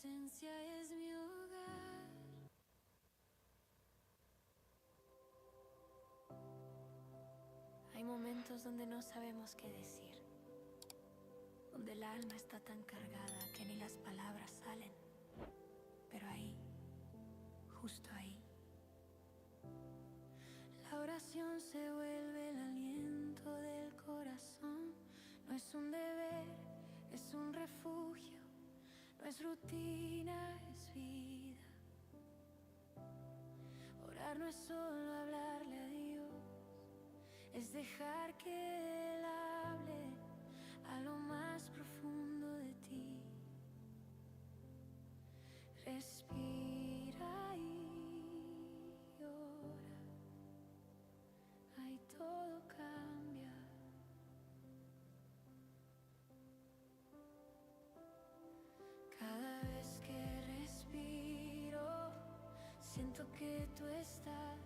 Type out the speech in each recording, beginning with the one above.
Presencia es mi hogar. Hay momentos donde no sabemos qué decir, donde el alma está tan cargada que ni las palabras salen. Pero ahí, justo ahí, la oración se vuelve el aliento del corazón. No es un deber, es un refugio. No es rutina, es vida. Orar no es solo hablarle a Dios, es dejar que Él hable a lo más profundo de ti. Respira y ora, ahí todo cambia. Cada vez que respiro, siento que tú estás.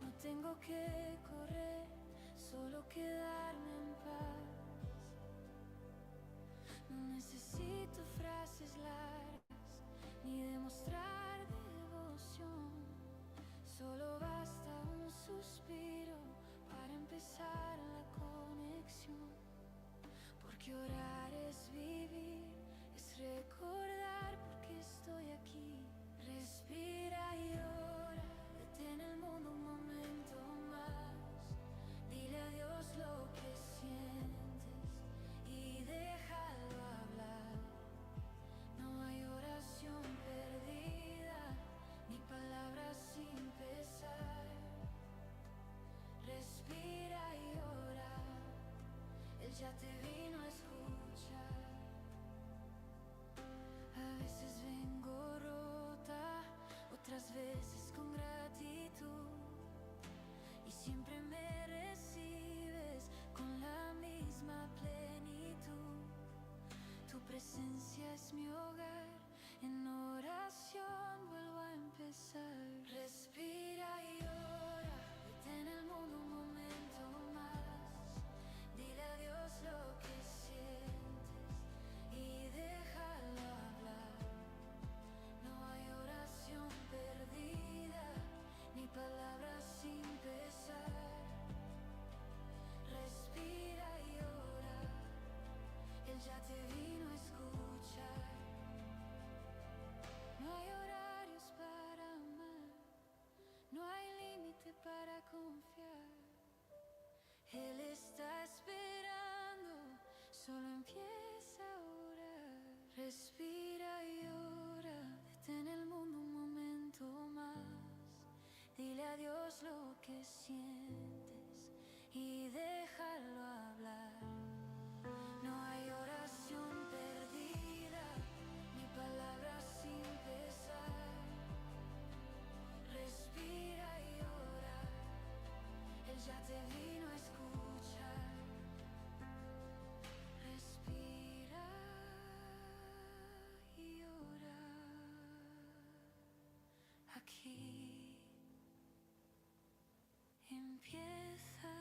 No tengo que correr, solo quedarme en paz. No necesito frases largas ni demostrar devoción. Solo basta un suspiro para empezar la conexión. Porque orar es vivir, es recordar por qué estoy aquí. Respira y ora, detén el mundo un momento más. Dile a Dios lo que sientes y déjalo hablar. No hay oración perdida, ni palabras sin pesar. Respira y ora, Él ya te vino a escuchar. A veces vengo rota, otras veces con gratitud. Y siempre me recibes con la misma plenitud. Tu presencia es mi hogar, en oración vuelvo a empezar. Respira y ora, detén el mundo un momento más. Dile a Dios lo que sientes y déjalo hablar. No hay oración perdida, ni palabras sin pesar. Respira y ora, Él ya te vino a escuchar. No hay horarios para amar, no hay límite para confiar. Él está esperando, solo empieza a orar. Respira y ora, detén el mundo un momento más. Dile a Dios lo que sientes y déjalo hablar. No hay oración perdida, ni palabras sin pesar. Respira y ora, Él ya te vino a escuchar. Respira y ora. Aquí empieza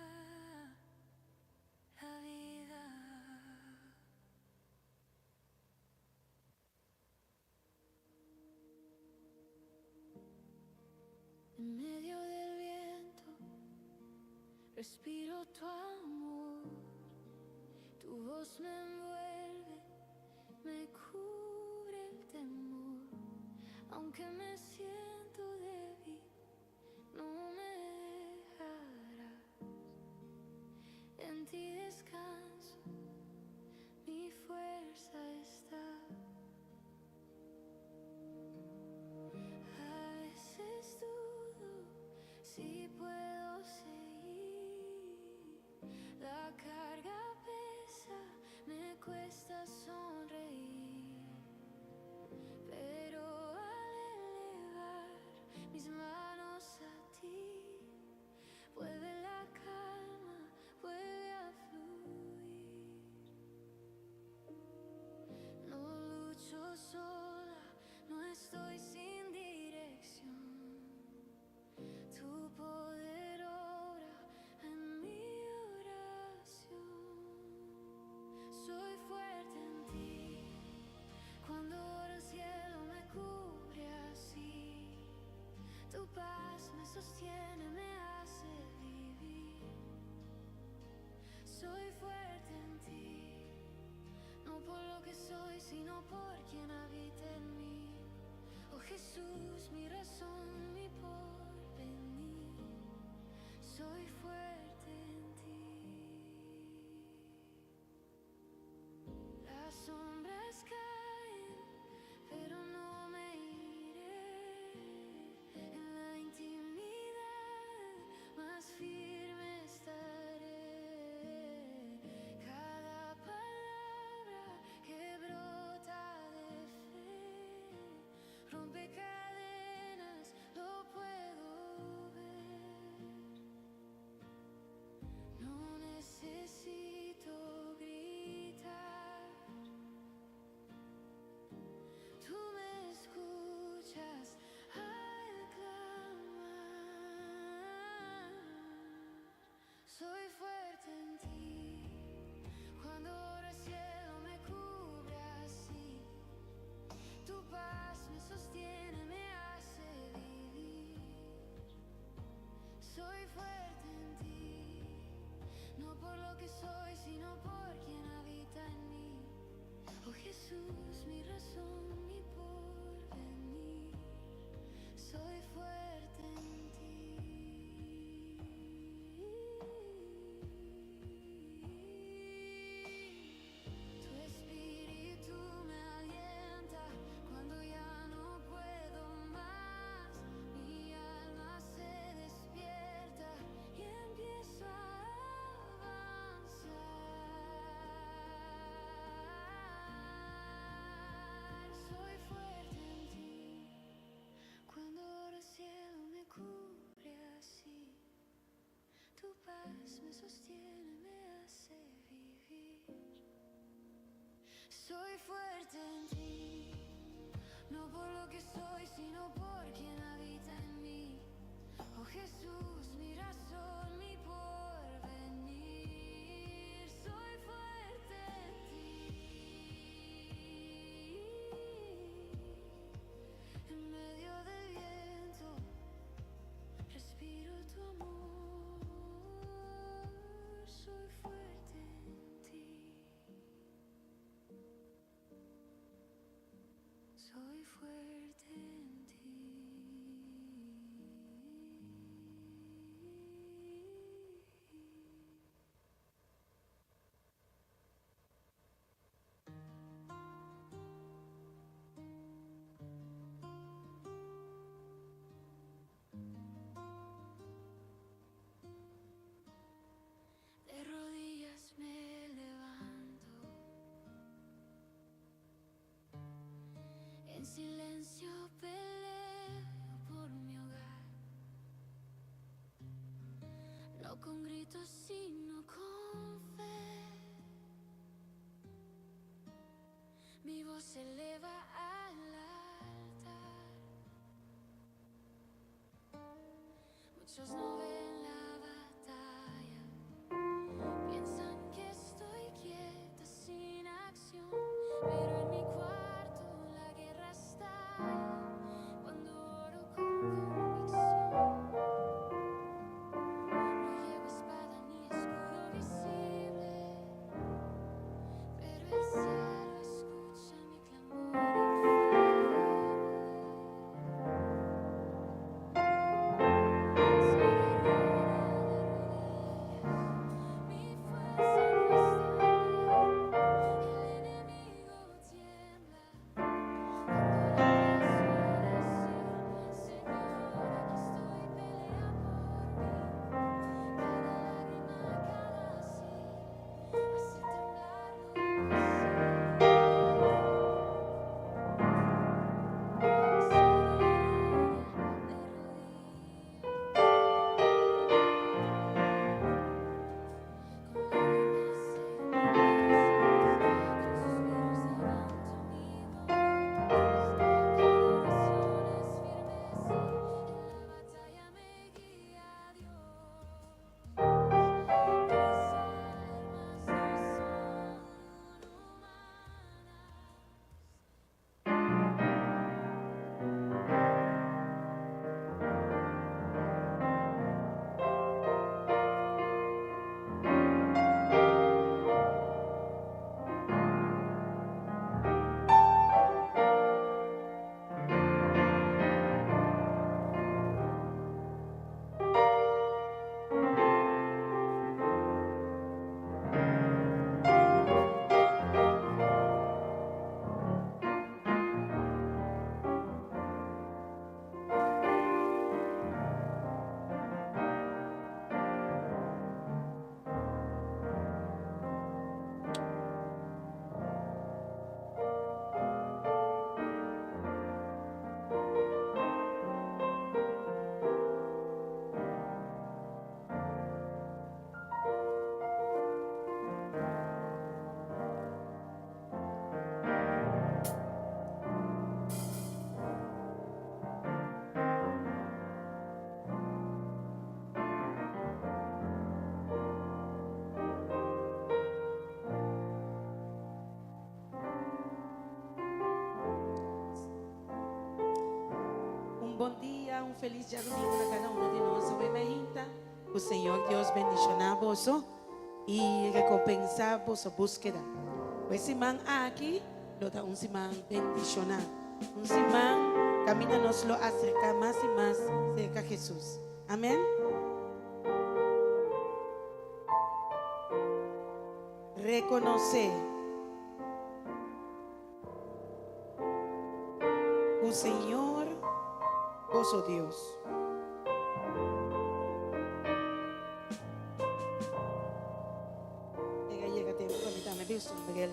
la vida. En medio del viento respiro tu amor. Tu voz me envuelve, me cubre el temor. Aunque me siento débil, no me dejarás. En ti descanso, mi fuerza está. A veces dudo si puedo seguir. La carga pesa, me cuesta sonreír. Pero al elevar mis manos a ti, razón, mi porvenir. Soy fuerte en ti. Las sombras caen, pero no me iré. En la intimidad más firme estaré. Cada palabra que brota de fe rompe cadenas, lo puedo ver. No necesito gritar, tú me escuchas al clamar. Soy fuerte en ti, cuando oro el cielo me cubre así. Tu paz me sostiene, me hace vivir. Soy fuerte en ti, no por lo que soy, sino por quien habita en mí. Oh Jesús, mi razón, mi porvenir. Soy fuerte en ti. Tu espíritu me alienta cuando ya no puedo más. Mi alma se despierta y empiezo a avanzar. Soy fuerte en ti cuando el cielo me cubre así. Tu paz me sostiene, me hace vivir. Soy fuerte en ti, no por lo que soy, sino por quien habita en mí. Oh Jesús, mi razón, mi porvenir. Soy fuerte en ti. En medio del viento, respiro tu amor. Soy fuerte en ti. Soy fuerte en ti. De rodillas me levanto. En silencio peleo por mi hogar. No con gritos, sino con fe. Mi voz se eleva al altar. Muchos no ven la batalla. Piensan que estoy quieta sin acción, pero en mi cuarto la guerra estalla cuando oro con convicción. No llevo espada ni escudo visible, pero el cielo escucha mi clamor infame. Soy guerrera de rodillas, mi fuerza no está. El enemigo Un bon dia, un felis djadumingu na kada uno di nos. Awe mainta, ku Señor Dios bendishoná boso i rekompensá boso búskeda. Ku e siman aki lo ta un siman bendishoná, un siman kaminda nos lo aserká mas i mas serka Hesus. Amèn. Rekonosé. Ku Señor boso Dios. Yega yega tempu pa mi tambe bisti un bril.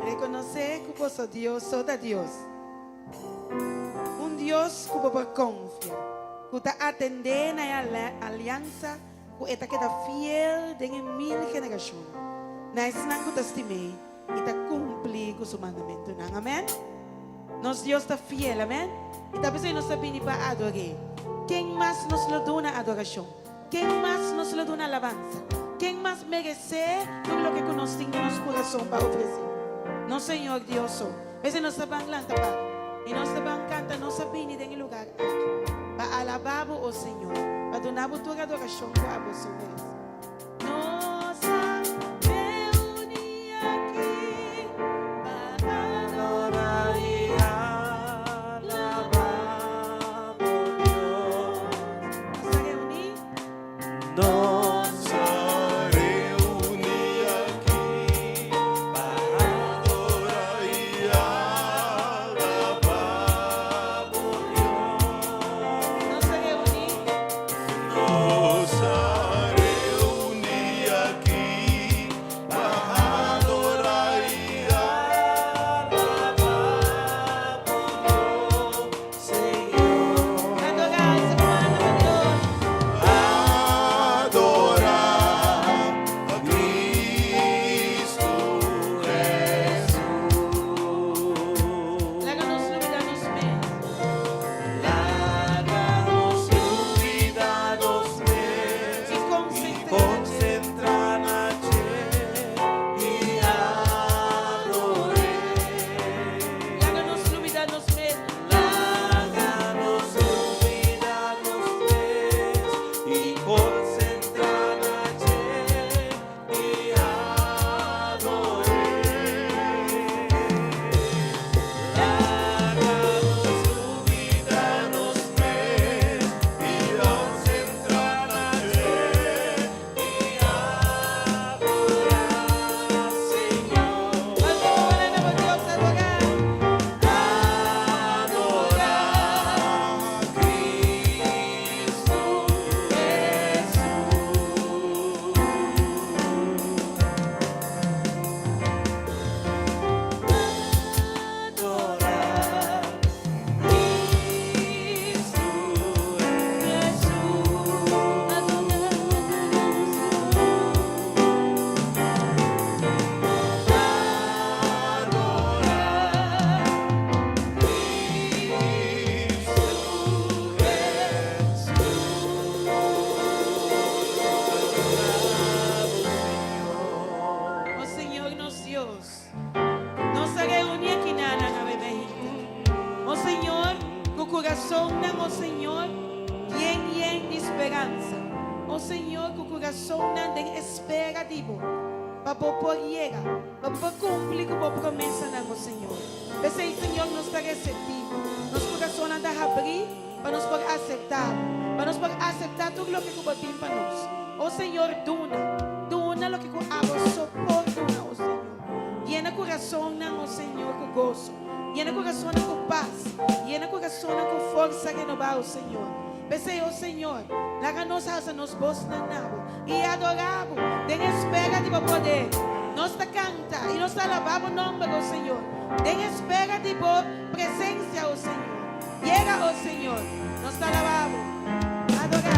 Rekonosé ku boso Dios so ta Dios. Un Dios ku bo por konfia, ku ta atendé na e aliansa Ku e ta keda fiel den e mil generashonnan na esnan ku ta stim'é i ta kumpli ku su mandamentunan. Amèn. Nos Dios ta fiel. Amèn. I ta p'esei nos ta bini pa ador'é. Ken mas nos lo duna adorashon? Ken mas nos lo duna alabansa? Ken mas meresé tur loke ku nos tin den nos kurason pa ofresé? Nos Señor Dios so. P'esei nos ta ban lanta para i nos ta ban kanta. Nos a bini den e lugar aki pa alabá bo, o Señor, pa duna bo tur adorashon ku abo so meresé. Nos a reuní aki pa adorá i alabá bo, Dios. Nos a reuní. Nos a reuní aki pa adorá i alabá bo Dios. Nos a reuní. Nos a reuní aki pa adorá i alabá bo Dios, Señor. Adorá, esei ta kumanda pa Dios. Adorá a Cristo Jesús. Laga nos lubidá nos mes. Laga nos lubidá nos mes I konsentrá. I konsentrá na dje i ador'é. Laga nos lubidá nos mes. Laga nos lubidá nos mes i konsentrá na dje i ador'é. Laga nos lubidá nos mes i konsentrá na dje i adorá Señor. Alsa bo man na Dios, adorá. Adorá Cristo Jesús. Adorá Cristo Jesús. Adorá Cristo Jesús. O Señor nos Dios, nos a reuní aki na awe mainta. O Señor, ku kurasonnan, o Señor, yen yen di speransa. O Señor, ku kurasonnan den espera di bo, pa bo por yega, pa bo por kumpli ku bo promesanan, o Señor. P'esei, Señor, nos ta reseptivo. Nos kurasonnan ta habrí pa nos por aseptá bo, pa nos por aseptá tur loke ku bo tin pa nos. O Señor, duna, duna loke ku abo so por duna, o Señor. Yena kurasonnan, o Señor, ku goso. Yena kurasonnan ku pas. Yena kurasonnan ku forsa renobá, o Señor. P'esei, o Señor, laga nos alsa nos bosnan na bo i adorá bo den espera di bo poder. Nos ta kanta i nos ta alabá bo nòmber, o Señor, den espera di bo presensia, o Señor. Yega, o Señor, nos ta alabá bo. Adorá.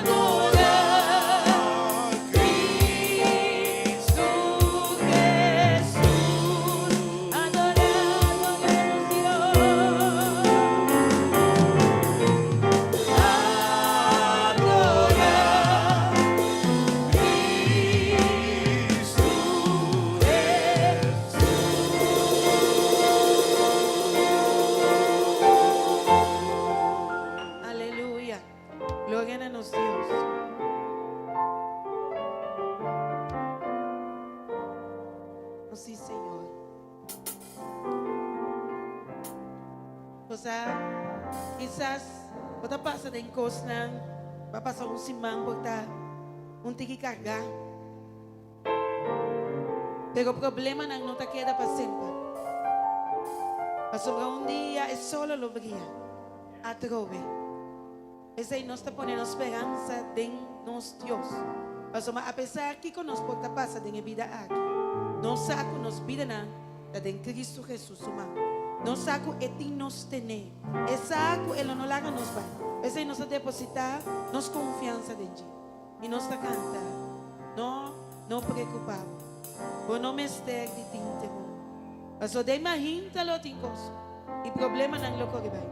Adorá Cristo Jesús. Adorá, adorá nos Dios. Adorá Cristo Jesús. Gloria na nos Dios. Oh, sí, Señor. Osea, kisas bo ta pasa den kosnan, bo a pasa un siman por ta un tiki kargá. Pero problemanan no ta keda pa semper. Pasobra un dia e solo lo bria atrobe. P'esei nos ta pone nos speransa den nos Dios. Pasobra apesar kiko nos por ta pasa den e bida aki, nos sa ku nos bidanan ta den Kristu Hesus su man. Nos sa ku E tin nos tené. E sa ku E lo no laga nos bai. P'esei nos ta depositá nos konfiansa den dje. I nos ta kanta, No, no preokupá bo. Bo no mester di tin temor. Pasobra den mahinta lo tin kos i problemanan lo kore bai.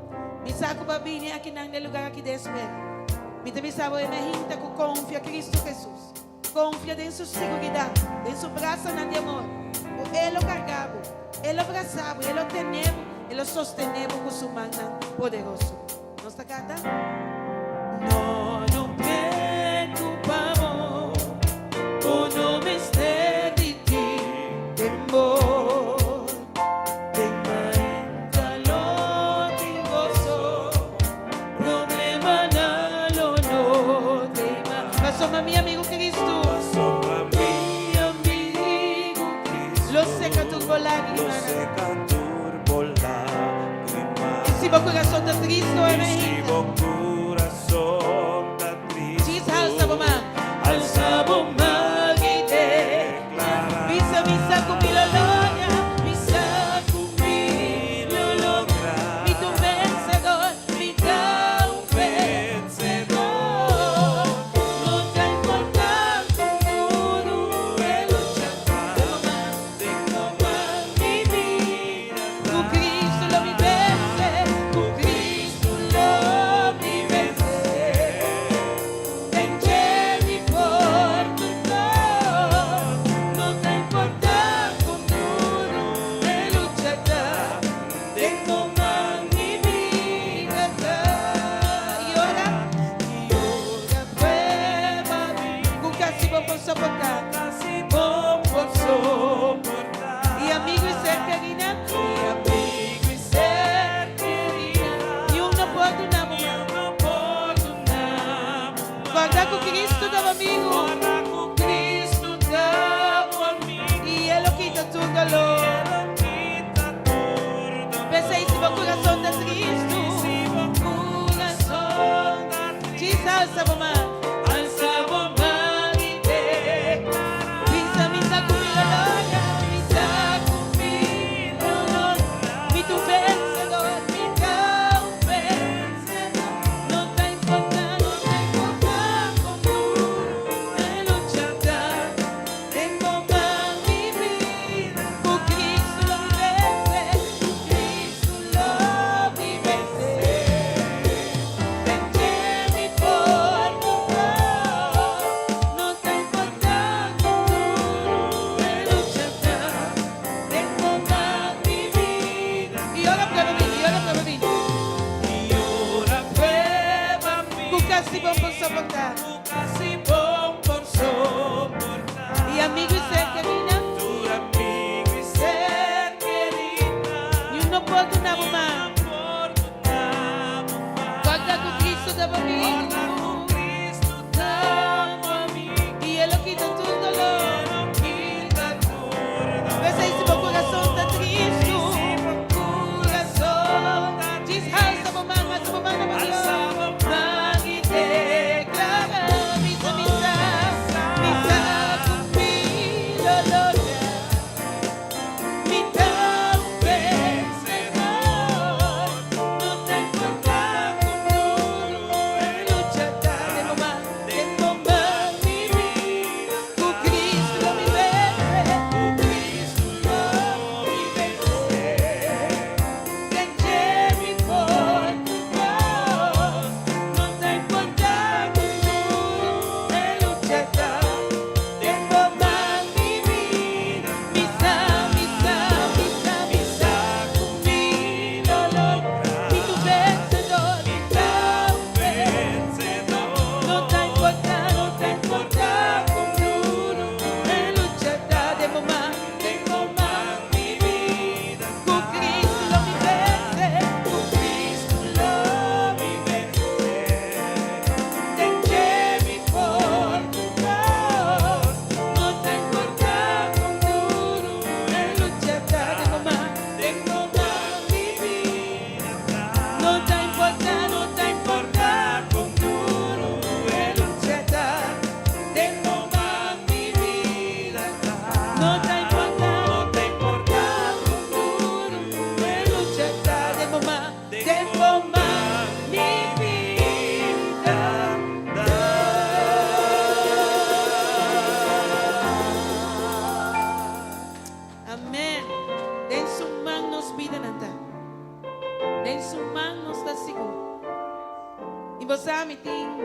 Mi sa ku bo a bini akinan den lugar aki den espera. Mi ta bisa bo e mahinta ku konfia Kristu Hesus, konfia den Su siguridat, den Su brasanan di amor, ku E lo karga bo, E lo brasa bo, E lo tene bo, E lo sostene bo ku Su mannan poderoso. Nos ta canta. No, no preocupa bo, bo no mester di tin temor. Den mainta lo tin goso, problemanan lo no tema. Pasobra mi amigo Cristo. Pasobra mi amigo Cristo. Lo seca tur bo lágrima. Lo seca tur bo lágrima. I si bo kurason ta tristu, I si bo kurason ta tristu. Djis halsa bo man. Halsa bo man i deklara. Bisa mi sa ku mi lo logra. Mi sa ku mi lo logra. Mi ta un vensedor. Mi ta un vensedor. No ta importá kon duru e lucha ta. Den bo man mi bida ta. Ku Cristo lo mi vense, ku Cristo lo mi vense. Den dje mi por tur kos, no ta importá kon duru e lucha ta. Den bo man mi bida ta. I ora, i ora prueba bin. Ku kasi bo por soportá. Kasi bo por soportá. I amigo i ser kerida. I amigo i ser kerida. Niun no por duna bo man. Niun no por duna bo man. Kòrda ku Cristo ta bo amigu. Kòrda ku Cristo ta bo amigu. I E lo kita tur doló. I E lo kita tur doló. P'esei si bo kurason ta tristu. Si bo kurason ta tristu. Djis alsa bo man. Alsa bo man i deklará. Bisa mi sa ku mi lo logra. Mi sa ku mi lo logra. Mi ta un vensedor. Mi ta un vensedor. No ta importá, no ta importá kon duru e lucha ta. Den bo man mi bida. Ku Cristo lo mi vense. Ku Cristo lo mi vense. Den dje mi por tur kos. No ta importá kon duru e lucha ta. Den bo man mi bida. I ora prueba bini, i ora prueba bini. I ora prueba bini. Ku kasi bo por soportá. Ku kasi bo por soportá. I amigo i ser kerida. Tur amigo i ser kerida. Niun no por duna bo man. Niun no por duna bo man. Kòrda ku Cristo ta bo amigu. Kòrda ku Cristo ta bo amigu. I E lo kita tur doló. I E lo kita tur doló. P'esei si bo kurason ta tristu. I si bo kurason ta tristu. Djis halsa bo man, halsa bo man na bo Dios. Halsa bo man i deklará. Mi sa, mi sa, mi sa ku mi lo logra.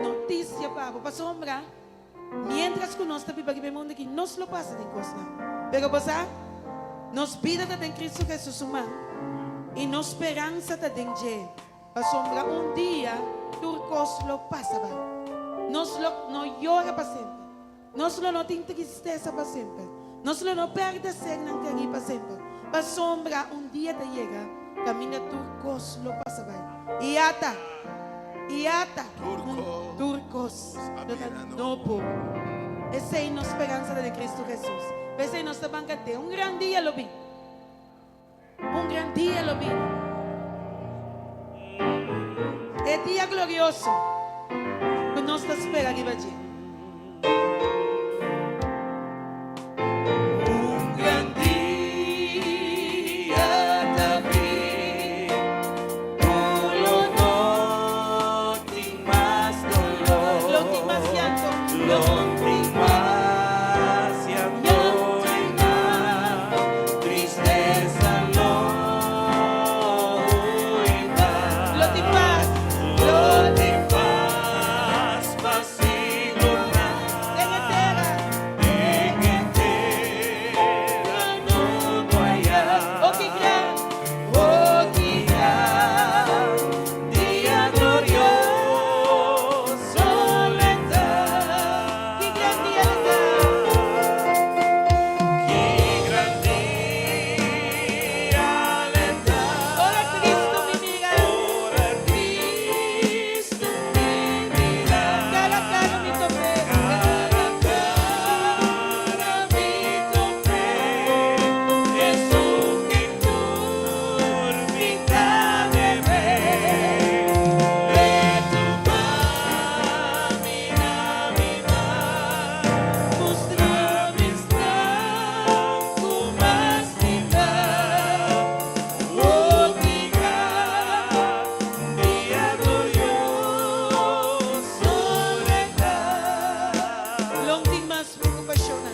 notisia pa bo, pasobra miéntras ku nos ta biba riba e mundu aki, nos lo pasa den kosnan. Pero bo sa, nos bida ta den Kristu Hesus su man i nos speransa ta den dje, pasobra un dia tur kos lo pasa bai. Nos lo no yora pa semper. Nos lo no tin tristesa pa semper. Nos lo no pèrdè sernan kerí pa semper. Pasobra un dia ta yega kaminda tur kos lo pasa bai. I ata, i ata, un tur kos lo ta nobo. Esei nos speransa ta den Kristu Hesus. P'esei nos ta banka den un gran dia lo bin. Un gran dia lo bini. E dia glorioso ku nos ta spera riba dje. Un gran dia ta bin ku lo no tin mas dolor. Lo tin mas llanto. Lo tin mas llanto i mas tristesa lo hui mas. Lo tin pas. Lo tin pas pa siglonan. Den e tera. Den e tera nobo ayá. O ki gran. O ki gran dia glorioso le ta. Ki gran dia le ta. Ki gran dia le ta. Ora Cristo mi mira. Ora Cristo mi mira. Cara a cara mi top'é. Cara a cara mi top'é. Esun ku tur mi ta debe. Retu pa mira mi man. Mustra mi esnan ku m'a stima. O ki gran dia glorioso le ta. Lo n' tin mas preokupashon.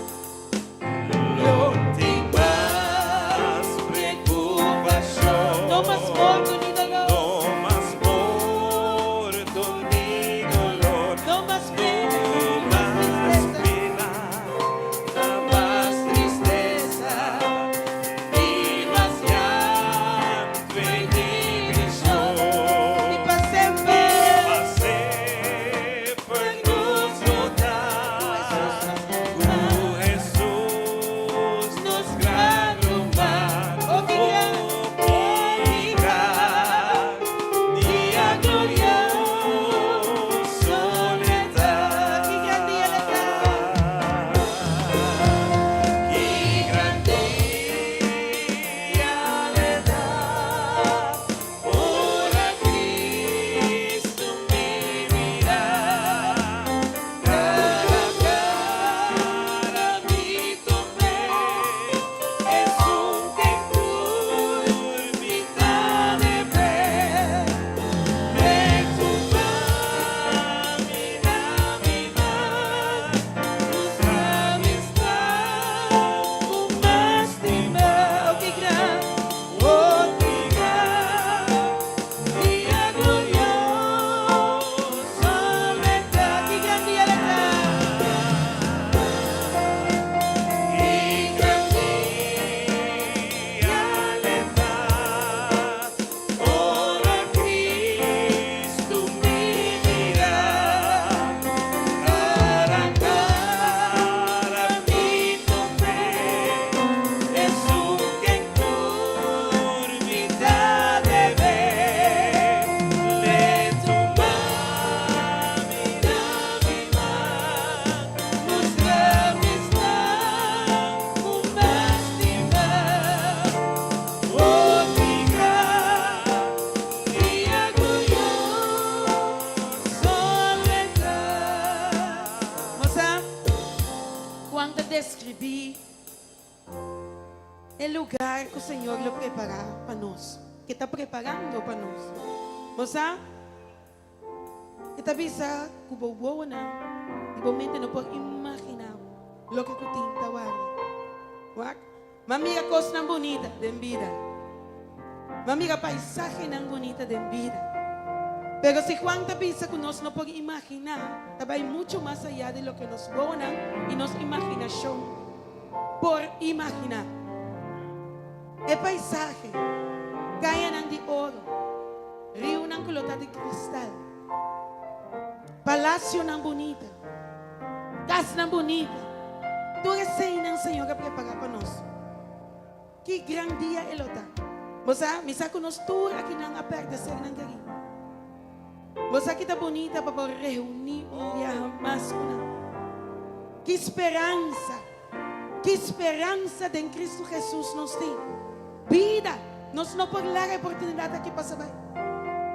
Lo n' tin mas preokupashon. No mas morto ni doló. No mas morto ni doló. No mas pena, No mas mas tristesa. pena, no mas tristesa, ni mas llanto ni prishon. I pa semper. Pa semper nos lo ta. Ku Hesus nos gran ruman. O ki gran, O ki gran dia glorioso le ta. Ki gran dia le ta. Ki gran dia le ta. Ora Cristo mi mira. Cara a cara mi top'é. Esun ku tur mi ta debe. Retu pa mira mi man. Mustra mi esnan ku m'a stima. O ki gran, O ki gran dia glorioso le ta. Ki gran dia le ta. Ki gran dia le ta. Ora Cristo mi mira. Cara a cara mi top'é. Esun ku tur mi ta debe. Retu pa mira mi man. Mustra mi esnan ku m'a stima. O ki gran dia glorioso le ta. Mosa, Juan ta deskribí e lugá ku Señor lo prepará pa nos, ku ta preparando pa nos. Mosa, e ta bisa ku bo wowonan, i bo mente no por imaginá loke ku tin ta warda. Wak, m'a mira kosnan bunita den bida. M'a mira paisahenan bunita den bida. Pero si Juan ta bisa ku nos no por imaginá, ta bai muchu mas ayá di loke nos wowonan i nos imaginashon por imaginá. E paisahe, kayanan di oro, riunan ku lo ta di kristal, palasionan bunita, kasnan bunita, tur eseinan Señor a prepará pa nos. Ki gran dia e lo ta! Bo sa, mi sa ku nos tur akinan a pèrdè sernan kerí. Bo sa ki ta bunita pa bo reuní un biaha mas ku nan. Ki speransa! Ki speransa den Kristu Hesus nos tin! Bida! Nos no por laga e oportunidat aki pasa bai.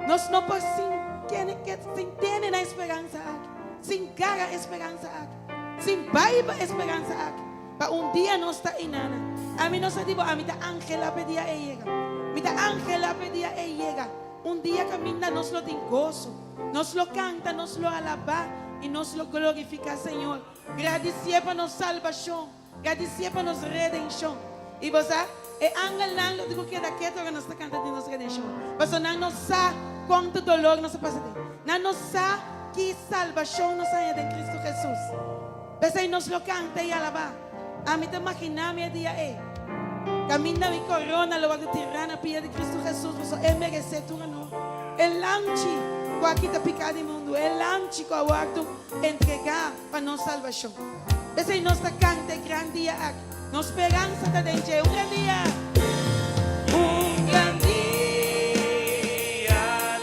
Nos no por sin kene ke sin tene na e speransa aki, sin gara e speransa aki, sin bai pa e speransa aki. Pa un dia nos ta einana. Ami no sa di bo, ami ta anhela p'e dia ei yega. Mi ta anhela p'e dia ei yega. Un dia kaminda nos lo tin goso. Nos lo kanta, nos lo alabá i nos lo glorifiká Señor. Gradisié pa nos salbashon. Gradisié pa nos redenshon. I bo sa, e angelnan lo tin ku keda ketu ora nos ta kanta di nos redenshon. Pasobra nan no sa kontu dolor nos a pasa den. Nan no sa ki salbashon nos a haña den Kristu Hesus. P'esei nos lo kanta i alabá. Ami ta maginá mi e dia ei. Kaminda mi korona lo wòrdu tirá na pia di Kristu Hesus, pasobra E meresé tur honor. E lamchi ku a kita piká di mundu, e lamchi ku a wòrdu entregá pa nos salbashon. P'esei nos ta kanta e gran dia aki. Nos speransa ta den dje. Un gran dia! Un gran dia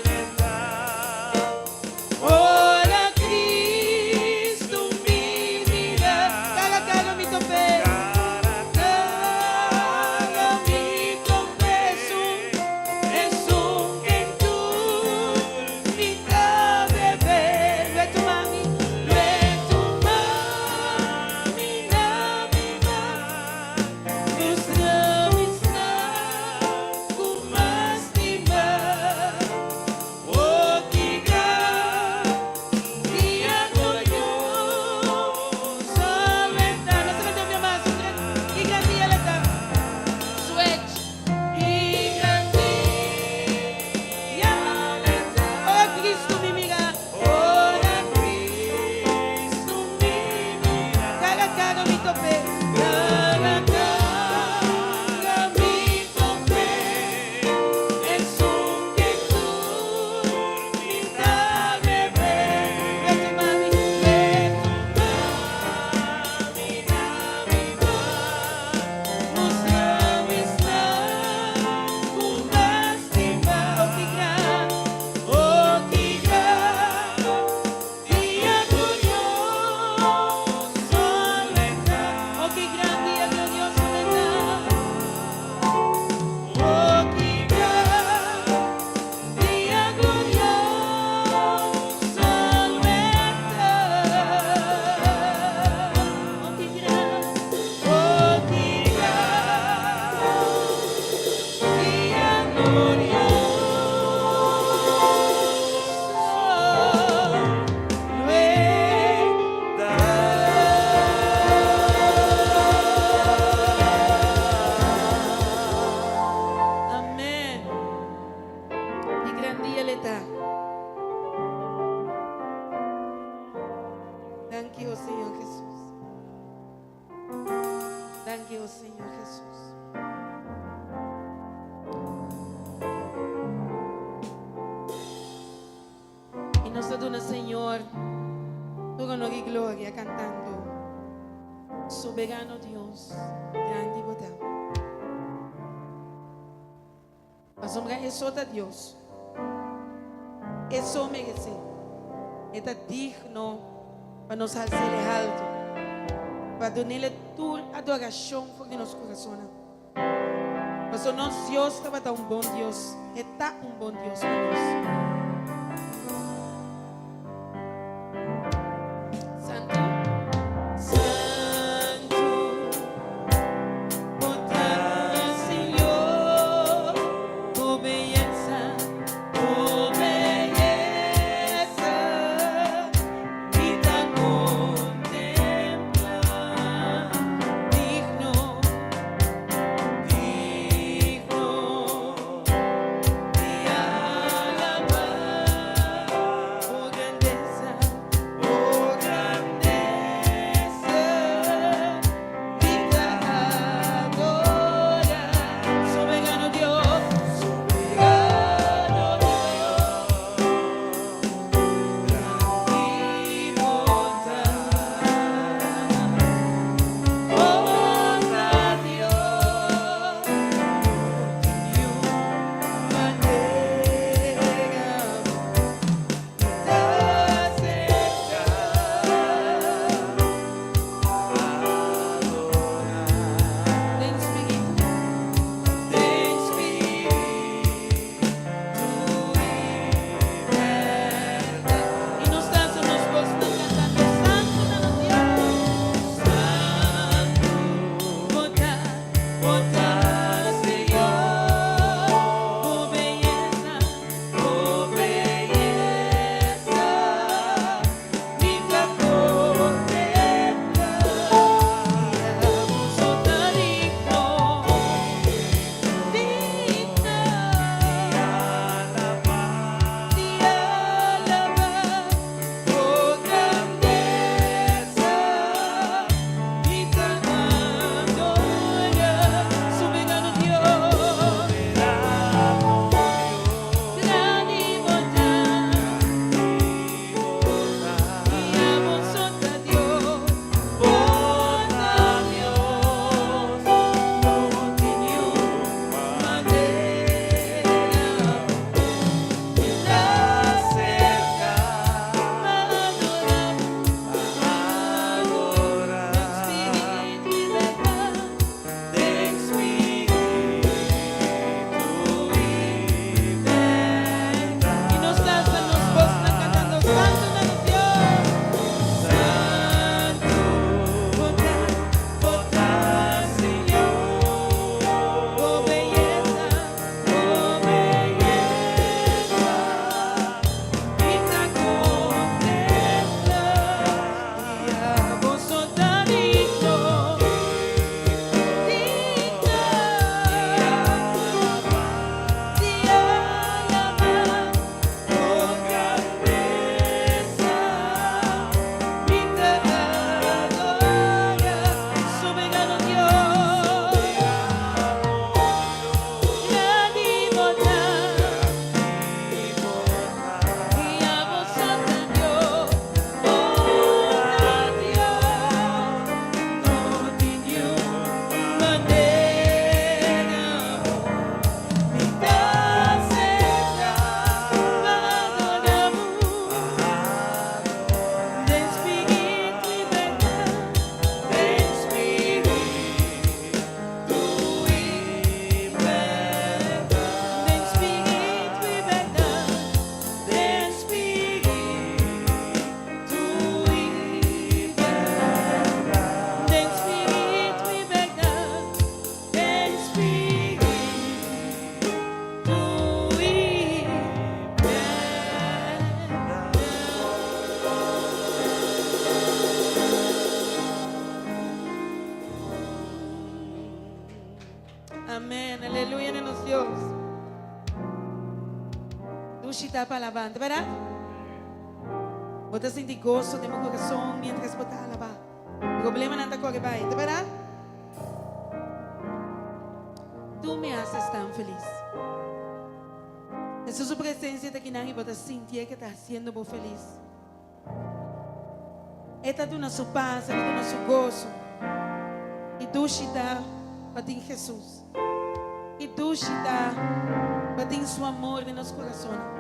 le ta. Ora Cristo mi mira. Cara a cara mi top'é. Cara a cara mi top'é. Esun, esun ken tur mi ta bebe. Lo e tuma mi, lo e tuma mi na mi man. Mustra mi esnan ku mas stima. Oh ki gran dia glorioso lo ta. Nos ta canta un bia mas. Un gran, ki gran dia lo ta. Switch. Ki gran dia lo ta. Ora Cristo mi mira. Ora Cristo mi mira. Cara a cara mi top'é. Cara a cara mi top'é. Esun ke tur mi ta bebe. Lo tuma mi, lo tuma mi na mi man. Mustra mi esnan ku mas stima. Oh ki gran, oh ki gran dia glorioso lo ta. Oh ki gran dia glorioso lo ta. Oh, ki gran dia glorioso lo ta. Oh, ki gran, oh, ki gran dia glorioso lo ta. Amén. Ki gran dia le ta. Danki, oh Señor Jesús. Danki, oh Señor Jesús. I nos ta duna Señor tur honor i gloria cantando, Soberano Dios, grandi bo ta. Pasobra e so ta Dios. E so merece. E ta digno pa nos hals'El halto, pa dun'El tur adoracion for di nos curasonnan. Pasobra nos Dios tabata un bon Dios, E ta un bon Dios pa nos. Santu, Santu, bo ta Señor, bo beyesa, bo beyesa mi ta contempla, digno. Digno di alabá. Dushi ta pa alabá, ta bèrdat? Bo ta sinti goso den bo kurason miéntras bo ta alabá. Problemanan ta kore bai, ta bèrdat? Tu me haces tan felis. Hesus su presensia ta kinan i bo ta sintié ke ta hasiendo bo felis. E ta duna su pas, e ta duna su goso. I dushi ta pa tin Hesus. I dushi ta pa tin su amor den nos kurasonnan.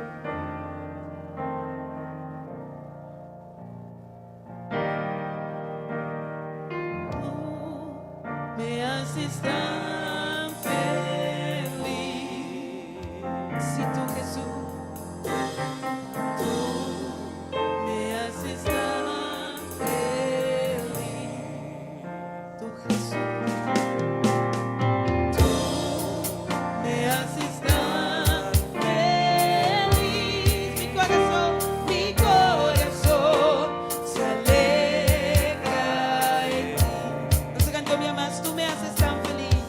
Tu me haces tan feliz. Si tu Hesus. Tu me haces tan feliz. Tu Hesus. Tu me haces tan feliz. Mi corazón, mi corazón se alegra en ti. Nos cantó mi más, tú me haces tan feliz.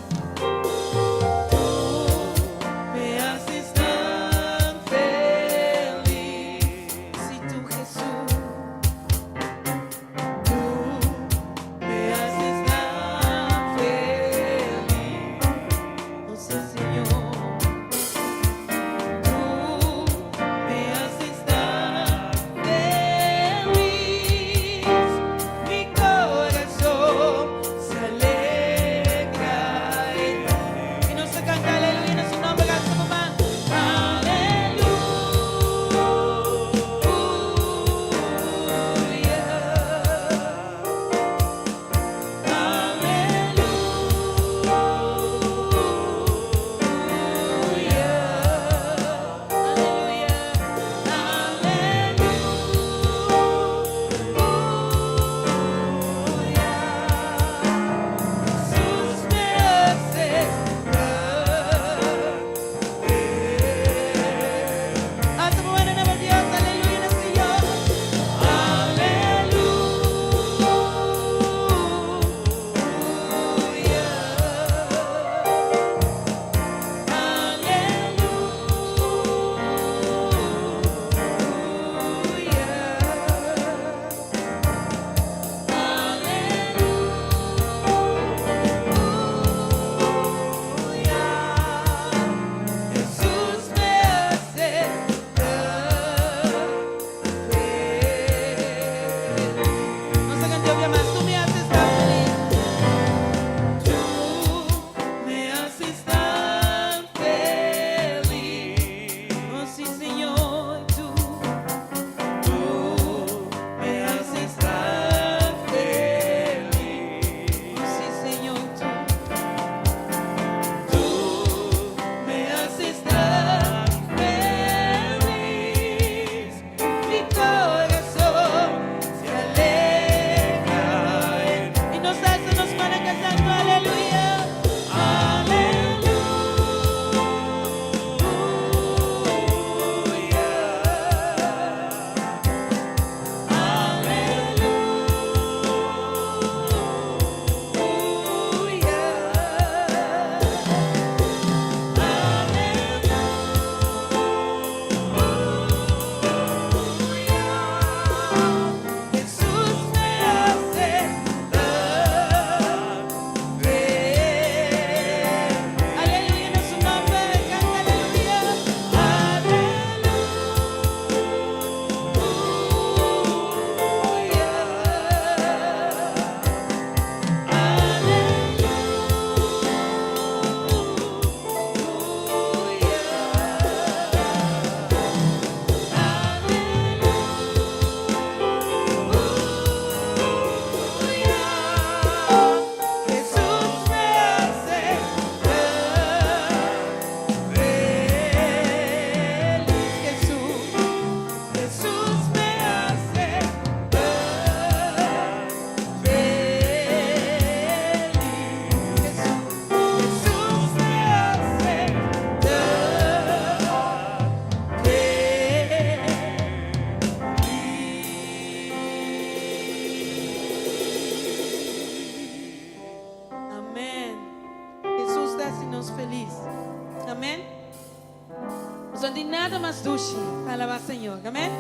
No tin nada mas dushi pa alabá Señor. Amèn.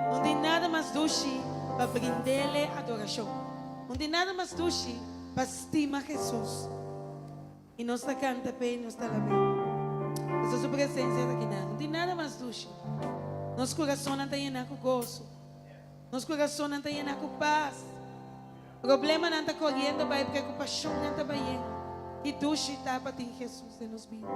No tin nada mas dushi pa brind'Ele adorashon. No tin nada mas dushi pa stima Hesus. I nos ta kanta p'e i nos ta alab'é. Pasobra su presensia ta kinan. No tin nada mas dushi. Nos kurasonnan ta yená ku goso. Nos kurasonnan ta yená ku pas. Problemanan ta koriendo bai, preokupashonnan ta bayendo. Ki dushi ta pa tin Hesus den nos bida!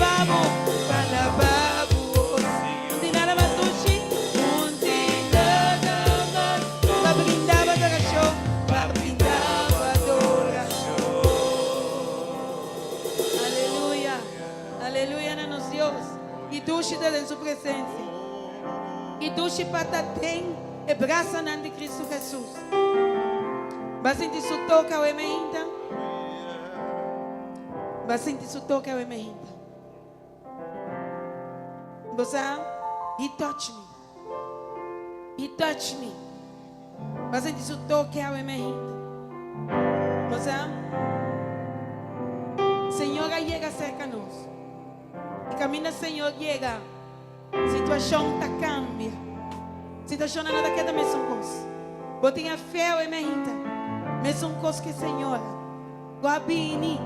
alabá Bo. Pa alabá Bo, oh Señor. No tin nada mas dushi. No tin nada mas. Pa brinda Bo adorashon. Pa brinda Bo adorashon. Aleluya. Aleluya na nos Dios. I dushi ta den su presensia. I dushi pa ta den e brasanan di Kristu Hesus. Bo a sinti su toke awe mainta? Bo a sinti su toke awe mainta? Bo sa, He touch me. He touch me. Bo a sinti su toke awe mainta? Bo sa, Señor a yega serka nos. I kaminda Señor yega, situashon ta kambia. Situashonnan no ta keda mesun kos. Bo tin e fe awe mainta, mesun kos ku e señora ku a bini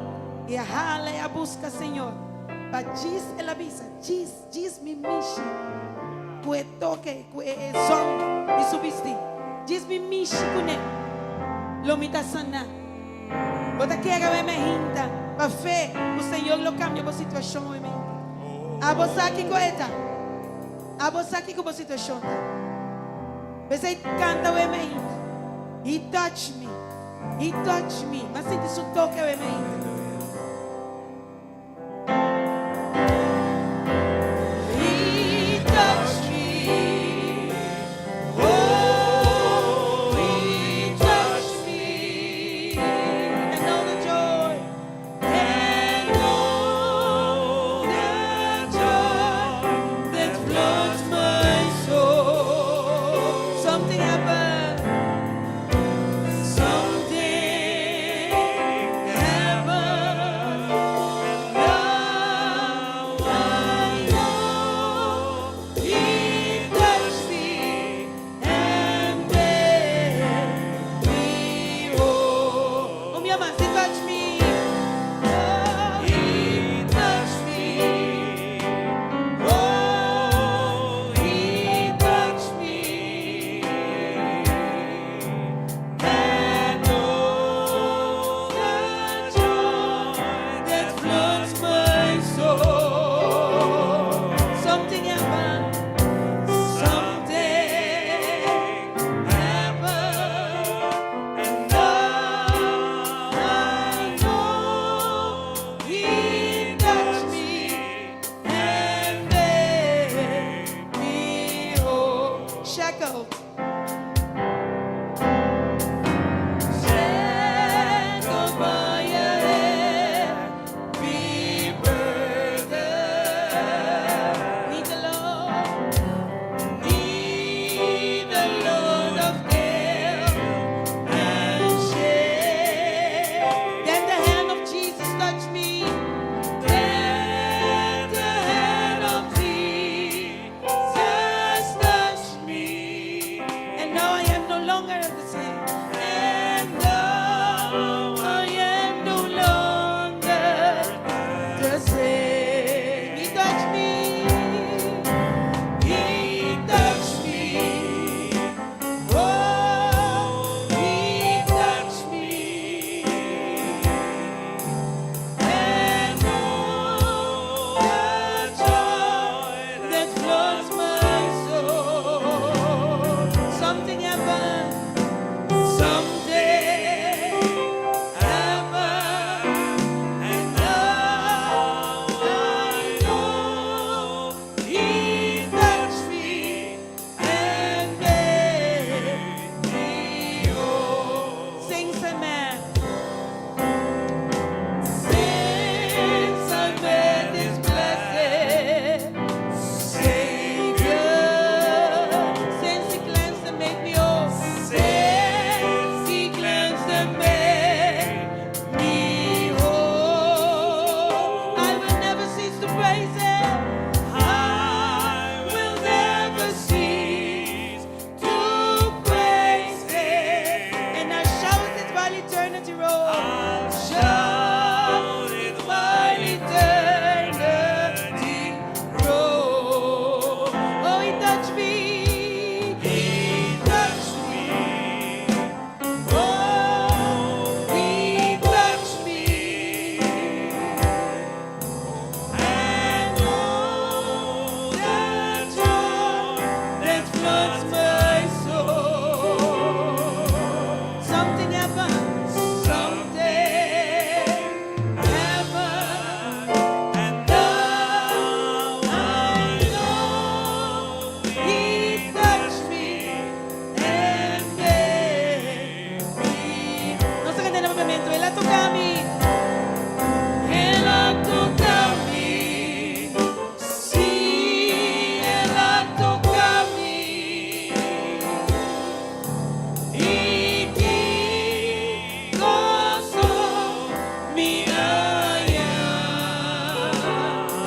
i a hala i a buska Señor pa djis el a bisa, Djis, djis mi mishi ku e toke, ku e zon di su bistí. Djis mi mishi kuné, lo mi ta saná. Bo ta kere awe mainta pa fe ku Señor lo kambia bo situashon awe mainta? Abo sa kiko e ta. Abo sa kiko bo situashon ta. P'esei kanta awe mainta, He touch me, He touch me. M'a sinti su toke awe mainta. He touch me, oh, He touch me, and all the joy, and all the joy that floods my soul. Something happened. Something happened.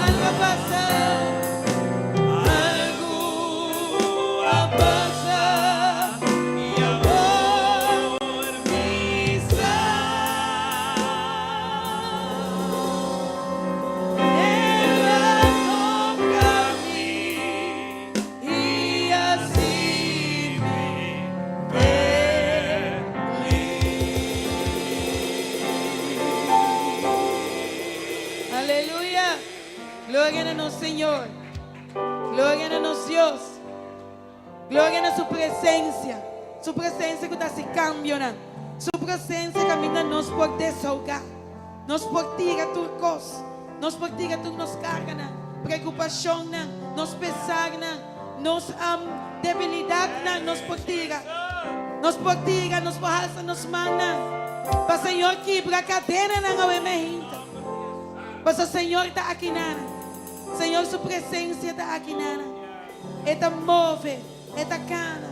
Algu a pasa. Algu a pasa. I awor mi sa. El a toka mi i hasi mi felis. Aleluya. Gloria na nos Señor. Gloria na nos Dios. Gloria na su presensia. Su presensia ku ta hasi kambionan. Su presensia kaminda nos por desahogá. Nos por tira tur kos. Nos por tira tur nos karganan, preokupashonnan, nos pesarnan, nos debilidatnan. Nos por tira. Nos por tira, nos por halsa nos mannan pa Señor kibra kadenanan awe meinta. Pasobra Señor ta akinan. Señor su presensia ta akinan. E ta move, e ta kana.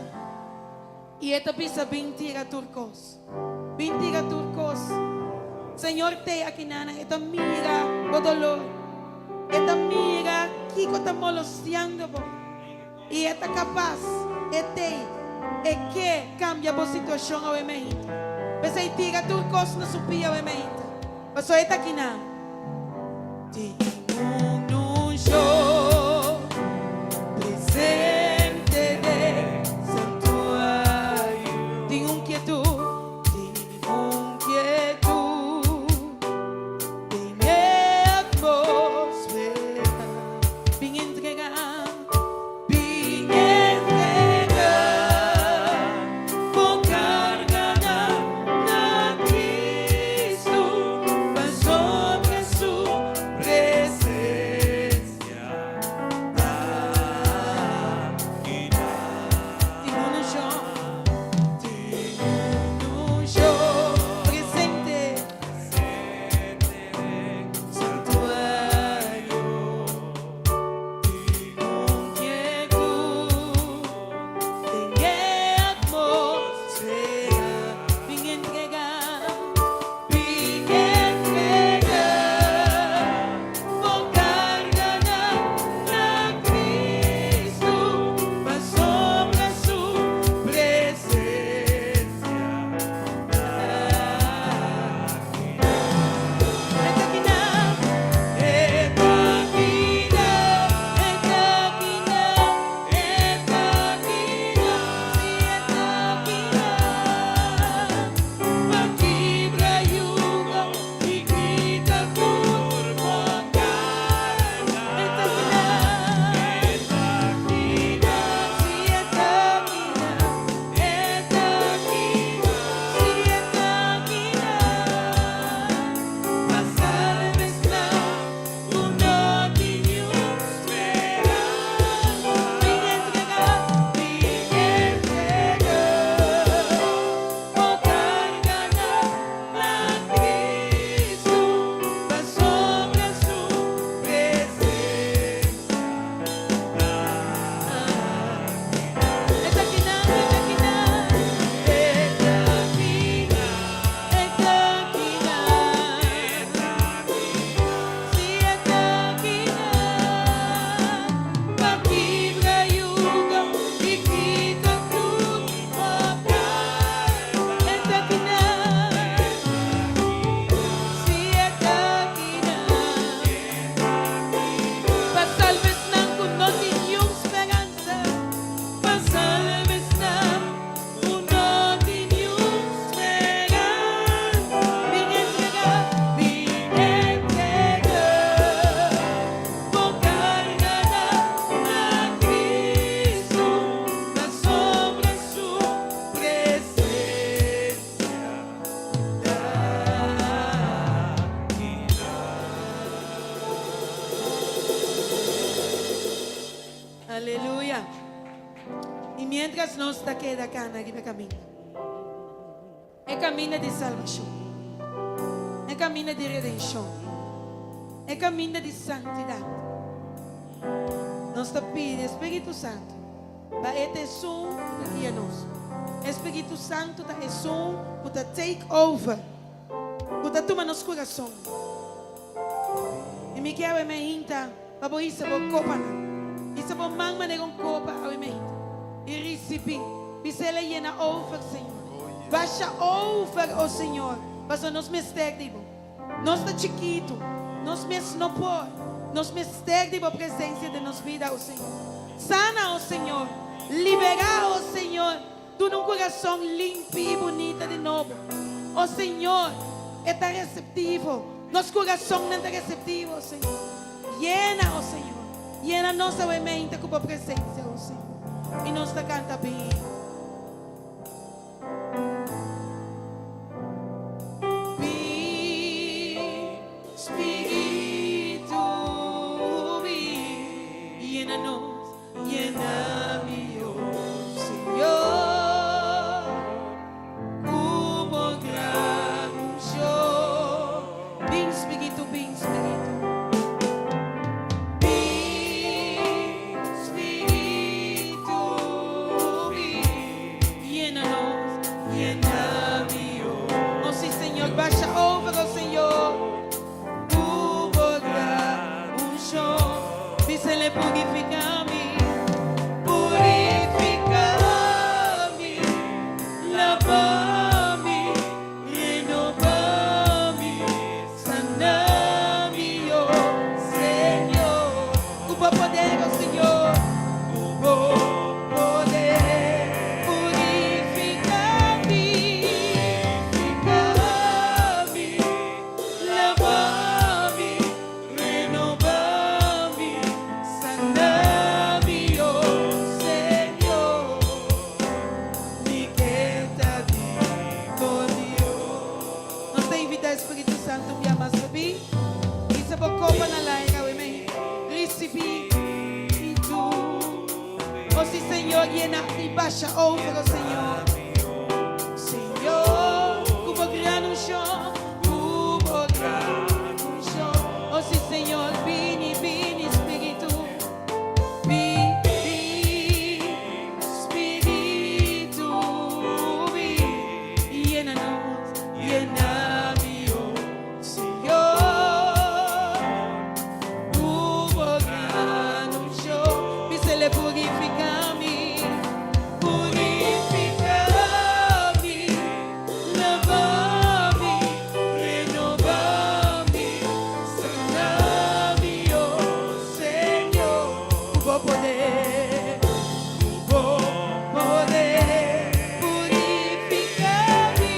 I e ta bisa bin tira tur kos. Bin tira tur kos. Señor t'ei akinan, e ta mira bo dolor. E ta mira kiko ta molostiando bo. I e ta kapas, e t'ei, e ke kambia bo situashon awe meinta. P'esei tira tur kos na su pia awe meinta, pasobra e ta akinan. Tin un nunsho presente den santuario. Tin un kietud, tin un kietud den e atmosfera. Bin entrega, bin entrega bo karganan na Cristo, pasobra su Presensia ta akinan. Tin un unshon, tin un unshon presente. Santuario, tin un kietud den e atmosfera. Bin entrega, bin entrega bo karganan na Cristo, pasobra su Presensia ta E ta akinan, e ta akinan, e ta akinan, e ta akinan, si e ta akinan. Pa kibra yugo i kita tur bo karga. E ta akinan, e ta akinan, si e ta akinan, e ta akinan, si e ta akinan. Pa salba esnan ku no tin niun speransa. Bin entrega, bin entrega bo karganan na Cristo, pasobra su Presensia ta E ta akinan, e ta akinan, e ta akinan, e ta akinan. Si e ta akinan, pa kibra yugo i kita tur bo karga. E ta akinan, si e ta akinan. Pa salba esnan ku no tin niun speransa. Pa salba esnan ku no tin niun speransa. Bin entrega, bin entrega bo karganan na Cristo, pasobra su Presensia ta akinan. Aleluya. I mientras nos ta keda kana riba kaminda. E kaminda di salbashon. E kaminda di redenshon. E kaminda di santidat. Nos ta pidi Spiritu Santu. Pa e ta esun ku ta guia nos. Spiritu Santu ta esun ku ta take over. Ku ta tuma nos kurason. I mi ke e mainta. Pa bo hisa bo kopanan. Hisa bo man manera un kopa awe meinta. I risibí. Bisa el a yena over, Señor. Basha over, o Señor, pasobra nos mester di bo. Nos ta chikitu. Nos mes no por. Nos mester di bo presencia den nos bida, o Señor. Sana, o Señor. Liberá, o Señor. Duna un kurason limpi i bunita di nobo. O Señor, e ta reseptivo. Nos kurasonnan ta reseptivo, o Señor. Yena, o Señor. Yena nos awe mente ku bo presensia, o Señor. I nos ta kanta bin. Bin, Spiritu, bin. Yena nos. Yena mi, oh Señor, ku bo gran unshon. Bin, Spiritu, bin, Spiritu. Bin, Spiritu, bin. Yena nos, yena mi, oh. Oh sí, Señor, basha over, oh Señor. Ku bo gran unshon. Bisele purifiká mi, purifiká mi, laba mi, renobá mi, sana mi, oh Señor. Ku bo poder, oh Señor, ku bo poder, purifiká mi, purifiká mi. Laba mi, renoba mi, sana mi, oh Señor. Mi ke ta di bo Dios. Nos ta invita e Spiritu Santo bia mas hopi. Hisa bo kopa na laira awe mei. Ricibi i tu. Oh si Señor yena i basha over, oh Señor. Señor, ku bo gran unshon, ku bo gran unshon. Oh si Señor, bini, bini, Spiritu, bini, Spiritu, bini. Yena nos, yena mi, oh Señor. Ku bo gran unshon, bisele purifiká mi, purifiká mi, laba mi, renobá mi, sana mi, oh Señor. Ku bo poder, ku bo poder, purifiká mi,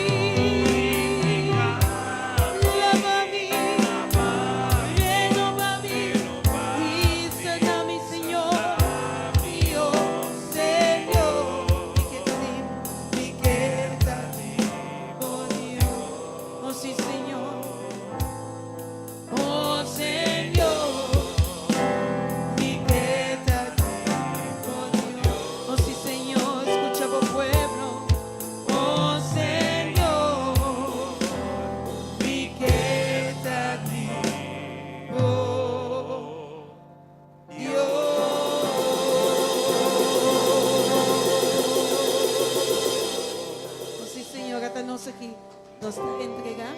laba mi, renobá mi, i sana mi, Señor, oh Señor. Mi ke ta di, mi ke ta di bo Dios. Oh sí, Señor. Oh Señor. Mi ke ta di bo Dios. Oh sí, Señor, skucha bo pueblo. Oh Señor. Mi ke ta di bo Dios. Oh sí, Señor, ata nos aki. Nos ta entregá.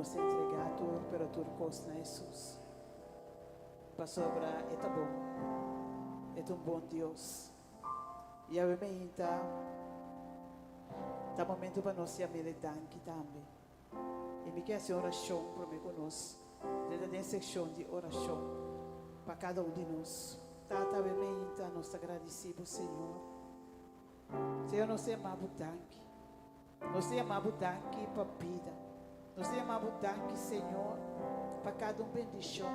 nos entregá tur pero tur kos na Hesus. Pasobra e ta bon. E ta un bon Dios. I awe meinta ta momento pa nos yam'El danki tambe. I mi ke hasi orashon promé ku nos drenta den sekshon di orashon pa kada un di nos. Tata, awe meinta nos ta gradisí bo, Señor. Señor, nos ta yama bo danki. Nos ta yama bo danki pa bida. Nos ta yama bo danki, Señor, pa kada un bendishon.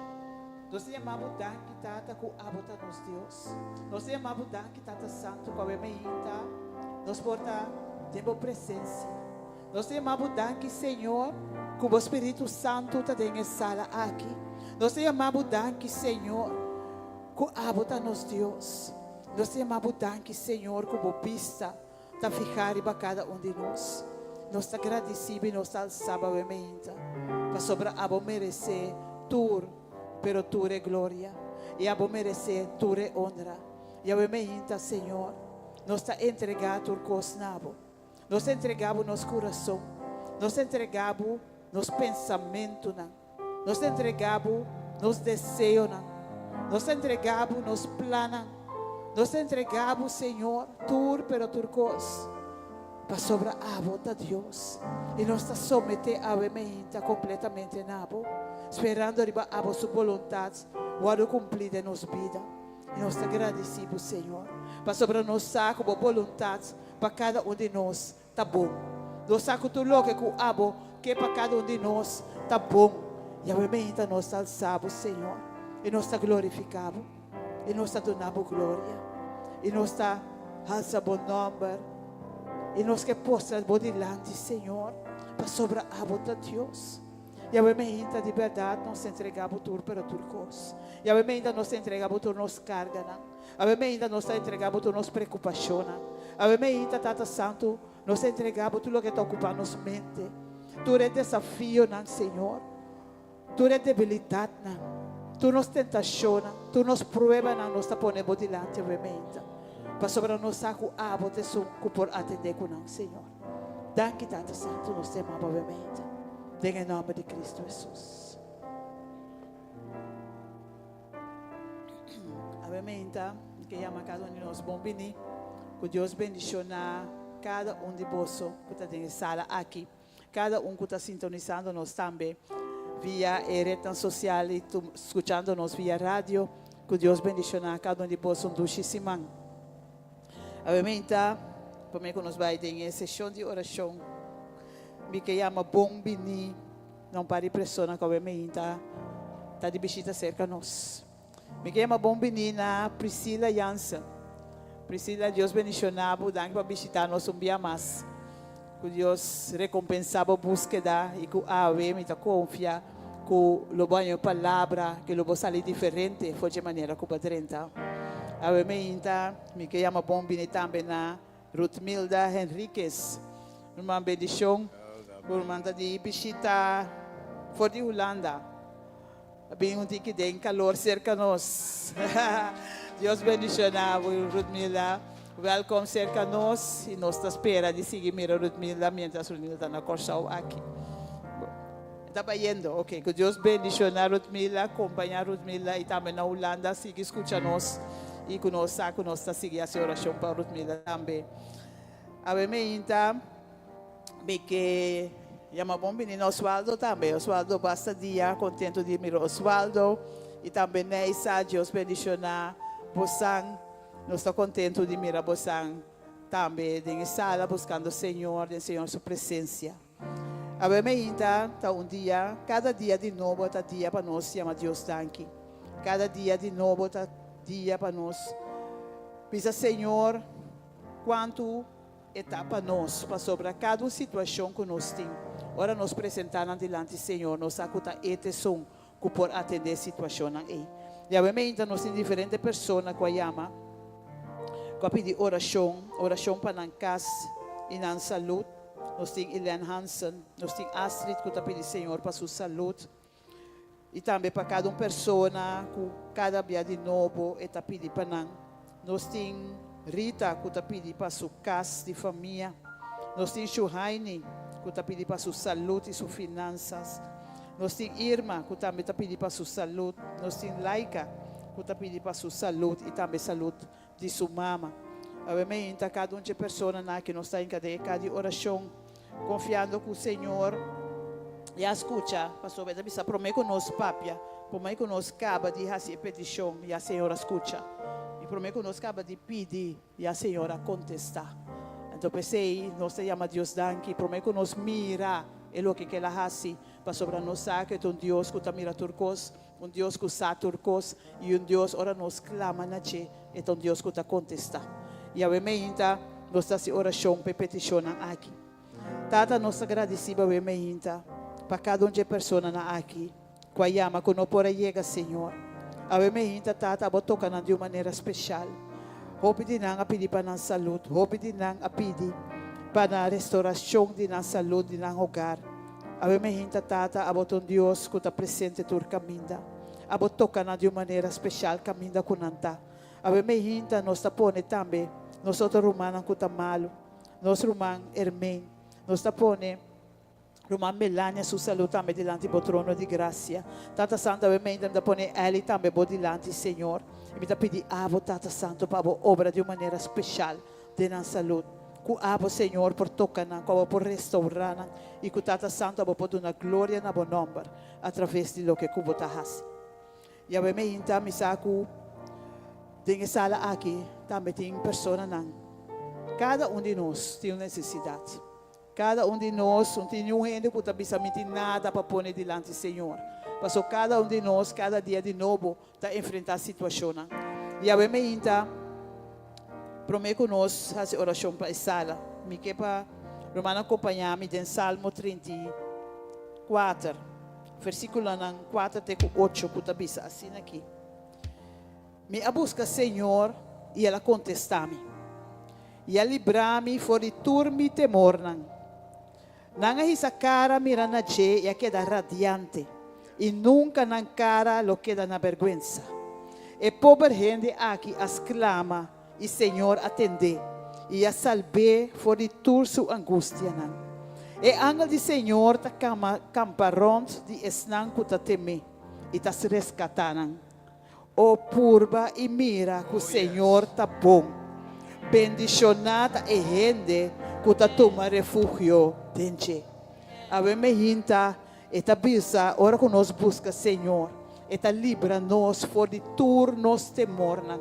Nos ta yama bo danki, Tata, ku abo ta nos Dios. Nos ta yama bo danki, Tata Santu, ku awe meinta nos por ta den bo presensia. Nos ta yama bo danki, Señor, ku bo Spiritu Santu ta den e sala aki. Nos ta yama bo danki, Señor, ku abo ta nos Dios. Nos ta yama bo danki, Señor, ku bo bista ta fihá riba kada un di nos. Nos ta gradisí bo i nos ta alsá bo awe meinta, pasobra abo meresé tur, pero tur e gloria, i abo meresé tur e onra. I awe meinta, Señor, nos ta entregá tur kos na bo. Nos ta entregá bo nos kurason. Nos ta entregá bo nos pensamentunan. Nos ta entregá bo nos deseonan. Nos ta entregá bo nos plannan. Nos ta entregá bo, Señor, tur pero tur kos, pasobra abo ta Dios. I nos ta someté awe meinta kompletamente na bo, sperando riba abo su boluntat wòrdu kumplí den nos bida. I nos ta gradisí bo, Señor, pasobra nos sa ku bo boluntat pa kada un di nos ta bon. Nos sa ku tur loke ku abo ke pa kada un di nos ta bon. Yahweh meinta nos ta alsa bo, Señor, i nos ta glorifiká bo, i nos ta duna bo gloria, i nos ta halsa bo nòmber, i nos ke postra bo dilanti, Señor, pasobra abo ta Dios. Yahweh meinta di bèrdat nos ta entregá bo tur pero tur kos. Yahweh meinta nos ta entregá bo tur nos karganan. Awe meinta nos ta entregá bo tur nos preokupashonnan. Awe meinta, Tata Santu, nos ta entregá bo tur loke ta okupá nos mente, tur e desafionan, Señor, tur e debilidatnan, tur nos tentashonnan, tur nos pruebanan nos ta pone bo dilanti awe meinta, pasobra nos sa ku abo ta esun ku por atendé ku nan, Señor. Danki, Tata Santu, nos ta yama bo awe meinta, den e nòmber di Kristu Hesus. Awe meinta mi ke yama kada un di nos bon bini. Ku Dios bendishoná kada un di boso ku ta den e sala aki, kada un ku ta sintonisando nos tambe via e retnan sosial i skuchando nos via radio. Ku Dios bendishoná kada un di boso un dushi siman. Awe meinta promé ku nos bai den e seshon di orashon mi ke yama bon bini. Na un par di persona ku awe meinta ta di bishita serka nos. Mi ke yama bon bini na Priscilla Jansen. Priscilla, Dios bendishoná bo. Danki pa bishitá nos un bia mas. Ku Dios rekompensá bo búskeda i ku awe mi ta konfia ku lo bo haña un palabra ku lo bo sali diferente for dje manera ku bo a drenta. Awe meinta mi ke yama bon bini tambe na Ruthmilda Henriquez, ruman bendicion cu ruman ta di bishita for di Hulanda. A bin un tiki den calor cerca nos. Dios bendiciona bo Ruthmilda. Welcome cerca nos y nos ta spera di sigui mira Ruthmilda mientras Ruthmilda ta na Corsou aki. Ta bayendo, ok. Cu Dios bendiciona Ruthmilda, acompaña Ruthmilda y tambe na Hulanda sigui scucha nos y cu nos sa cu nos ta sigui haci oracion pa Ruthmilda tambe. Awe meinta mi ke yama bon bini na Oswaldo tambe. Oswaldo basta dia contento di mira Oswaldo y tambe Neisa. Dios bendiciona bosan. Nos ta contento di mira bosan tambe den e sala buscando Señor den Señor su presencia. Awe meinta ta un dia, kada dia di nobo ta dia pa nos yama Dios danki. Kada dia di nobo ta dia pa nos bisa Señor kuantu E ta pa nos, pasobra kada un situashon ku nos tin, ora nos presentá nan dilanti Señor, nos sa ku ta E ta esun ku por atendé e situashonnan ei. I awe meinta nos tin diferente persona ku a yama, ku a pidi orashon, orashon pa nan kas i nan salud. Nos tin Elaine Hansen, nos tin Astrid ku ta pidi Señor pa su salud i tambe pa kada un persona ku kada bia di nobo e ta pidi pa nan. Nos tin Rita ku ta pidi pa su kas di famia. Nos tin Shuhaini ku ta pidi pa su salud i su finansas. Nos tin Irma ku tambe ta pidi pa su salud. Nos tin Laika ku ta pidi pa su salud i tambe salud di su mama. Awe meinta kada un dje personanan aki nos ta hinka den e ka di orashon konfiando ku Señor ya skucha pasobra e ta bisa promé ku nos papia, promé ku nos kaba di hasi e petishon ya Señor a skucha i promé ku nos kaba di pidi ya Señor a kontestá. Anto p'esei nos ta yama Dios danki promé ku nos mira e loke ku el a hasi pasobra nos sa ku e ta un Dios ku ta mira tur kos. Un Dios ku sa tur kos i un Dios ora nos klama na dje, e ta un Dios ku ta kontestá. Yahweh meinta nos ta hasi orashon pa e petishonnan aki. Tata, nos ta gradisí Yahweh meinta pa kada un dje personanan aki ku a yama ku no por a yega, Señor. Yahweh meinta, Tata, abo toka nan di un manera speshal. Hopi di nan a pidi pa nan salud, hopi di nan a pidi pa nan restorashon di nan salud, di nan hogar. Awe me hinta Tata, abo ta un Dios ku ta presente tur kaminda. Abo toka nan di un manera speshal kaminda ku nan ta. Awe me hinta nos ta pone tambe nos otro rumannan ku ta malu, nos ruman Ermeen, nos ta pone ruman Melania su salú tambe dilanti bo trono di grasia. Tata Santu, awe me hinta mi ta pone Elly tambe bo dilanti, Señor. I mi ta pidi abo, Tata Santu, pa abo obra di un manera speshal den nan salud. Ku abo, Señor, por toka nan, ku abo por restaurá nan i ku Tata Santu abo por duna gloria na bo nòmber atraves di loke ku bo ta hasi. Yahweh me hinta mi sa ku den e sala aki tambe tin personanan. Kada un di nos tin un nesesidat. Kada un di nos, no tin niun hende ku ta bisa mi tin nada pa pone dilanti Señor. Paso kada un di nos kada dia di nobo ta enfrentá situashonnan. Yahweh me hinta promé ku nos hasi orashon pa e sala. Mi ke pa rumannan kompañá mi den Salmo 34, versíkulonan 4 te ku 8 ku ta bisa asina aki, Mi a buska Señor i El a kontestá mi, i a librá mi for di tur mi temornan. Nan a hisa kara mira na dje i a keda radiante, i nunka nan kara lo keda na bèrgwensa. E pober hende aki a sklama i Señor a tend'é i a salb'é for di tur su angustianan. E angel di Señor ta kama kampa rònt di esnan ku ta tem'é i ta reskatá nan. O purba i mira ku Señor ta bon. Bendishoná ta e hende ku ta tuma refugio den dje. Awe mehinta e ta bisa ora ku nos buska Señor, e ta libra nos for di tur nos temornan.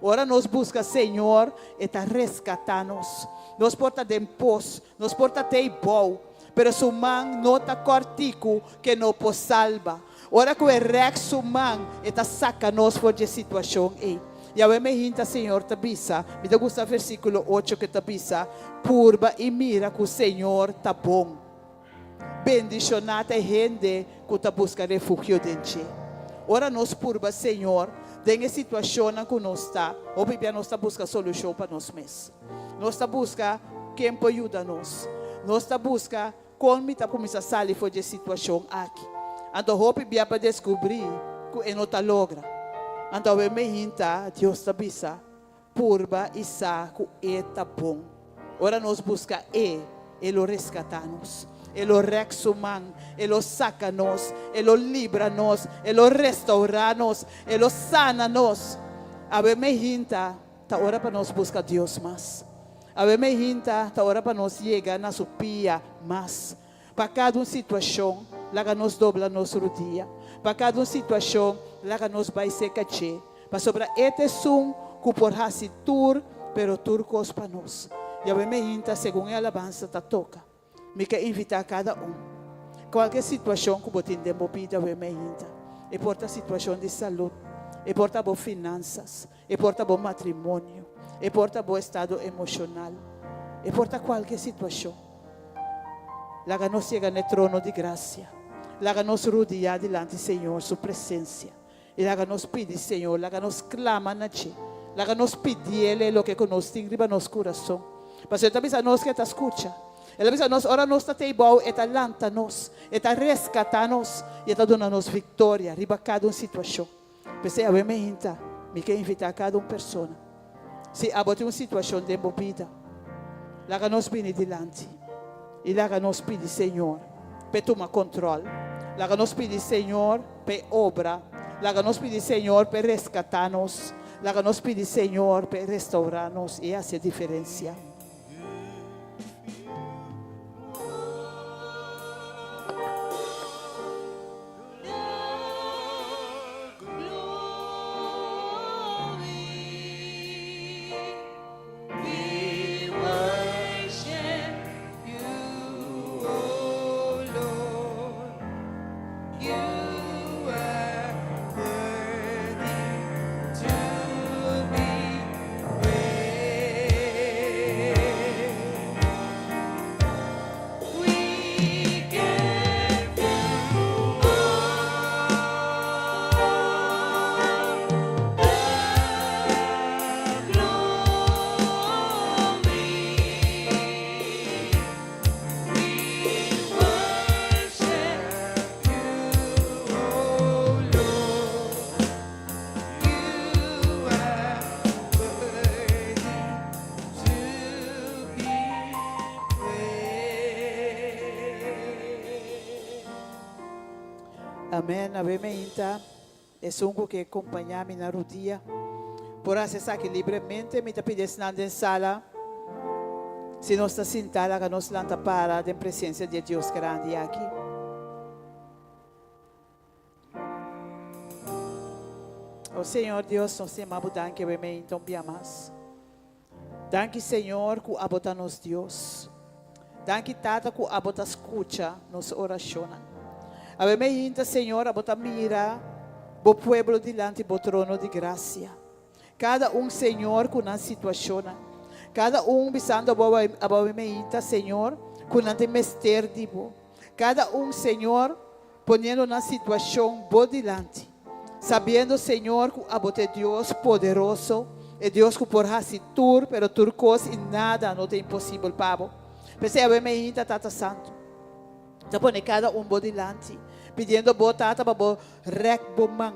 Ora nos buska Señor, e ta reskatá nos. Nos por ta den pos, nos por ta tei bou, pero su man no ta kòrtiku ke no por salba. Ora ku e rèk su man, e ta saka nos for dje situashon ei. Yahweh me hinta Señor ta bisa, mi ta gusta versíkulo ocho ku ta bisa, Purba i mira ku Señor ta bon. Bendishoná ta e hende ku ta buska refugio den dje. Ora nos purba Señor den e situashonnan ku nos ta, hopi bia nos ta buska solushon pa nos mes. Nos ta buska ken por yuda nos. Nos ta buska Kon mi ta kuminsá sali for dje situashon aki? Anto hopi bia pa deskubrí ku e no ta logra. Anto awe meinta Dios ta bisa, Purba i sa ku E ta bon. Ora nos buska E, E lo reskatá nos. E lo rèk Su man, E lo saka nos, E lo libra nos, E lo restourá nos, E lo sana nos. Awe meinta Ta ora pa nos buska Dios mas. Awe meinta ta ora pa nos yega na su pia mas. Pa kada un situashon, laga nos dobla nos rudia. Pa kada un situashon, laga nos bai serka dje. Pasobra E ta esun ku por hasi tur, pero tur kos pa nos. I awe meinta, segun e alabansa ta toka, Mi ke invitá kada un. Kualke situashon ku bo tin den bo bida awe meinta, e por ta situashon di salud, e por ta bo finansas, e por ta bo matrimonio, e por ta bo estado emoshonal, e por ta kualke situashon. Laga nos yega na e trono di grasia. Laga nos rudiá dilanti Señor su presensia. I laga nos pidi Señor, laga nos clama na dje, laga nos pidiele loke cu nos tin riba nos curason. Pasobra e ta bisa nos cu e ta scucha. El a bisa nos ora nos ta tei bou, e ta lanta nos, e ta rescata nos i e ta duna nos victoria riba cada un situacion. P'esei awe meinta mi ke invita cada un persona, si abo tin un situacion den bo bida, laga nos bini dilanti i laga nos pidi Señor p'e tuma control. Laga nos pidi Señor p'e obra. Laga nos pidi Señor p'e reskatá nos. Laga nos pidi Señor p'e restourá nos i hasi e diferensia. Amen. Awe meinta esun ku ke kompañá mi na rudia por hasi esaki libremente. Mi ta pidi esnan den sala, si nos ta sintá, laga nos lanta para den presensia di e Dios grandi aki. O Señor Dios, nos ta yama bo danki awe meinta un bia mas. Danki Señor ku abo ta nos Dios. Danki Tata ku abo ta skucha nos orashonnan. Awe meinta Señor abo ta mira bo pueblo dilanti bo trono di grasia. Kada un Señor ku nan situashonnan. Kada un bisando abo awe meinta Señor ku nan tin mester di bo. Kada un Señor poniendo nan situashon bo dilanti, sabiendo, Señor, ku abo ta e Dios poderoso, e Dios ku por hasi tur, pero tur kos i nada no ta imposibel pa bo. P'esei awe meinta, Tata Santu, ta pone kada un bo dilanti, pidiendo bo, Tata, pa bo rèk bo man,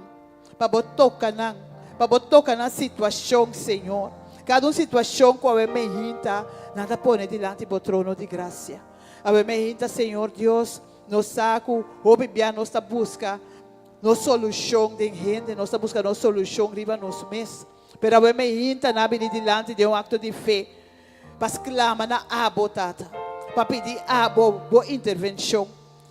pa bo toka nan, pa bo toka nan situashon, Señor. Kada un situashon ku awe meinta nan ta pone dilanti bo trono di grasia. Awe meinta, Señor Dios, Nos sa ku hopi bia nos ta buska nos solushon den hende, nos ta buska nos solushon riba nos mes. Pero awe meinta nan a bini dilanti den un akto di fe pa sklama na abo, Tata, pa pidi abo bo intervenshon.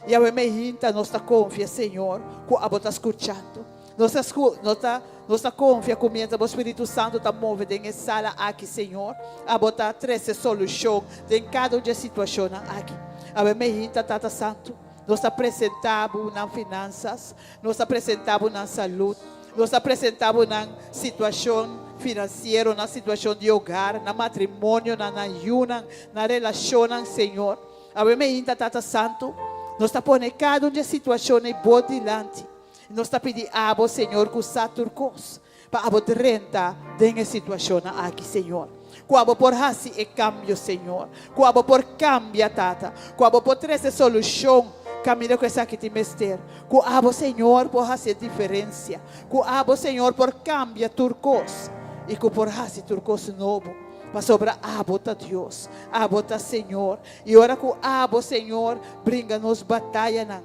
I awe meinta nos ta konfia, Señor, ku abo ta skuchando. Nos ta nos ta nos ta konfia ku mientras bo Spiritu Santu ta move den e sala aki, Señor, abo ta trese solushon den kada un di e situashonnan aki. Awe meinta, Tata Santu, nos ta presentá bo nan finansas, nos ta presentá bo nan salud, nos ta presentá bo nan situashon finansiero, nan situashon di hogar, nan matrimonionan, nan yunan, nan relashonnan, Señor. Awe meinta, Tata Santu, nos ta pone kada un di e situashonnan ei bo dilanti. Nos ta pidi abo, Señor, ku sa tur kos, pa abo drenta den e situashonnan aki, Señor. Ku abo por hasi e kambio, Señor. Ku abo por kambia, Tata. Ku abo por trese solushon kaminda ku esaki tin mester. Ku abo, Señor, por hasi e diferensia. Ku abo, Señor, por kambia tur kos i ku por hasi tur kos nobo. Pasobra abo ta Dios. Abo ta Señor. I ora ku abo, Señor, bringa nos batayanan,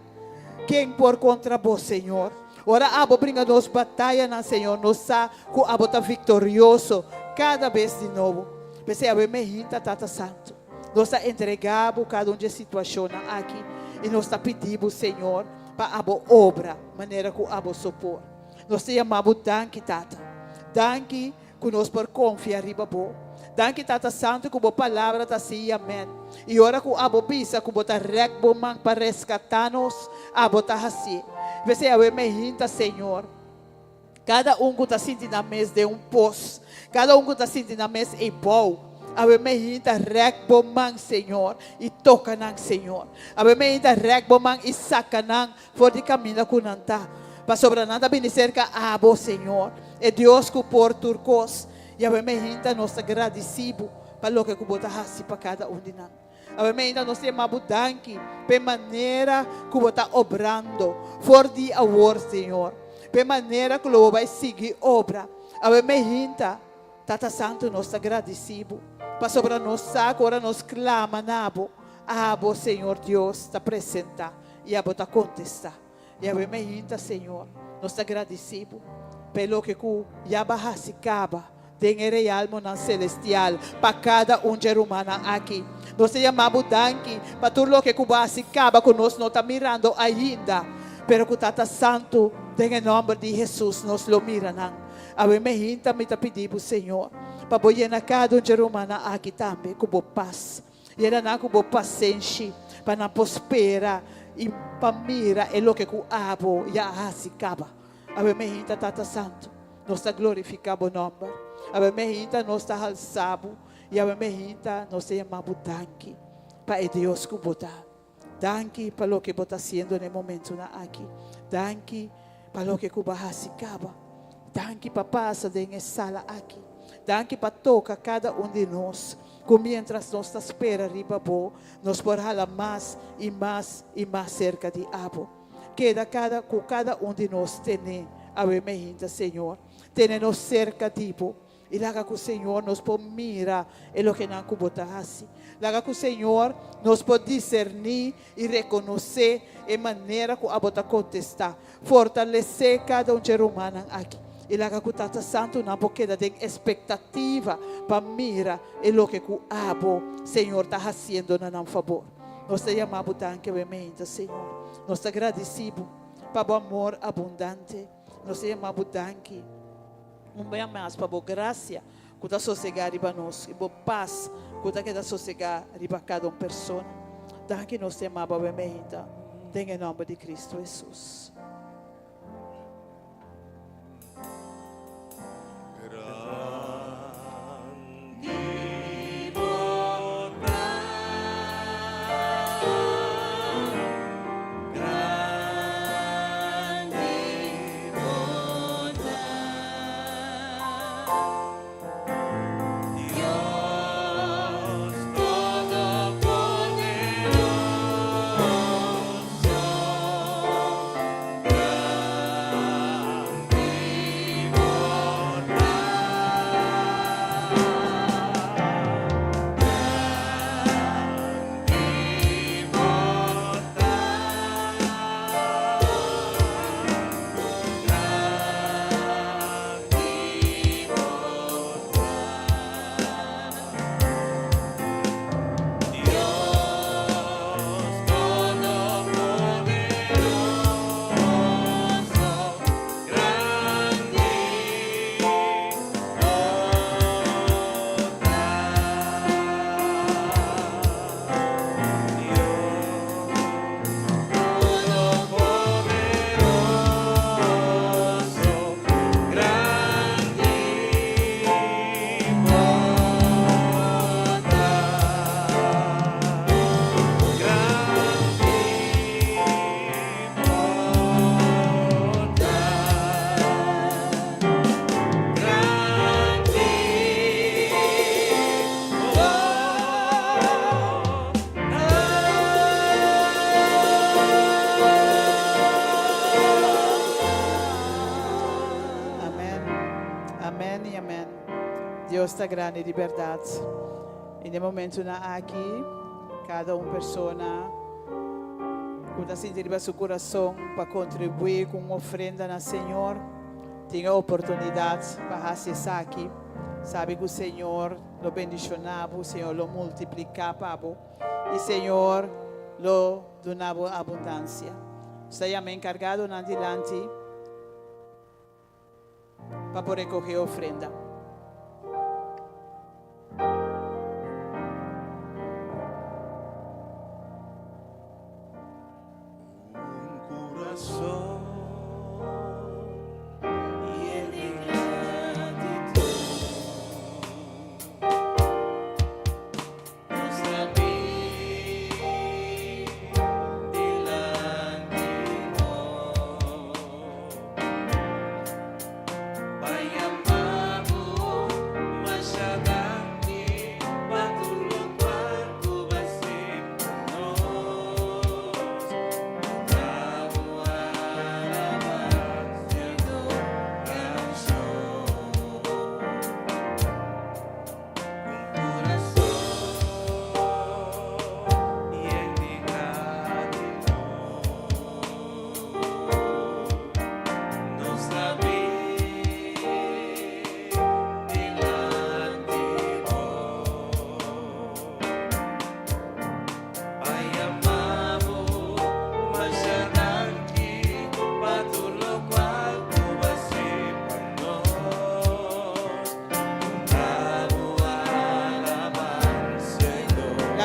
Ken por kontra bo, Señor? Ora abo bringa nos batayanan, Señor, nos sa ku abo ta viktorioso kada bes di nobo. P'esei awe mehinta, Tata Santu, nos ta entregá bo kada un di e situashonnan aki i nos ta pidi bo, Señor, pa abo obra manera ku abo so por. Nos ta yama bo danki, Tata. Danki. Ku nos por konfia riba bo. Danki Tata Santu ku bo palabra ta sí i amèn. I ora ku abo bisa ku bo ta rèk bo man pa reskatá nos, abo ta hasié. P'esei awe mehinta, Señor, kada un ku ta sinti nan mes den un pos, kada un ku ta sinti nan mes ei bou, awe mehinta rèk bo man, Señor, i toka nan, Señor. Awe mehinta rèk bo man i saka nan For di kaminda ku nan ta, pasobra nan ta bini serka abo, Señor, e Dios ku por tur kos. Yahweh meinta nos ta gradisí bo pa loke ku bo ta hasi pa kada un di nan. Yahweh meinta nos ta yama bo danki pa e manera ku bo ta obrando for di awor, Señor, pa e manera ku lo bo bai sigui obra. Yahweh meinta, Tata Santu, nos ta gradisí bo, pasobra nos sa ku ora nos klama na bo, abo, Señor Dios, ta presentá. I abo ta kontestá. I awe mainta, Señor, nos ta gradisí Bo pa e loke ku ya Bo a hasi kaba den e realmonan selestial pa kada un dje rumannan aki. Nos ta yama Bo danki pa tur loke ku Bo a hasi kaba ku nos no ta mirando ainda, pero ku Tata Santu, den e nòmber di Hesus nos lo mira nan. Awe mainta mi ta pidi Bo, Señor, pa Bo yena kada un dje rumannan aki tambe ku Bo pas. Yena nan ku bo pasenshi pa nan por spera i pa mira e loke ku abo ya a hasi kaba. Awe mehinta, Tata Santu, nos ta glorifiká bo nòmber. Awe mehinta, nos ta halsá bo. I awe mehinta, nos ta yama bo danki pa e Dios ku bo ta. Danki pa loke bo ta hasiendo na e momentunan aki. Danki pa loke ku bo a hasi kaba. Danki pa pasa den e sala aki. Danki pa toka kada un di nos ku mientras nos ta spera riba bo, nos por hala mas i mas i mas serka di abo. Keda kada ku kada un di nos tene awe mehinta, Señor. Tene nos serka di bo. I laga ku Señor nos por mira e lokenan ku bo ta hasi. Laga ku Señor nos por diserní i rekonosé e manera ku abo ta kontestá. Fortalesé kada un dje rumannan aki. I laga ku Tata Santu nan por keda den espektativa pa mira e loke ku abo, Señor, ta hasiendo na nan fabor. Nos ta yama bo danki awe meinta, Señor. Nos ta gradisí bo pa bo amor abundante. Nos ta yama bo danki. Un bia mas pa bo gracia cu ta sosega riba nos y bo paz cu ta keda sosega riba cada un persona. Danki nos te amaba awe meinta den e nomber di Cristo Jesus. Grandi bo ta, grandi bo ta. Dios Todopoderoso, grandi bo ta. Grandi bo ta. Amen, amen y amen. Dios ta grandi di berdad. Y den momentonan aki, cada un persona cu ta sinti riba su curason pa contribui cu un ofrenda na Señor, tin e oportunidad pa haci esaki. Sabi cu Señor lo bendiciona bo, Señor lo multiplica pa bo y Señor lo duna bo abundancia. Nos ta yama encargadonan dilanti pa por recoge ofrenda. Un kurason yen di gratitut Nos ta bin dilanti bo Pa yama bo.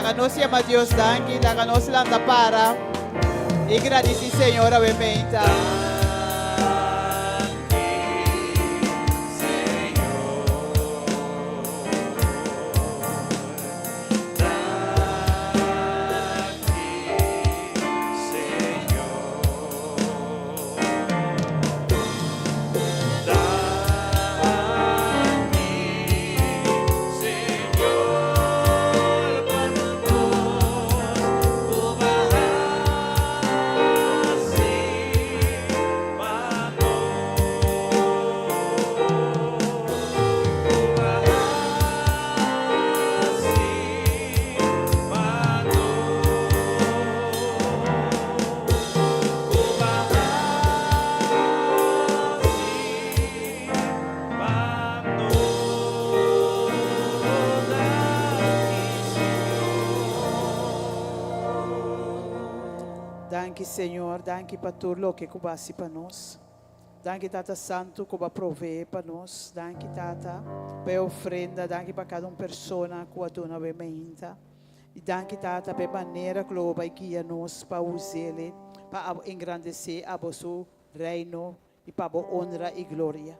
Laga nos yama Dios danki, laga nos lanta para i gradisí Señor awe meinta. Danki Señor, danki pa tur loke ku bo a hasi pa nos. Danki Tata Santu ku bo a provee pa nos. Danki Tata pa e ofrenda, danki pa kada un persona ku a duna bo e meinta. I danki Tata pa e manera ku lo bo bai guia nos pa us'el pa abo engrandesé abo su Reino i pa bo onra i gloria.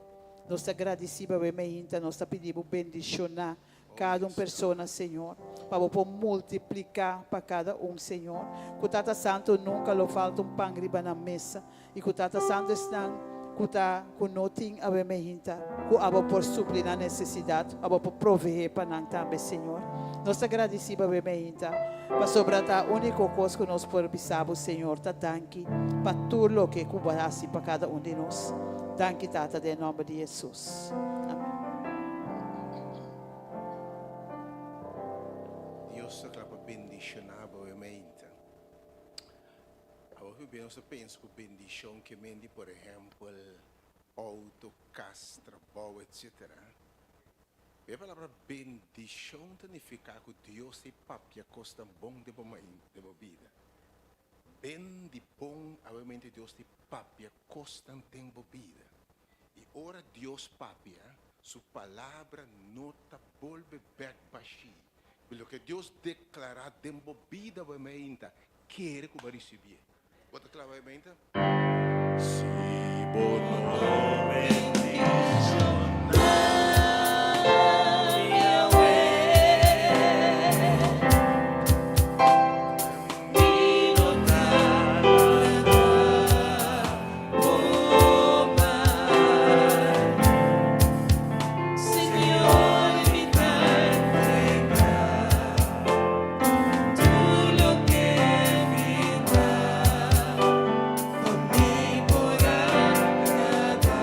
Nos ta gradisí pa bo e meinta, nos ta pidi bo bendishoná kada un persona, Señor, pa bo por multipliká pa kada un, Señor. Ku Tata Santu nunka lo falta un pan riba nan mesa, i ku Tata Santu esnan ku ta ku no tin awe meinta, ku abo por supli nan nesesidat, abo por proveé pa nan tambe, Señor. Nos ta gradisí pa bo e meinta, pasobra ta úniko kos ku nos por bisa bo, Señor, ta danki pa tur loke ku bo a hasi pa kada un di nos. Danki, Tata, den e nòmber di Hesus. Amèn. Dios ta kla pa bendishoná bo e meinta. Awor ku nos ta pensa ku bendishon ke men di por ehèmpel outo, kas, trabou etsetera. E palabra bendishon ta nifiká ku Dios ta papia kosnan bon den bo den bo bida. Ben di bon awemente Dios ta papia kosnan den bo bida. I ora Dios papia, su palabra no ta bolbe bèk bashí. Loke Dios deklará den bo bida bo meinta, kere ku bo a risibié. Bo ta kla bo meinta? Si bo no bendishoná mi awe, mi no ta nada bo mas. Señor, mi ta entregá tur loke mi ta, pa mi por agradá.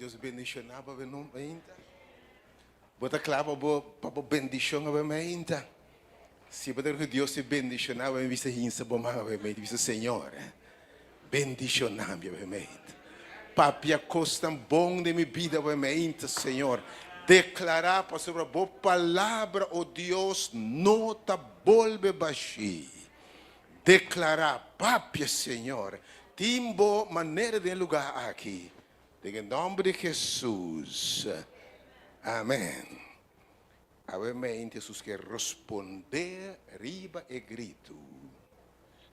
Dios bendishoná bo mainta? Bo ta kla pa bo pa bo bendishon awe mainta? Si bo ta kere ku Dios ta bendishoná bo, bisa hinsa bo man awe mainta, bisa Señor, bendishoná mi awe mainta. Papia kosnan bon den mi bida awe mainta, Señor. Deklará pasobra bo palabra, o Dios, no ta bolbe bashí. Deklará, Papia, Señor, tin bo manera den e lugá aki. Den e nòmber di Hesus. Amèn. Awe meinti Hesus ke rospondé riba e gritu,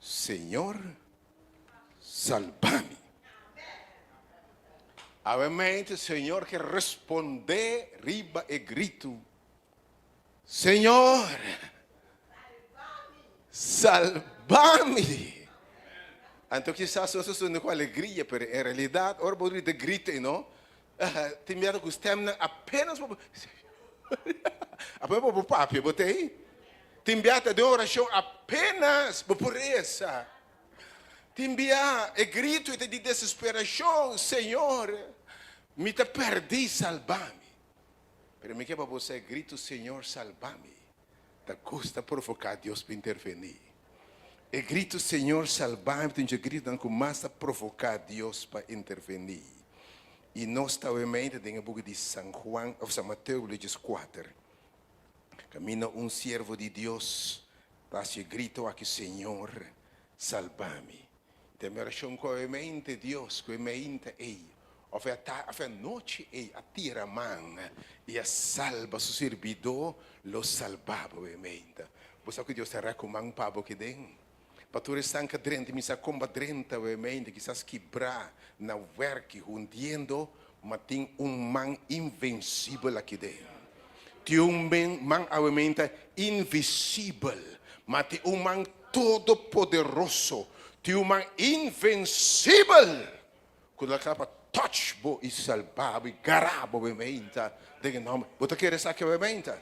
Señor, salba mi. Awe meinti Señor ke rospondé riba e gritu, Señor, salba mi! Anto kisas nos ta sunda ku alegria, pero en realidat ora bo grita grita ei no, tin miedo ku stemnan apenas bo apenas bo por papia bo ta ei. Tin bia ta den orashon apenas bo por resa. Tin bia e grito ei ta di desesperashon, Señor, mi ta pèrdí, salba mi. Pero mi ke pa bo sa e gritu Señor salba mi ta gusta provoká Dios pa intervení. E gritu Señor salba mi ta un dje gritunan ku mas ta provoká Dios pa intervení. I nos ta obviamente den e buki di San Juan òf San Mateo kapítulo dieskuater kaminda un siervo di Dios ta hasi e gritu aki Señor salba mi. Ta mi orashon ku obviamente Dios ku e meinta ei òf e òf e anochi ei a tira man i a salba su sirbidó, lo salba bo e meinta. Bo sa ku Dios ta rèk un man pa bo kiden? Pa tur esnan ku a drenta, mi sa kon bo a drenta e meinta, kisas kibrá na wèrki hundiendo, ma tin un man invensibel akiden. Tin un man awe meinta invisibel, ma tin un man Todopoderoso tin un man invensibel ku ta kla pa touch bo i salba bo i gara bo bemeinta den e nòmber. Bo ta kere esaki bemeinta?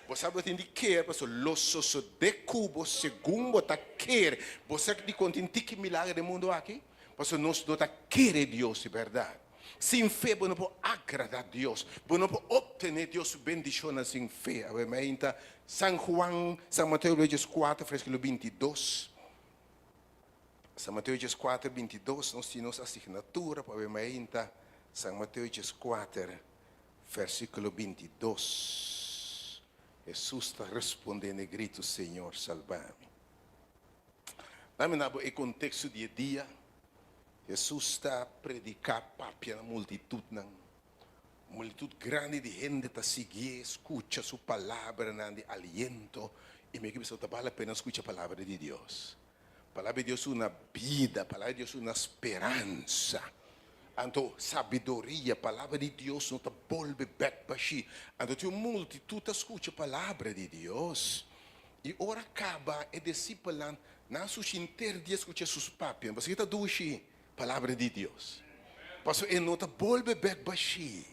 Bo sa bo tin di kere pasobra lo sosodé ku bo segun bo ta kere. Bo sa dikon tin tiki milager den mundu aki? Pasobra nos no ta kere Dios di bèrdat. Sin fe bo no por agradá Dios. Bo no por obtené Dios su bendishonnan sin fe. Awe mainta San Juan, San Mateo 4, versíkulo 22. San Mateo 4, 22, nos tin nos asignatura pa awe mainta. San Mateo 4, versíkulo 22. Hesus ta respondé na e gritu, Señor, salba mi. Dame na bo e konteksto di e dia. Hesus ta prediká papia na multitutnan. Multitut grandi di hende ta siguié, skucha su palabranan di aliento i mi ke bisa ta bal la pena skucha palabra di Dios. Palabra di Dios ta una bida, palabra di Dios ta una speransa. Anto sabiduria, palabra di Dios no ta bolbe bèk bashí. Anto tin un multitut ta skucha palabra di Dios. I ora kaba e disipelnan nan sushi henter dia skucha Hesus papia. Pasobra ta dushi palabra di Dios. Pasobra e no ta bolbe bek bashí.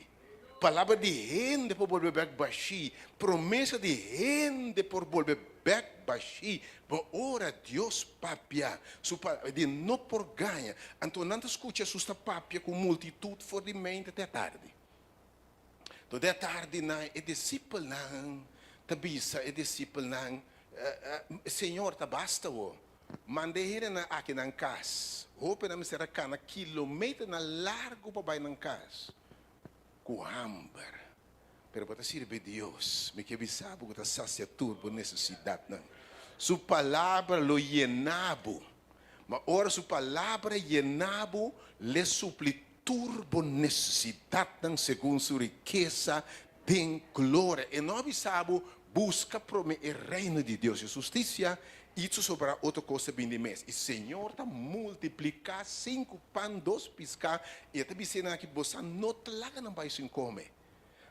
Palabra di hende por bolbe bek bashí. Promesa di hende por bolbe bek bashí. Pero ora Dios papia, su palabra di no por gaña. Anto nan ta skucha Hesus ta papia ku multitut for di mente te atardi. Tot e atardi nan e disipelnan ta bisa e disipelnan, Señor, ta basta bo. Manda e hendenan aki nan kas. Hopi nan mester a kana kilometernan largu pa bai nan kas ku hamber. Pero bo ta sirbi Dios. Mi ke bisa bo ku ta sasia tur bo nesesidatnan. Su palabra lo yena bo. Ma ora su palabra yena bo, l'e supli Tur bo nesesidatnan segun su rikesa den gloria. E no a bisa bo, Buska promé e reino di Dios i su hustisia, i su sobrá otro kos ta bini di mes. I Señor ta multipliká sinku pan, dos piská, i e ta bis'é nan aki, Bosa no ta laga nan bai sin kome.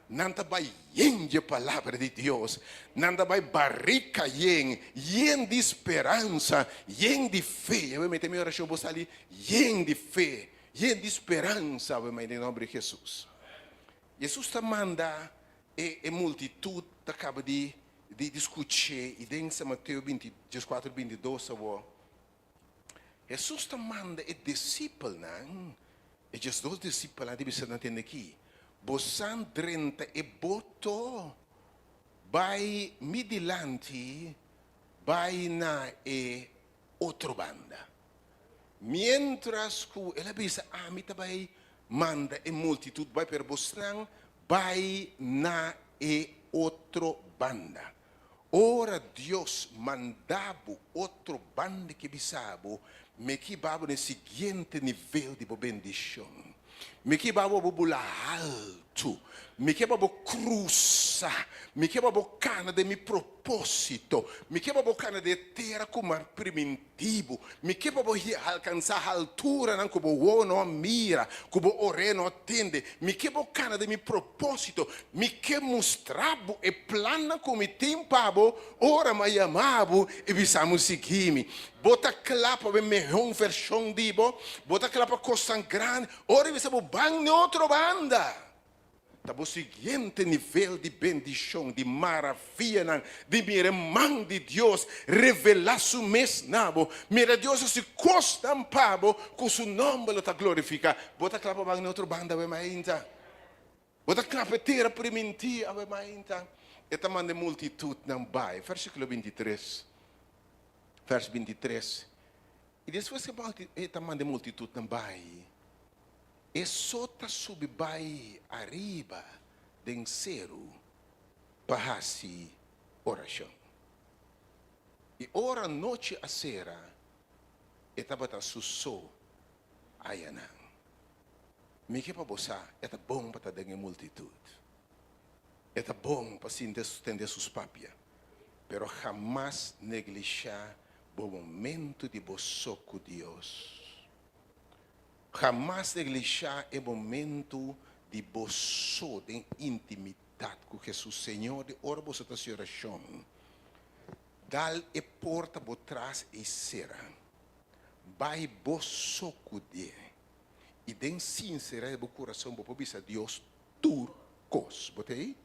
Nan ta bai yen dje palabra di Dios. Nan ta bai barika yen, yen di speransa, yen di fe. Yahweh mete mi orashon bo sali yen di fe, yen di speransa, Yahweh den nomber di Jesus. Jesus ta manda e e multitut ta kaba di di di skuch'é i den San Mateo binti dieskuater 22 awor Jesus ta manda e disipelnan. E 12 disipelnan di bisa nan tende aki, Bosan drenta e boto, bai mi dilanti, bai na e otro banda. Miéntras ku el a bisa, Ami ta bai manda e multitut bai, pero bosnan bai na e otro banda. Ora Dios manda bo otro banda ke bisa bo, Mi ke hiba bo na e siguiente nivel di bo bendishon. Mi ke hiba bo bo bula haltu. Mi ke pa bo krusa. Mi ke pa bo kana den mi propósito. Mi ke pa bo kana den e tera ku mi a primintí bo. Mi ke pa bo alkansá halturanan ku bo wowo no a mira, ku bo orea no a tende. Mi ke bo kana den mi propósito. Mi ke mustra bo e plannan ku mi tin pa bo ora mi a yama bo i bisa bo sigui mi. Bo ta kla pa bo e mehon vershon di bo? Bo ta kla pa kosnan grandi? Ora i bisa bo ban n'e otro banda, ta bo siguiente nivel di bendishon, di maravianan, di mira e man di Dios revelá su mes na bo, mira Dios hasi kosnan pa bo ku su nòmber lo ta glorifiká. Bo ta kla pa ban n'e otro banda awe mainta? Bo ta kla pa e tera primintí awe mainta? E ta manda e multitutnan bai. Versíkulo 23, vèrs 23, I despues ku e ta manda e multitutnan bai, e so ta subi bai ariba den seru pa hasi orashon. I ora nochi a sera, e tabata su so ayanan. Mi ke pa bo sa, e ta bon pa ta den e multitut. E ta bon pa sinti tende sus papia, pero hamas neglishá bo momento di bo so ku Dios. Hamas neglishá e momento di bo so den intimidat ku Hesus. Señor, di ora boso ta hasi orashon, dal e porta bo tras ei sera. Bai bo so ku die. I den sinsera di bo kurason bo por bisa Dios tur kos. Bo ta ei?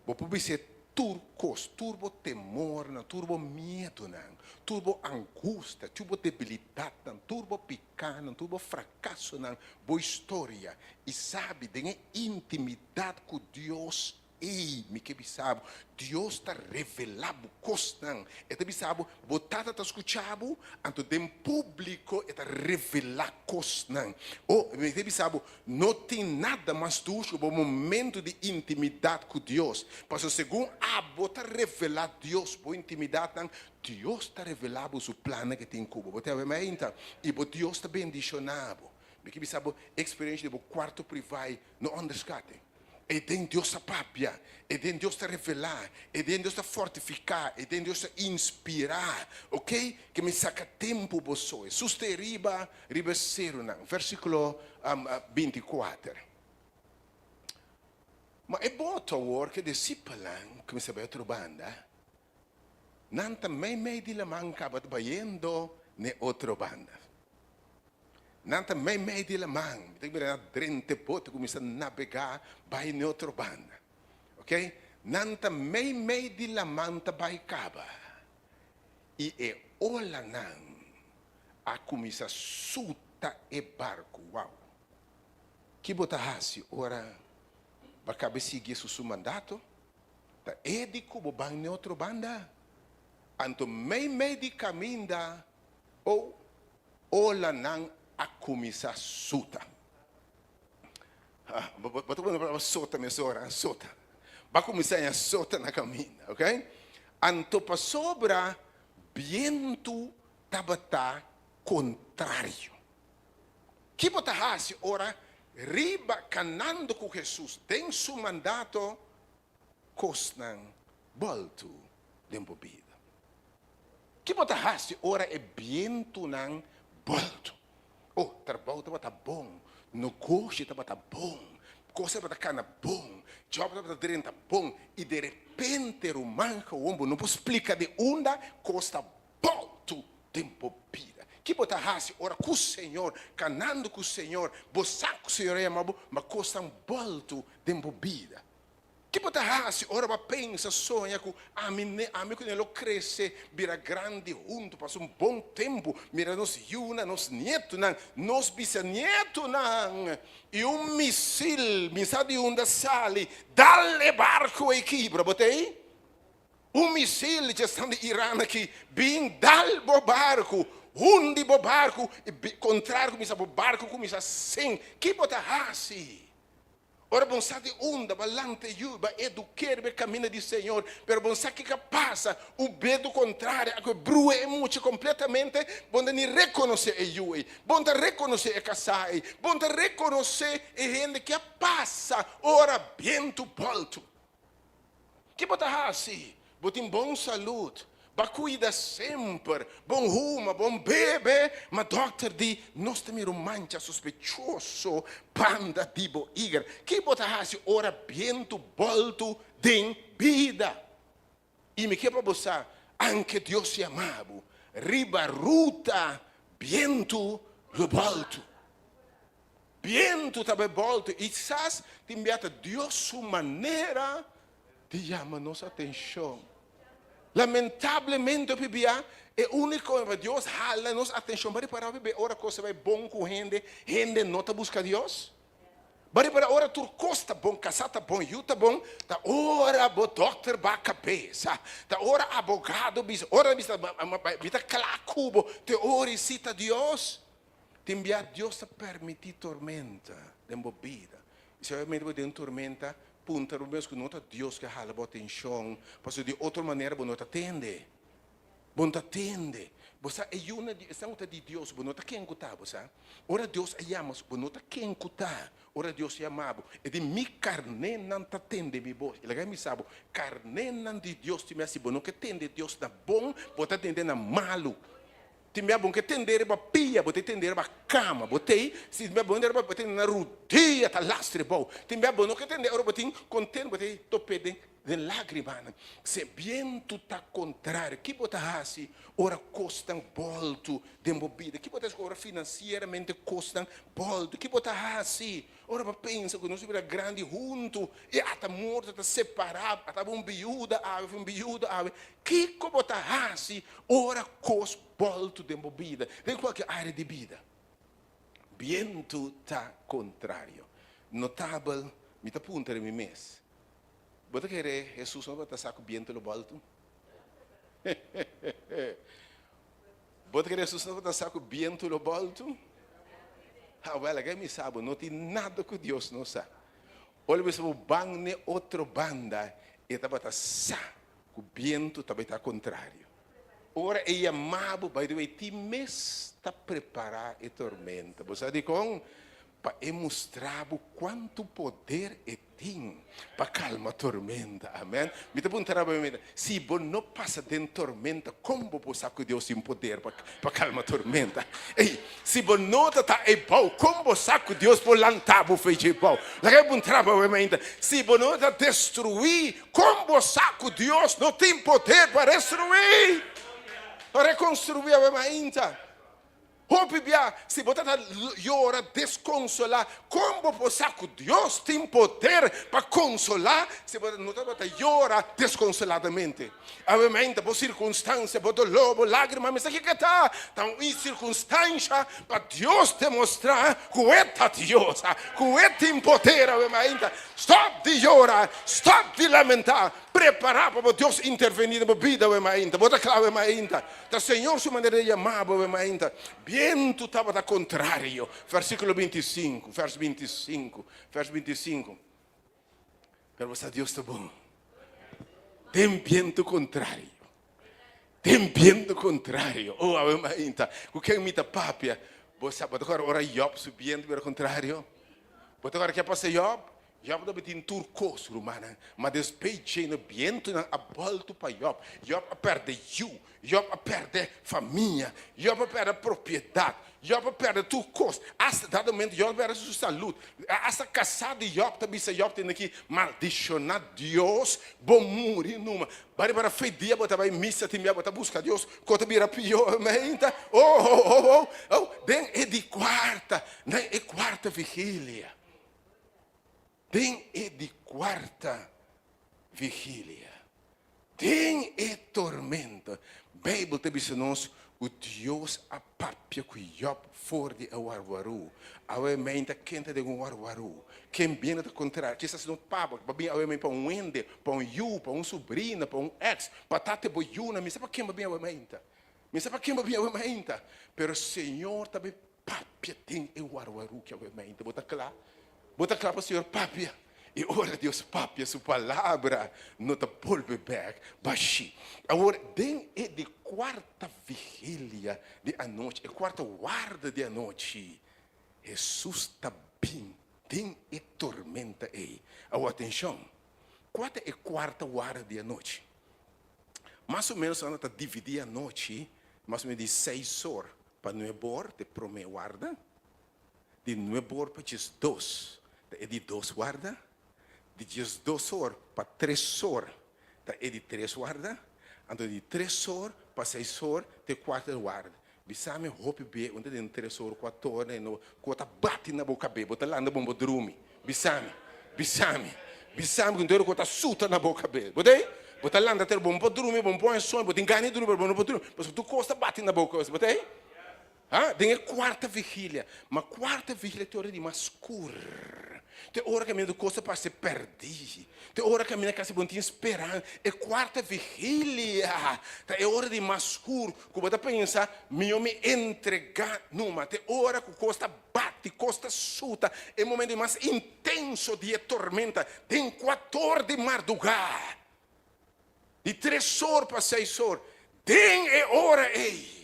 Bo por bis'é tur kos, tur bo temornan, tur bo miedunan, tur bo angustia, tur bo debilidatnan, tur bo pikánan, tur bo frakasonan, bo historia. I sabi, den e intimidat ku Dios Ey, mi ke bisa bo, Dios ta revelá bo kosnan. E ta bisa bo, bo Tata ta skuchá bo, anto den públiko e ta revelá kosnan. Oh, mi ke bisa bo, no tin nada mas dushi ku bo momento di intimidat ku Dios. Pasobra segun abo ta revelá Dios bo intimidatnan, Dios ta revelá bo su plannan ke tin ku bo. Bo ta wak mainta, i bo Dios ta bendishoná bo. Mi ke bisa bo, eksperensia di bo kuarto privá ei, no onderskate. E den Dios ta papia, e den Dios ta revelá, e den Dios ta fortifiká, e den Dios ta inspirá. Ok? Ke mi saka tempu bo so. Hesus ta e riba riba e serunan. Versíkulo 24. Ma e boto awor ku e disipelnan kuminsá bai otro banda, nan ta meimei di laman kaba ta bayendo n'e otro banda. Nan ta meimei di laman. Mi ta mira nan drenta e bote kuminsá nabegá bai n'e otro banda. Ok? Nan ta meimei di laman ta bai kaba. I e olanan a kuminsá suta e barku. Wou! Ki bo ta hasi ora bo a kaba sigui Hesus su mandato? Ta e di ku bo ban n'e otro banda. Anto meimei di kaminda, o Olanan a kuminsá suta. Bo ta pone palabra sota mesora, sota. Bo a kuminsá haña sota na kaminda, ok? Anto pasobra bientu tabata kontrario. Ki bo ta hasi ora riba kanando ku Hesus den su mandato kosnan bòltu den bo bida? Ki bo ta hasi ora e bientunan bòltu? Oh, trabou tabata bon, negoshi tabata bon, kos tabata kana bon, jòb tabata drenta bon, i derepente ruman gewoon bo no por splika di unda kos ta bòltu den bo bida. Ki bo ta hasi ora ku Señor, kanando ku Señor, bo sa ku Señor a yama bo, ma kosnan bòltu den bo bida? Ki bo ta hasi ora bo a pensa, soña ku ami ne ami ku ne lo krese bira grandi huntu, pasa un bon tempu, mira nos yunan, nos nietunan, nos bisanietunan, i un misil mi sa di unda sali dal e barku ei kibra, bo ta ei? Un misil dje esnan di Iran aki bin dal bo barku, hundi bo barku, i kontrario kuminsa bo barku kuminsa sink, ki bo ta hasi? Ora bon sa di unda ba lanta e yu, ba eduke riba e kaminda di Señor, pero bon sa kiko a pasa, un bedu kontrario a ku e brua e mucha kompletamente, bon ta ni rekonosé e yu ei, bon ta rekonosé e kasá ei, bon ta rekonosé e hende ke a pasa ora bientu bòltu. Ke bo ta hasi? Bo tin bon salud, ba cuida semper, bon huma, bon bebe, ma dokter di nos ta mira un mancha sospechoso banda di bo iger. Ke bo ta hasi ora bientu boltu den bida? I mi ke pa bo sa, anke Dios yama bo riba ruta bientu lo boltu. Bientu ta bai boltu i kisas tin bia ta Dios su manera di yama nos atenshon. Lamentablemente hopi bia e úniko pa Dios hala nos atenshon bo a ripará hopi bia ora kos ta bai bon ku hende, hende no ta buska Dios. Bo a ripará ora tur kos ta bon, kasá ta bon, yu ta bon, ta ora bo dòkter ba kabesa, ta ora abogado bisa, ora bisa mi ta kla ku bo, te ora i sita Dios. Tin bia Dios ta permití tormenta den bo bida. I si obviamente bo den tormenta, puntra bo mes ku no ta Dios ke hala bo atenshon, pasobra di otro manera bo no ta tende. Bo no ta tende. Bo sa e yunan di esnan ku ta di Dios, bo no ta ken ku ta, bo sa. Ora Dios a yama, bo no ta ken ku ta. Ora Dios yama bo, e di, Mi karnénan ta tende mi bos. I laga mi sa bo, karnénan di Dios tin bia si bo no ke tende Dios na bon, bo ta tende na malu. Tin bia bon ke tende riba pia, bo ta tende riba kama, bo tei, si tin bia bon riba bo tende na rudia ta lastra bou. Tin bia bo no ke tende ora bo tin konten bo ta top'é den den lagrimanan. Si e bientu ta kontrario, ki bo ta hasi ora kosnan boltu den bo bida? Ki bo ta hasi ora finansieramente kosnan boltu? Ki bo ta hasi ora bo pensa ku nos a bira grandi huntu i ata morto ta separá, ata bo un biuda awe òf un biuda awe? Kiko bo ta hasi ora kos bòltu den bo bida, den kualke área di bida? Bientu ta kontrario. Notabel, mi ta puntra mi mes, Bo ta kere Hesus no tabata sa ku bientu lo bòltu? Bo ta kere Hesus no tabata sa ku bientu lo bòltu? Awèl, laga mi sa bo, no tin nada ku Dios no sa. Ora bo bisa bo ban n'e otro banda, e tabata sa ku bientu ta bai ta kontrario. Ora e yama bo, by the way, ti mes ta prepará e tormenta. Bo sa dikon? Pa e mustra bo kuantu poder e tin pa kalma tormenta. Amen. Mi ta puntra bo mi, si bo no pasa den tormenta, kon bo por sa ku Dios tin poder pa pa kalma tormenta? Ey, si bo no ta ta ebou, kon bo sa ku Dios por lanta bo for dje ebou? Laga mi puntra bo ainda, si bo no ta destruí, Kon bo sa ku Dios no tin poder pa restruí, pa rekonstruí awe mainta? Hopi bia, si bo ta ta yora deskonsolá, kon bo por sa ku Dios tin poder pa konsolá si bo no tabata yora deskonsoladamente? Awe mainta, bo sirkunstansia, bo doló, bo lágrima, mester kiko ta? Ta un sirkunstansha pa Dios demostrá ku E ta Dios, ku E tin poder awe mainta. Stop di yora, stop di lamentá, prepará pa bo Dios intervení den bo bida awe mainta. Bo ta kla awe mainta? Ta Señor su manera di yama bo awe mainta. Bientu tabata kontrario. Versíkulo 25, vers 25, vers 25. Pero bo sa Dios ta bon. Den bientu kontrario. Den bientu kontrario. Oh, awe mainta, ku ken mi ta papia? Bo sa, bo ta kòrda ora Job su bientu bira kontrario? Bo ta kòrda ke a pasa Job? Job tabatin tur kos, rumannan, ma despues dje no bientunan a bòltu pa Job. Job a pèrdè yu, Job a pèrdè famia, Job a pèrdè propiedat, Job a pèrdè tur kos. Asta dado momento Job a pèrdè su salud. Asta kasá di Job ta bisa Job tende ki, Maldishoná Dios, bo muri numa. Bari para fe dia bo ta bai misa tin bia bo ta buska Dios ko ta bira pio meinta oh oh oh oh oh den e di kuarta na e kuarta vigilia den e di kuarta. vigilia. Den e tormenta, Beibel ta bisa nos ku Dios a papia ku Yòb for di e warwarú. Awe mei ta ken ta den un warwarú? Ken biendo ta kontra? Kisas no pa bo, bo bin awe mei pa un hende, pa un yu, pa un subrina, pa un eks, pa tata bo yunan. Mi sa pa ken bo bin awe meinta. Mi sa pa ken bo bin awe meinta. Pero Señor ta bin Papia den e warwarú ki awe mente. Bo ta kla? Bo ta kla pa Señor papia? I ora Dios papia su palabra no ta bolbe bèk bashí. Awor, den e di kuarta vigilia di anochi, e kuarta warda di anochi, Hesus ta bin den e tormenta ei. Awor, atenshon! Kua ta e kuarta warda di anochi? Mas o ménos nan ta dividí anochi mas o ménos di seis or Pa nuebor ta e promé warda, di nuebor pa diesdos ta e di dos warda, di diesdos or pa tres or ta e di tres warda, anto di tres or pa seis or ta e kuater warda. Bisa mi hopi be unda den tres or kuater or na no ku ta bati na bo kabe, bo ta landa bon bo drumi. Bisa mi, bisa mi, bisa mi ku un ku ta suta na bo kabe. Bo ta ei? Bo ta lanta ter bo no por drumi, bo no por haña soño, bo tin gana di drumi pero bo no por drumi pasobra tur kos ta bati na bo kabes. Bo ta ei? Ha? Den e kuarta vigilia. Ma kuarta vigilia ta e ora di mas skur. Ta e ora kaminda tur kos ta parse pèrdí. Ta e ora kaminda kasi bo no tin speransa. E kuarta vigilia ta e ora di mas skur ku bo ta pensa, Mihó mi entregá numa. Ta e ora ku kos ta bati, kos ta suta, e momento di mas intenso di e tormenta, den kuator di mardugá, di tres or pa seis or, den e ora ei,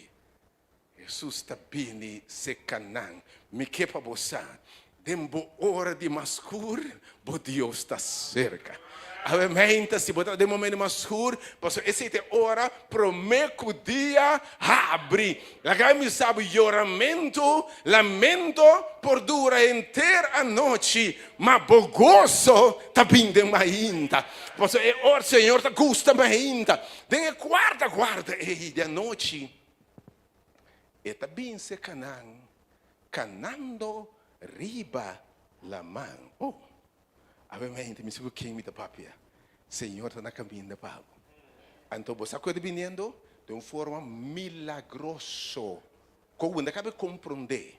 Hesus ta bini seka nan. Mi ke pa bo sa, den bo ora di mas skur, bo Dios ta serka. Awe meinta si bo ta den momento mas skur, pasobra esei ta e ora promé ku dia habri. Laga mi sa bo yoramentu, lamento por dura henter anochi, ma bo goso ta bin den mainta. Pasobra e ora Señor ta gusta mainta. Den e kuarta guarda ei di anochi, e ta bin serka nan kanando riba laman. Oh, awe mente mi sigur ken mi ta papia. Señor ta na kaminda pa bo. Anto bo sa ku e ta biniendo den un forma milagroso ku bo no ta kabe komprondé.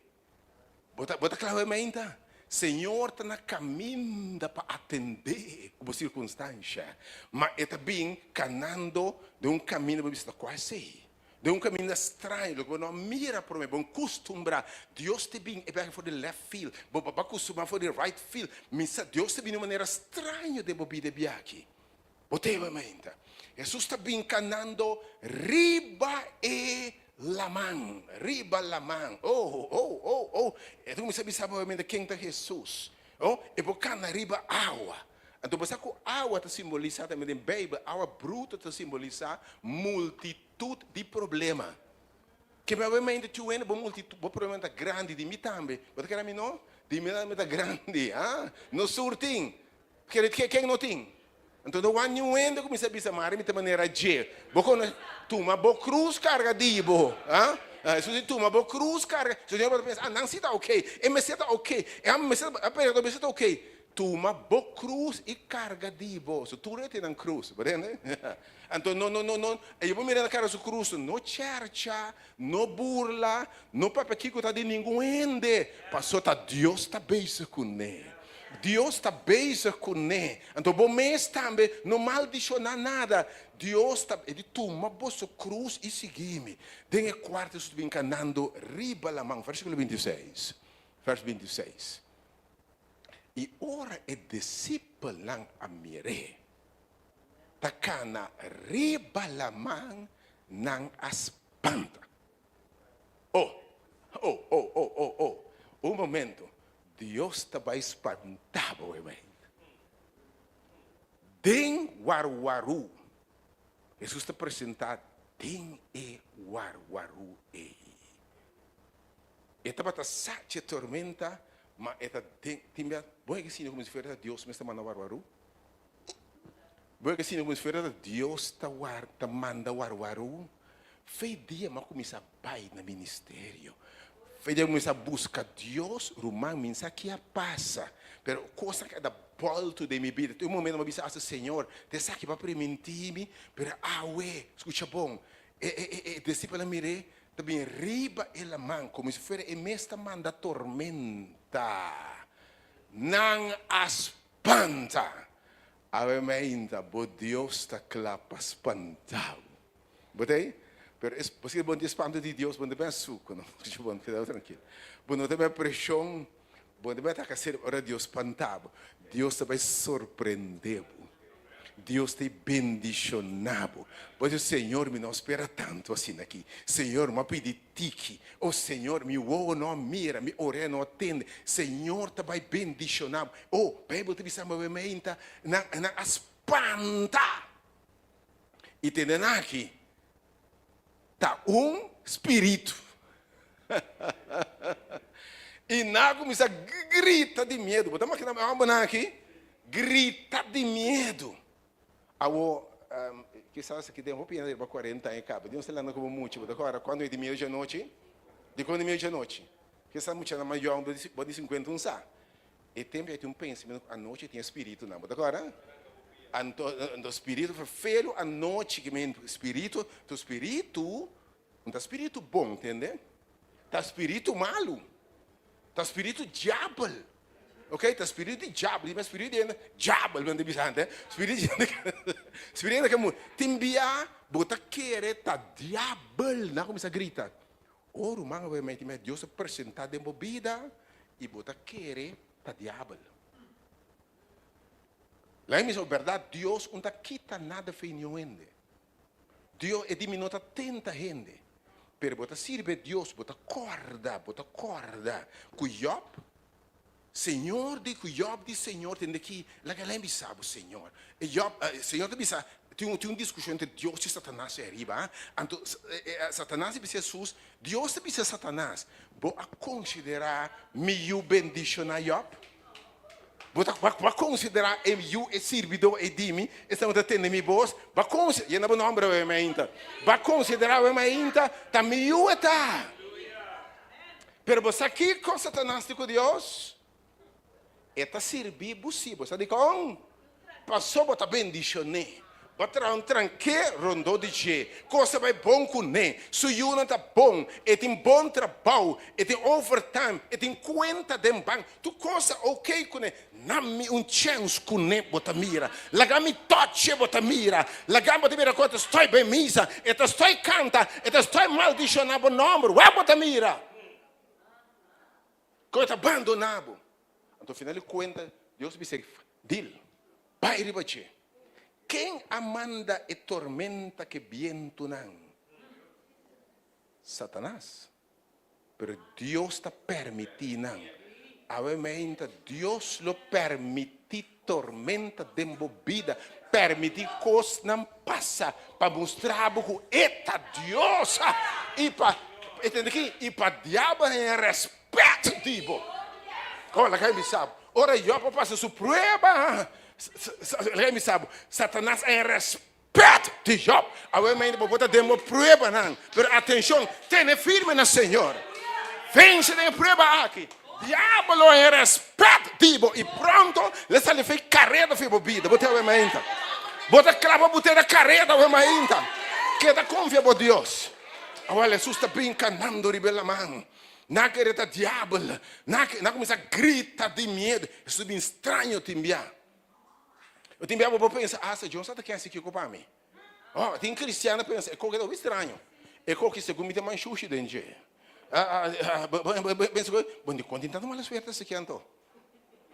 Bo ta bo ta kla awe meinta? Señor ta na kaminda pa atendé ku bo sirkunstansha, ma e ta bin kanando den un kaminda bo bisa ta kua esei? Den un kaminda straño, loke bo no a mira promé, bo no kustumbrá. Dios te bin e biaha for di left field, bo bo a kustumbrá for di right field. Mi sa Dios ta bin di un manera straño den bo bida e biaha aki. Bo ta heba mainta. Hesus ta bin kanando riba e laman, riba laman. Oh, oh, oh, oh. E ta kuminsá bisa bo mainta ken ta Hesus. Oh, e por kana riba awa. Anto bo sa ku awa ta simbolisá tambe den Beibel, awa bruto ta simbolisá multitut di problema. Ke mi awe mente tjue hende bo multitut, bo problema ta grandi, di mi tambe. Bo ta kere ami no? Di mi tambe ta grandi, ha? No sur tin. Kere ke ken no tin? Anto no wak niun hende kuminsá bisa mari mi ta manera dje. Bo kono tuma bo krus karga di bo, ha? Hesus di tuma bo krus karga. Señor bo ta pensa, ah nan si ta ok, e mester ta ok, e amo mester ta, e predikador mester ta ok. Tuma bo krus i karga di bo. So tur e tin nan krus, bo tende? Anto no, no, no, no, e yo por mira nan karga su krus, no chèrcha, no burla, no papia kiko ta di ningun hende, paso ta Dios ta bezig kuné. Dios ta bezig kuné. Anto bo mes tambe no maldishoná nada. Dios ta, e di tuma boso krus i sigui mi. Den e kuarto Hesus ta bin kanando riba laman. Versíkulo bintiseis, vèrs bintiseis. I ora e disipelnan a mir'é ta kana riba laman, nan a spanta. Oh, oh, oh, oh, oh, oh, un momento, Dios ta bai spanta bo e mente. Den warwarú, Hesus ta presentá den e warwarú ei. E tabata sa dje tormenta, ma e ta den, tin bia, bo hege sinti komo si fuera ta Dios mes ta manda warwarú? Bo hege sinti komo si fuera ta Dios ta war, ta manda warwarú? Fe dia mi a kuminsá bai na ministerio, fe dia mi a kuminsá buska Dios, ruman, mi no sa ki a pasa, pero kos a keda. bòltu den mi bida. Tin un momento mi a bisa asta, Señor, ta esaki bo a primintí mi, pero awe, skucha bon, e e e e disipelnan mir'é ta bin riba e laman komo si fuera e mes ta manda tormenta. Nan a spanta. Awe mainta bo Dios ta kla pa spanta bo. Bo ta ei? Pero es paske bo no tin spanto di Dios, bo no ta bin asuku, no. Bo no keda trankil. Bo no ta bin preshon, bo no ta bin ataka serio ora Dios spanta bo. Dios ta bai sorprende bo. Dios ta bendishoná bo. Bo di, Señor, mi no a spera tantu asina aki. Señor, mi a pidi tiki. O Señor, mi wowo no a mira, mi orea no a tende. Señor ta bai bendishoná bo. O, Beibel ta bisa bo mainta, nan nan a spanta. I tende nan aki, ta un spiritu. I nan a kuminsá grita di miedu. Bo ta makina e hòmbernan aki grita di miedu. Awor, kisas aki den hopi hende riba kuarenta aña kaba. Dios ta lanta komo mucha. Bo ta kòrda kuantu e di miedu djanochi? Dikon di miedu djanochi? Kisas muchanan mas yòn bo di sinkuenta un sa. E tempu ei tin un pensamentu ku anochi tin e spiritunan. Bo ta kòrda? Anto, anto spiritu ferfelu anochi ki men spiritu, to spiritu no ta spiritu bon, tende? Ta spiritu malu. Ta spiritu diabel. Ok, ta spiritu di diabel. Di spiritu di diabel, men ta bisa ante. Spiritu di spiritu di tin bia bo ta kere ta diabel. Nan kuminsá grita. Oh ruman awe mei tin Dios a presenta den bo bida y bo ta kere ta diabel. Laga mi bisa bo berdad Dios un ta kita nada fe niun hende. Dios e di mi no ta tenta hende pero bo ta sirbi Dios bo ta corda bo ta corda cu Job Señor di cu Job di Señor tende ki laga lei bisa bo Señor e Job Señor ta bisa tin un tin un discusion entre Dios y Satanas ei ariba anto Satanas a bisa Jesus Dios ta bisa Satanas bo a considera mi yu bendiciona Job bo ta bo a considera e yu e sirbidor ei di mi esnan ku ta tende mi bos bo a consi yena bo nomber awe mainta bo a considera awe mainta ta mi yu e ta. Pero bo sa kiko Satanas di ku Dios? E ta sirbi bo si. Bo sa dikon? Paso bo ta bendishon'é. Bo traha un tranké rondó di dje. Kos ta bai bon kuné. Su yunan ta bon. E tin bon trabou. E tin overtime. E tin kuenta den bank. Tur kos ta oké kuné. Na mi un chèns kuné bo ta mira. Laga mi tòch'e bo ta mira. Laga bo ta mira ku e ta stòi bai misa, e ta stòi kanta, e ta stòi maldishoná bo nòmber. Wak bo ta mira ku e ta bandoná bo. Anto final di kuenta Dios bisa, Dil, bai riba dje. Ken a manda e tormenta ku e bientunan? Satanas. Pero Dios ta permití nan. Awe meinta Dios lo permití tormenta den bo bida, permití kosnan pasa pa mustra bo ku E ta Dios i pa, entende aki, i pa diabel haña rèspèt di bo. Kòrda laga mi bisa bo, ora Jòb a pasa su prueba, laga mi bisa bo, Satanas a haña rèspèt. Pèt di Jòb. Awe mainta bo por ta den bo pruebanan, pero atenshon, tene firme na Señor. Vense den e prueba aki. Diabel lo haña rèspèt di bo i pronto lo sali fei kareda for bo bida. Bo ta awe mainta. Bo ta kla pa bo tene kareda awe mainta. Keda konfia bo Dios. Awor Hesus ta bin kanando riba e laman. Nan kere ta diabel. Nan a kuminsá grita di miedu. Hesus bin straño tin bia. Bo tin bia bo por pensa, Asta Dios a ta ken hasi kiko pa mi? Oh, tin cristian ta pensa, e koki ta hopi straño. E koki segun mi ta man shushi den dje. Bo pensa ku, bo dikon tin tantu mala suerte esaki anto?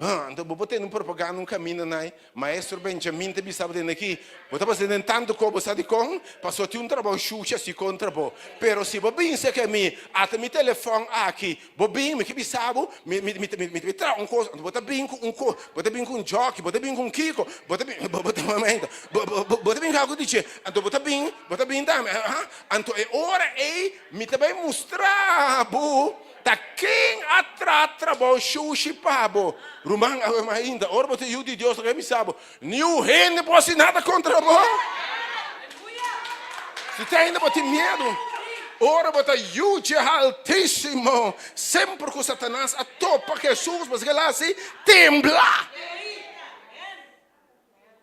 Anto bo por tende un propaganda un kaminda nai, Maestro Benjamin ta bisa bo tende aki, bo ta pasa den tantu kos, bo sa dikon? Pasobra tin un trabou shushi asi kontra bo. Pero si bo bin serka mi, ata mi telefòn aki, Bo bin, mi ke bisa bo, mi, mi, mi, mi, mi traha un kos, anto bo ta bin ku un kos, bo ta bin ku un jòki, bo ta bin ku un kiko, bo ta bin, bo, bo ta, bo, bo, bo, bo ta bin ku algu di dje, anto bo ta bin, bo ta bin tambe, aha, anto e ora ei mi ta bai mustra bo ta ken a traha trabou shushi pa bo. Ruman, awe mainta, ora bo ta yu di Dios, loke mi sa bo, niun hende por hasi nada kontra bo. Si te ainda bo tin miedu, ora bo ta yu dje Haltísimo, semper ku Satanas a topa Hesus, pasobra el a hasi tembla.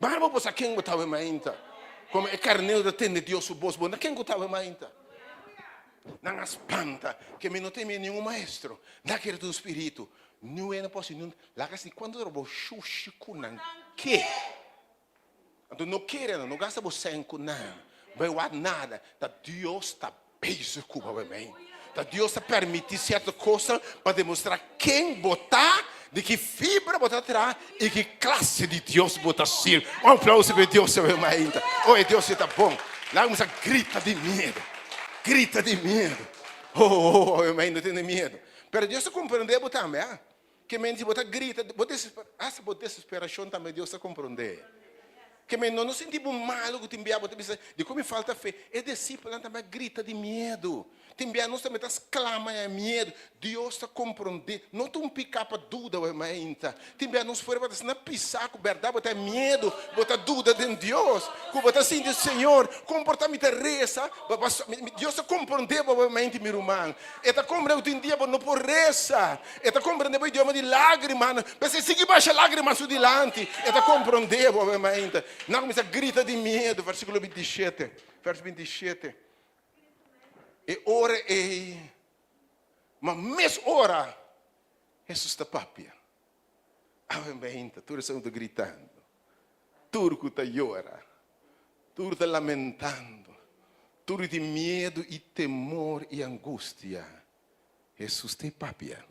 Barba bo sa ken bo ta awe mainta. Komo e karnero ta tende Dios su bos, bo na ken ku ta awe mainta. Nan a spanta ke mi no teme ningun maestro, nan a kere ta un spiritu. Niun hende por hasi niun laga si kuantu ora bo shushi ku nan ke. Anto no kere nan, no gasta bo sèn ku nan, bai wak nada. Ta Dios ta bezig ku bo awe. Ta Dios ta permití sierto kosnan pa demostrá ken bo ta, di ki fibra bo ta traha i ki klase di Dios bo ta sirbi. Un aplauso pa e Dios awe mainta. Oh, e Dios ei ta bon. Laga kuminsá grita di miedu, grita di miedu. Oh, oh, oh, awe mainta no tene miedu. Pero Dios ta komprendé bo tambe, ah. Ke men si bo ta grita, bo desesper, hasta bo desesperashon tambe Dios ta komprondé. Ke men no no sinti bo malu ku tin bia bo ta bisa, dikon mi falta fe? E disipelnan tambe a grita di miedu. Tin bia nos tambe ta sklama e miedu. Dios ta komprondé. No ta un piká pa duda wei mainta. Tin bia nos fuera bo ta asina pisá ku bèrdat bo ta miedu, bo ta duda den Dios, ku bo ta sinti, Señor, kon por ta mi ta resa? Dios ta komprondé bo wei mainta mi ruman. E ta komprendé ku tin dia bo no por resa. E ta komprendé bo idioma di lágrimanan. P'esei sigui basha lágrima su dilanti. E ta komprendé bo awe mainta. Nan a kuminsá grita di miedu. Versíkulo 27, vèrs 27. E ora ei, ma mes ora Hesus ta papia. Awe mainta tur esun ta gritando, tur ku ta yora, tur ta lamentando, tur tin miedu i temor i angustia. Hesus ta e papia.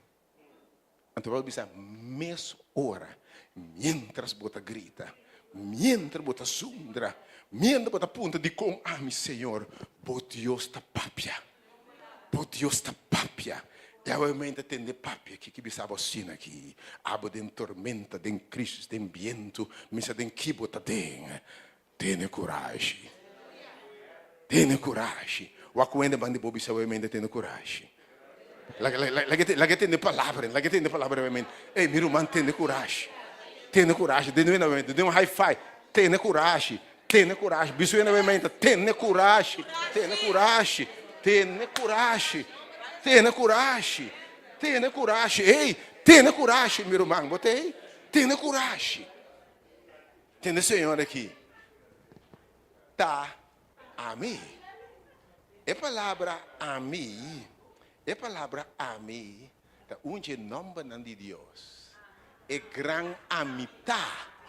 Anto bo a bisa mes ora, mientras bo ta grita, mientras bo ta zundra, mientras bo ta puntra dikon ami Señor, bo Dios ta papia. Bo Dios ta papia. I awe mi ta tende papia ki ki bisa bo asina aki, abo den tormenta, den crisis, den bientu, mi sa den ki bo ta den. Tene kurashi. Tene kurashi. Wak ku hende banda di bo bisa awe mi ta tene kurashi. Laga e tende palabra, laga e tende palabra awe mi. Ey, mi ruman tene kurashi. Tene kurashi. Den un awe mi, den un high five. Tene kurashi. Tene kurashi. Bisa un awe mi ta tene kurashi. Tene kurashi. Tene kurashi. Tene kurashi. Tene kurashi. Ey, tene kurashi mi ruman. Bo ta ey? Tene kurashi. Tende Señor aki ta ami. E palabra ami, e palabra ami ta un dje nombernan di Dios. E gran ami ta.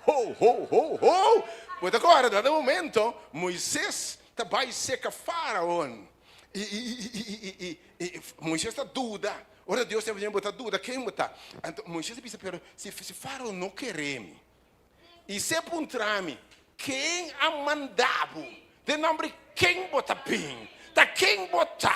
Ho, ho, ho, ho! Bo ta kòrda dado momento Moises ta bai seka Faraon i, i, i, i, i, i, i Moises ta duda. Ora Dios ta bisa bo ta duda ken bo ta. Anto Moises a bisa, pero si, si Faraon no kere mi, I se puntra mi, Ken a manda bo? Den nomber di ken bo ta bin? Ta ken bo ta?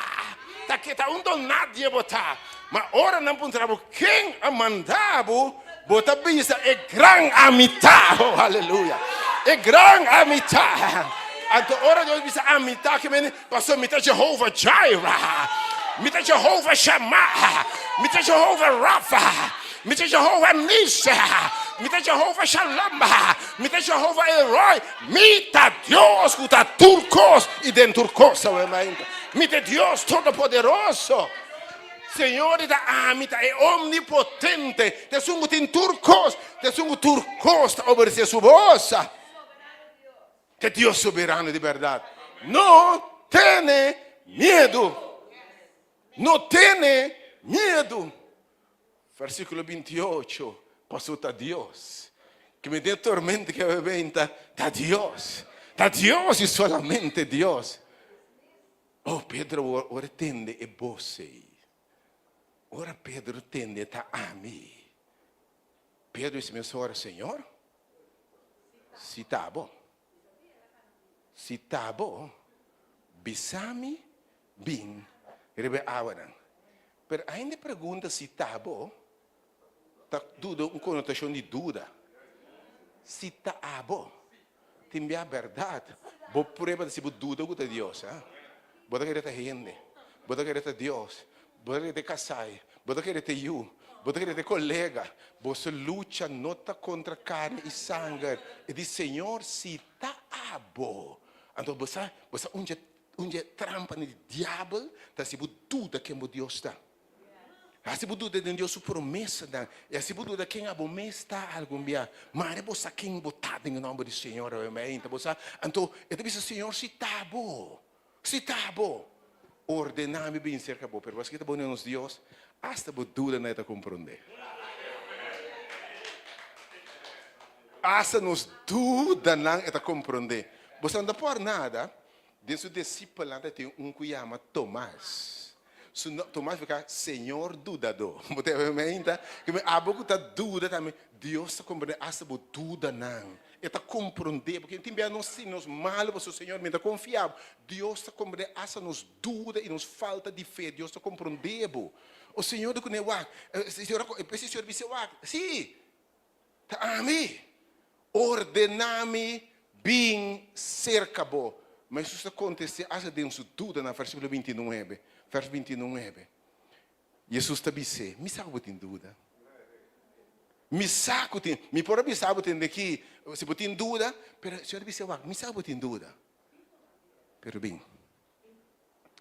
Ta ke ta un don nadie bo ta? Ma ora nan puntra bo, Ken a manda bo? Bo ta bisa, E gran ami ta. Oh, aleluya! E gran ami ta. Anto ora Dios bisa ami ta, ke mende, pasobra mi ta Jehovah Jireh, mi ta Jehovah Shammah, mi ta Jehovah Rapha. Mi ta Jehovah Nisi, mi ta Jehovah Shalom, mi ta Jehovah El Roi, mi ta Dios ku ta tur kos i den tur kos. Mi ta Dios Todopoderoso. Señor di ta ami ta e Omnipotente, ta esun ku tin tur kos, ta esun ku tur kos ta obedesé su bos. Ta Dios soberano di bèrdat. No tene miedu. No tene miedu. Versíkulo 28, Paso ta Dios ki mi den tormenta ki a benta, ta Dios, ta Dios i solamente Dios. Oh, Pedro ora tende e bos ei, ora Pedro tende ta ami, Pedro dice mesora, Señor, si ta bo, si ta bo, bisa mi bin riba e awanan. Pero ainda e pregunta si ta bo ta duda un konotashon di duda. Si ta abo, tin bia bèrdat, bo prueba ta si bo duda ku ta Dios. Bo ta kere ta hende, bo ta kere ta Dios, bo ta kere ta e kasai, bo ta kere ta e yu, bo ta kere ta e kolega. Boso lucha no ta kontra karni i sanger. E di, Señor, si ta abo. Anto bo sa, bo sa un dje Un di e trampanan di diabel ta si bo duda ken bo Dios ta. Hasi bo duda den Dios su promesanan i hasi bo duda ken abo mes ta algun bia. Mare bo sa ken bo ta den e nòmber di Señor awe mainta. Bo sa? Anto e ta bisa, Señor, si ta bo, si ta bo, ordená mi bin serka bo. Pero paske ta bo nos Dios, asta bo dudanan e ta komprondé. Asta nos dudanan e ta komprondé. Bo sa no ta por nada. Den su disipelnan ta tin un ku yama Tomas. Su no, Tomas fika Señor dudadó. Bo ta wak mainta? Ke men abo ku ta duda tambe, Dios ta komprondé asta bo dudanan. E ta komprondé bo. Tin bia nos sinti nos malu pasobra Señor mi ta konfia bo. Dios ta komprondé asta nos duda i nos falta di fe. Dios ta komprondé bo. O Señor di kuné wak, Señor a, Señor bisa wak, sí! Ta ami. Ordená mi bin serka bo. Ma Hesus ta kontest'é asta den su duda na versíkulo bintinuebe, vèrs bintinuebe. Hesus ta bis'é, Mi sa ku bo tin duda. Mi sa ku tin, mi por a bisa bo tende aki si bo tin duda, pero Señor ta bis'é, Wak, mi sa ku bo tin duda, pero bin,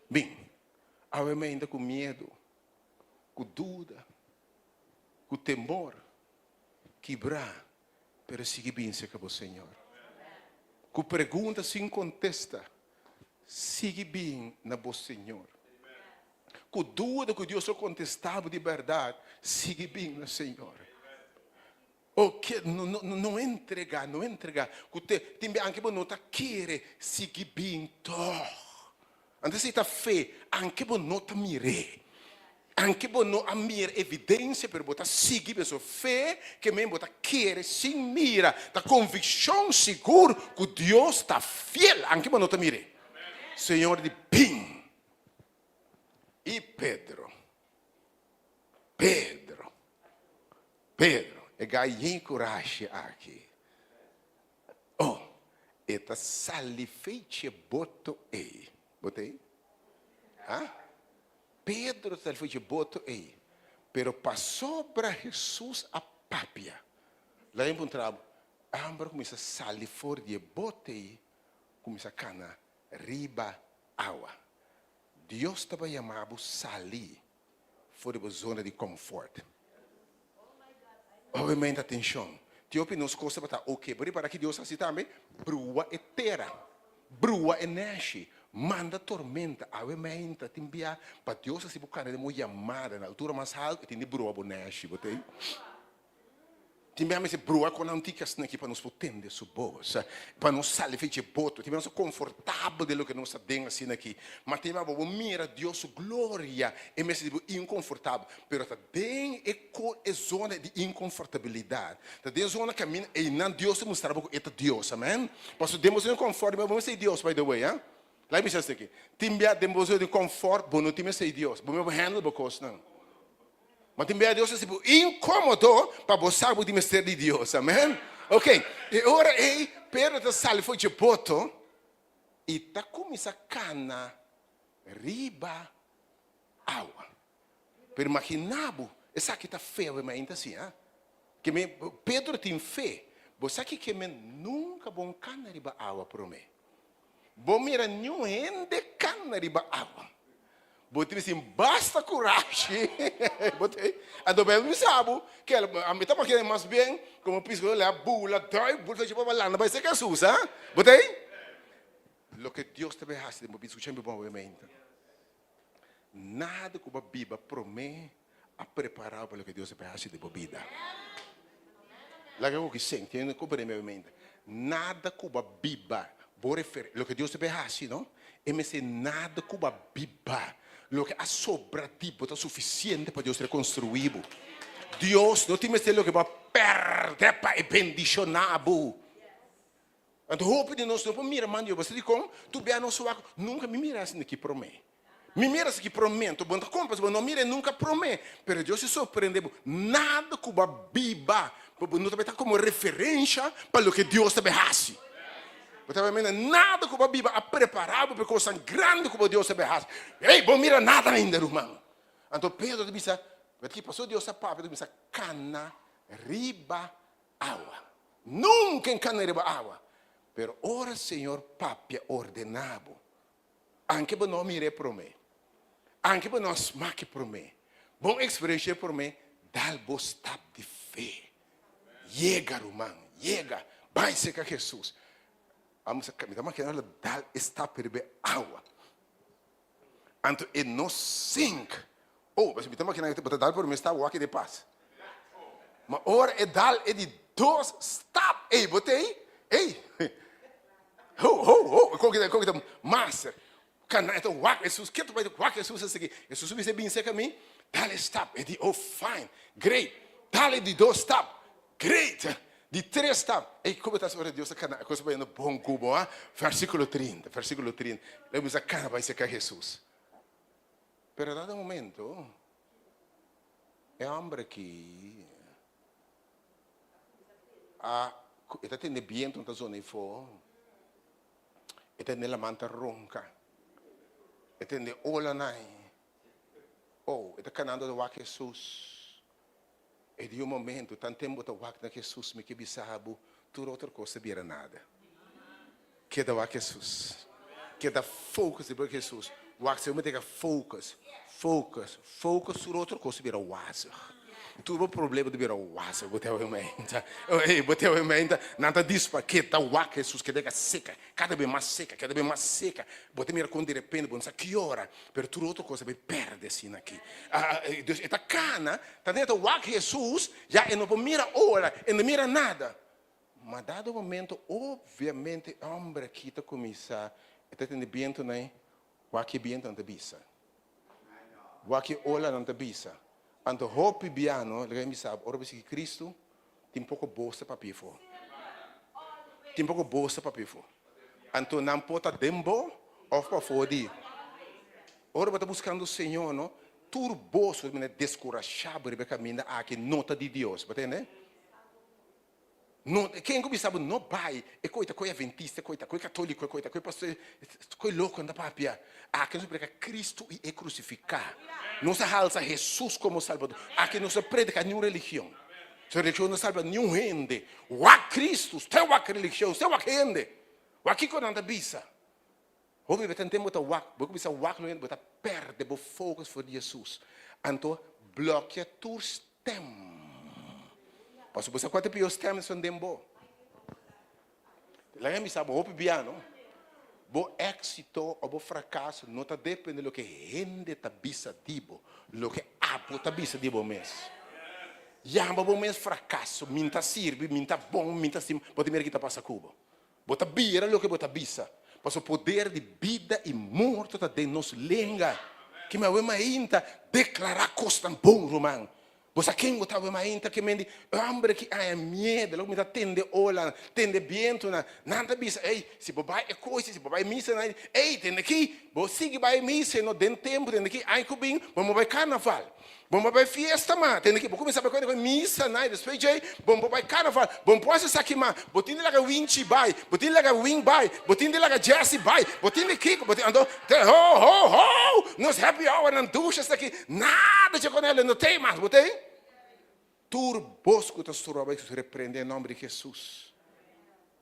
bin. Awe mi ainda ku miedu, ku duda, ku temor. Kibrá, pero sigui bin serka bo Señor. Ku pregunta sin kontesta, sigui bin na bo Señor. Ku duda ku Dios lo kontestá bo di bèrdat, sigui bin na Señor. O ke, no, no, no entregá, no entregá. Ku te, tin bia anke bo no ta kere, sigui bin tòg. Anto esei ta fe, anke bo no ta mir'é. Anke bo no a mira evidensia, pero bo ta sigui pasobra fe ke men bo ta kere sin mira. Ta konvikshon sigur ku Dios ta fiel, anke bo no ta mir'é. Señor di bin. I Pedro, Pedro, Pedro, e gai yen kurashi aki. Oh, e ta sali fei dje boto ei. Bo ta ei? Ha? Pedro ta sali fei dje boto ei. Pero pasobra Hesus a papia, laga mi puntra bo, amber kuminsá sali for di e boto ei, kuminsá kana riba awa. Dios ta bai yama bo sali for di bo zona di comfort. Obviamente atencion, tin hopi nos cos tabata ok, bo ripara ki Dios haci tambe? Brua e tera, brua e neshi, manda tormenta, awe meinta tin bia pa Dios haci bo cana den bo yamada na altura mas halto e tin di brua bo neshi, bo ta ey? Tin bia mester brua con nan tiki asina aki pa nos por tende su bos, pa nos sali for dje boto. Tin bia nos ta confortabel den loke nos ta den asina aki, ma tin bia bo bo mira Dios su gloria, e mester di bo inconfortabel. Pero ta den e e zona di inconfortabilidad, ta den e zona caminda einan Dios ta mustra bo cu e ta Dios. Amen. Pasobra den bo zona di confort, bo mester Dios, by the way, ha. Laga mi bisa esaki, tin bia den bo zona di confort bo no tin mester Dios, bo mester handle bo cosnan. Ma tin bia Dios a hasi bo inkomodo pa bo sa bo tin mester di Dios. Amen. Ok, e ora ei Pedro ta sali for dje boto i ta kuminsá kana riba awa. Pero imaginá bo, esaki ta fe awe mainta si, ha? Ke men, Pedro tin fe. Bo sa ki ke men nunka bon kana riba awa promé. Bo mira niun hende kana riba awa. Bo tin sin basta kurashi. Bo tin. Anto Bijbel bisa bo ke ami ta makina mas bien komo piskadó lei a bula, duik, bula fecha pa landa bai serka Hesus, ha? Bo tin? Loke Dios ta bay hasi den bo bida, skucha mi bon obviamente. Nada ku bo a biba promé a prepará bo pa loke Dios ta bay hasi den bo bida. Laga ku ki senti, tiene ku prende mi mente. Nada ku bo a biba, bo refer, loke Dios ta bay hasi, no? E mester nada ku bo a biba, loke a sobra di bo ta sufisiente pa Dios rekonstruí bo. Dios no tin mester loke bo a pèrdè pa e bendishoná bo. Anto hopi di nos no por mira man di Dios. Bo sa dikon? Tur bia nos wak, nunka mi mira esaki promé. Mi mira esaki promé, anto bo no ta kompra, bo no mira e nunka promé. Pero Dios a sorprende bo. Nada ku bo a biba, bo no ta bai ta komo referensha pa loke Dios ta bai hasi. Bo ta bai mira nada ku bo a biba a prepará bo pa e kosnan grandi ku bo Dios ta bai hasi. Ey, bo mira nada ainda, ruman. Anto Pedro ta bisa, Wet ki pasó Dios a papia, ta kuminsá kana riba awa. Nunka en kana riba awa. Pero ora Señor papia ordená bo, anke bo no a mira e promé, anke bo no a smak e promé, Bon eksperensia promé, dal bo stap di fe. Yega, ruman, yega. Bai serka Hesus. Amos a mi ta makina lo dal e stap riba e awa. Anto e no sink. Oh, mi ta makina bo ta dal promé stap wak e de pas. Ma ora e dal e di dos stap, ey bo ta ey, ey. Ho, ho, ho, kon ki ta, kon ki ta master. Kana e ta wak Hesus, ketu bai ta wak Hesus a sigui. Hesus a bisa e bin serka mi, dal e stap. E di, oh fine, great. Dal e di dos stap, great. Di tres stap, ey komo ta ora Dios ta kana e kos a bayendo bon ku bo, ha? Versikulo trinta, versikulo trinta. El a kuminsá kana bai serka Hesus. Pero dado momento, e hòmber aki a, e ta tende bientu ta zona afó. E tende laman ta ronka. E tende olanan. Oh, e ta kanando ta wak Hesus. E di un momento, tanten bo ta wak na Hesus, mi ke bisa bo, tur otro kos ta bira nada. Keda wak Hesus. Keda focus riba Hesus. Wak si bo mester ka focus, focus, focus, tur otro kos ta bira wazig. Tur bo problema ta bira wazig, bo ta obi meinta. Ey, bo ta obi meinta, nan ta dispa, keda wak Hesus, keda ka seka, kada be mas seka, kada be mas seka. Bo ta mira kon direpente bo no sa ki ora, pero tur otro kos ta bai perde asina aki. Dus e ta kana, ta den e ta wak Hesus, ya e no por mira ora, e no mira nada. Ma dado momento, obviamente e homber aki ta kuminsá, e ta tende bientunan, wak e bientunan ta bisa. Wak e olanan ta bisa. Anto hopi biano, laga mi bisa bo, ora bo sigui Cristo, tin poko bos ta papia afó. Tin poko bos ta papia afó. Anto nan por ta den bo òf pafó di. Ora bo ta buskando Señor, no, tur bos ku ta mira deskurashá bo riba e kaminda aki no ta di Dios. Bo tende? No, ken ku bisa bo no bai, e koi ta koi adventista, e koi ta koi katoliko, e koi ta koi pastor, koi loko nan ta papia. Aki nos a prediká Kristu i e krusifiká. Nos a halsa Hesus komo Salbador. Aki nos no prediká niun religion. So religion no salba niun hende. Wak Kristu, stè wak religion, stè wak hende. Wak kiko nan ta bisa. Hopi bes tanten bo ta wak, bo kuminsá wak lo hende, bo ta pèrdè bo focus for di Hesus. Anto blòkia tur stèm. Pasobra bo sa kua ta e pió stèm esun den bo. Laga mi sa bo hopi bia no, bo éksito òf bo frakaso no ta depende loke hende ta bisa di bo, loke abo ta bisa di bo mes. Yama bo mes frakaso, mi ta sirbi, mi ta bon, mi ta stima, bo ta mira ki ta pasa ku bo. Bo ta bira loke bo ta bisa, pasobra poder di bida i morto ta den nos lenga. Ke mi awe mainta deklará kosnan bon, ruman. Bo sa ken bo ta awe mainta? Ke men di, E hòmber aki haña miedu, loke mi ta tende olanan, tende bientunan. Nan ta bisa, Ey, si bo bai e koisi, si bo bai misa nan, ey, tende aki, bo sigui bai misa i no den tempu, tende aki, aña ku bin, bo no bai karnaval. Bo no bai fiesta ma, tende ki bo kuminsá bai kore misa na i despues djei bo no por bai karnaval, bo no por hasi esaki ma, bo tin di laga Winchi bai, bo tin di laga Wing bai, bo tin di laga Jessy bai, bo tin di kiko, bo tin anto te ho ho ho nos happy hour nan dushi esaki nada dje Cornelio no tei mas, bo tei? Tur bos ku ta stroba Hesus reprende den nomber di Hesus.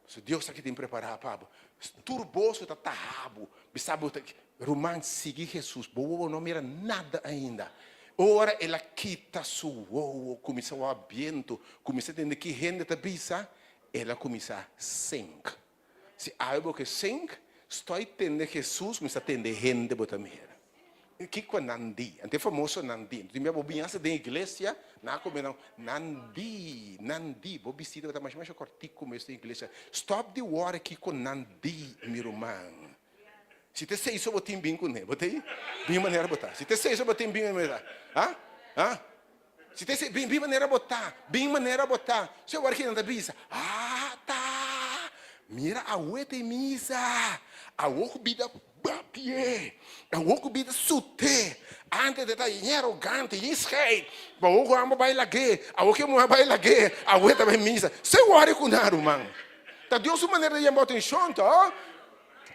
Pasobra Dios aki tin prepará pa bo. Tur bos ku ta taha bo, bisa bo, Ruman, sigui Hesus, bo wowo no mira nada ainda. Ora el a kita su wowo, kuminsá wak bientu, kuminsá tende ki hende ta bisa, el a kuminsá sink. Si awe bo ke sink, stòi tende Hesus, kuminsá tende hende bo ta mira. Kiko nan di? Anto e famoso nan di. Anto tin bia bo bin hasta den iglesia, nan a come nan, nan di, nan di. Bo bisti tabata masha masha kòrtiku mes den iglesia. Stòp di wòri kiko nan di, mi ruman. Si ta esei so bo tin bin kuné, bo ta ei? Bin manera bo ta. Si ta esei so bo tin bin manera bo ta. Ha? Ha? Si ta esei, bin bin manera bo ta. Bin manera bo ta. So e wòri kinan ta bisa, Ah, ta! Mira awe ta e misa. Awo ku bida bapie. Awo ku bida sute. Antes e ta yen arogante, yen scheid. Ma awo ku amo bai lag'é. Awo ku e muhé bai lag'é. Awe ta bai misa. So e wòri ku nan, ruman. Ta Dios su manera di yama bo atenshon, to.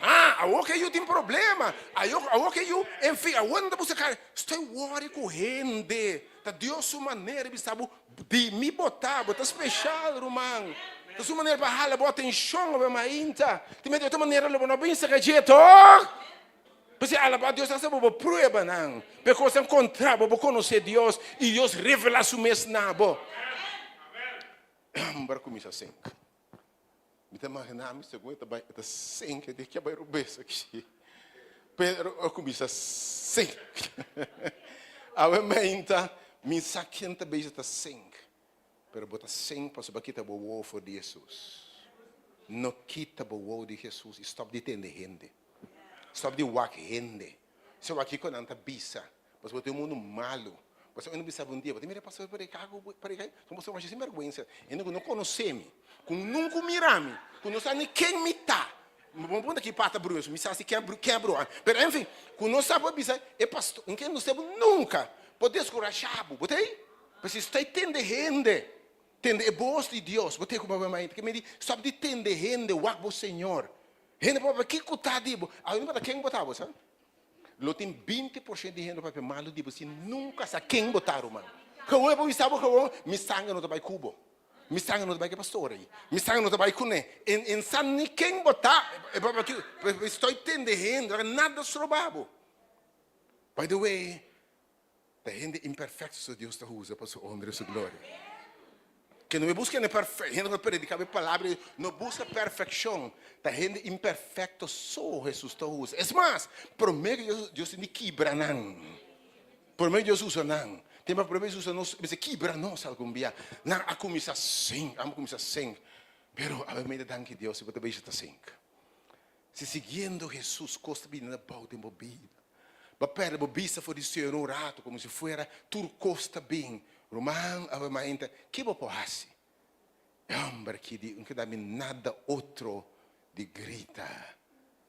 Ah, awor ke yu tin problema, awor ke yu, en fin, awor nan ta buska kara. Stoi wòri ku hende. Ta Dios su manera di bisa bo, di mi bo ta, bo ta speshal, ruman. Ta su manera pa hala bo atenshon, awe mainta. Tin mester otro manera lo bo no bin saka dje, tòg? P'esei alabá Dios hasta bo bo pruebanan, p'e kosnan kontra bo, bo konosé Dios i Dios revelá su mes na bo. Hòmber a kuminsá sink. Mi ta imaginá mi segun e ta bai, e ta sink, e di ke a bai robes aki. Pedro a kuminsá sink. Awe meinta mi sa ken ta bezig ta sink, pero bo ta sink pasobra bo a kita bo wowo for di Hesus. No kita bo wowo di Hesus i stòp di tende hende. Stòp di wak hende. Si wak kiko nan ta bisa, pasobra bo tin un mundu malu. Pasobra hende bisa bo un dia, bo ta mira pastor prediká ku prediká, son pastor masha sinbèrgwensa. Hende ku no konosé mi, ku nunka mira mi, ku no sa ni ken mi ta. Bo no puntra ki pata bruha, mi sa si ken a bruha. Pero enfin, ku no sa por bisa e pastor, un ken no sa bo nunka por deskurashá bo. Bo ta ei? Pasobra si ta tende hende, tende e bos di Dios, bo ta ei ku bo ke medi stòp di tende hende, wak bo Señor. Hende por papia kiko ta di bo. Awe no importa ken bo ta bo sa. Lo tin 20% di hende lo papia malu di bo si nunka sa ken bo ta ruman. Gewoon e por bisa bo gewoon mi sanger no ta bai ku bo. Mi sanger no ta bai ku e pastor ei. Mi sanger no ta bai kuné. En en sa ni ken bo ta. E papia ki stoi tende hende nada stroba bo. By the way. Ta hende imperfecto so Dios ta usa pa su honra y su gloria. Ke no e busca hende perfecto, hende cu ta predica e palabra di Dios no busca perfeccion, ta hende imperfecto so Jesus ta usa. Es mas, prome cu Dios, Dios tin di kibra nan. Prome cu Dios usa nan. Tin pa prome Dios usa nos, mester kibra nos algun bia. Nan a cuminsa sink, a cuminsa sink. Pero awe mi ta danki Dios si bo ta beisha ta sink. Si siguiendo Hesus kos ta bini na bou den bo bida, bo a pèrdè bo bista for di Señor un ratu komo si fuera tur kos ta bin. Ruman, awe mainta, ke bo por hasi? E hòmber aki di, N keda mi nada otro di grita,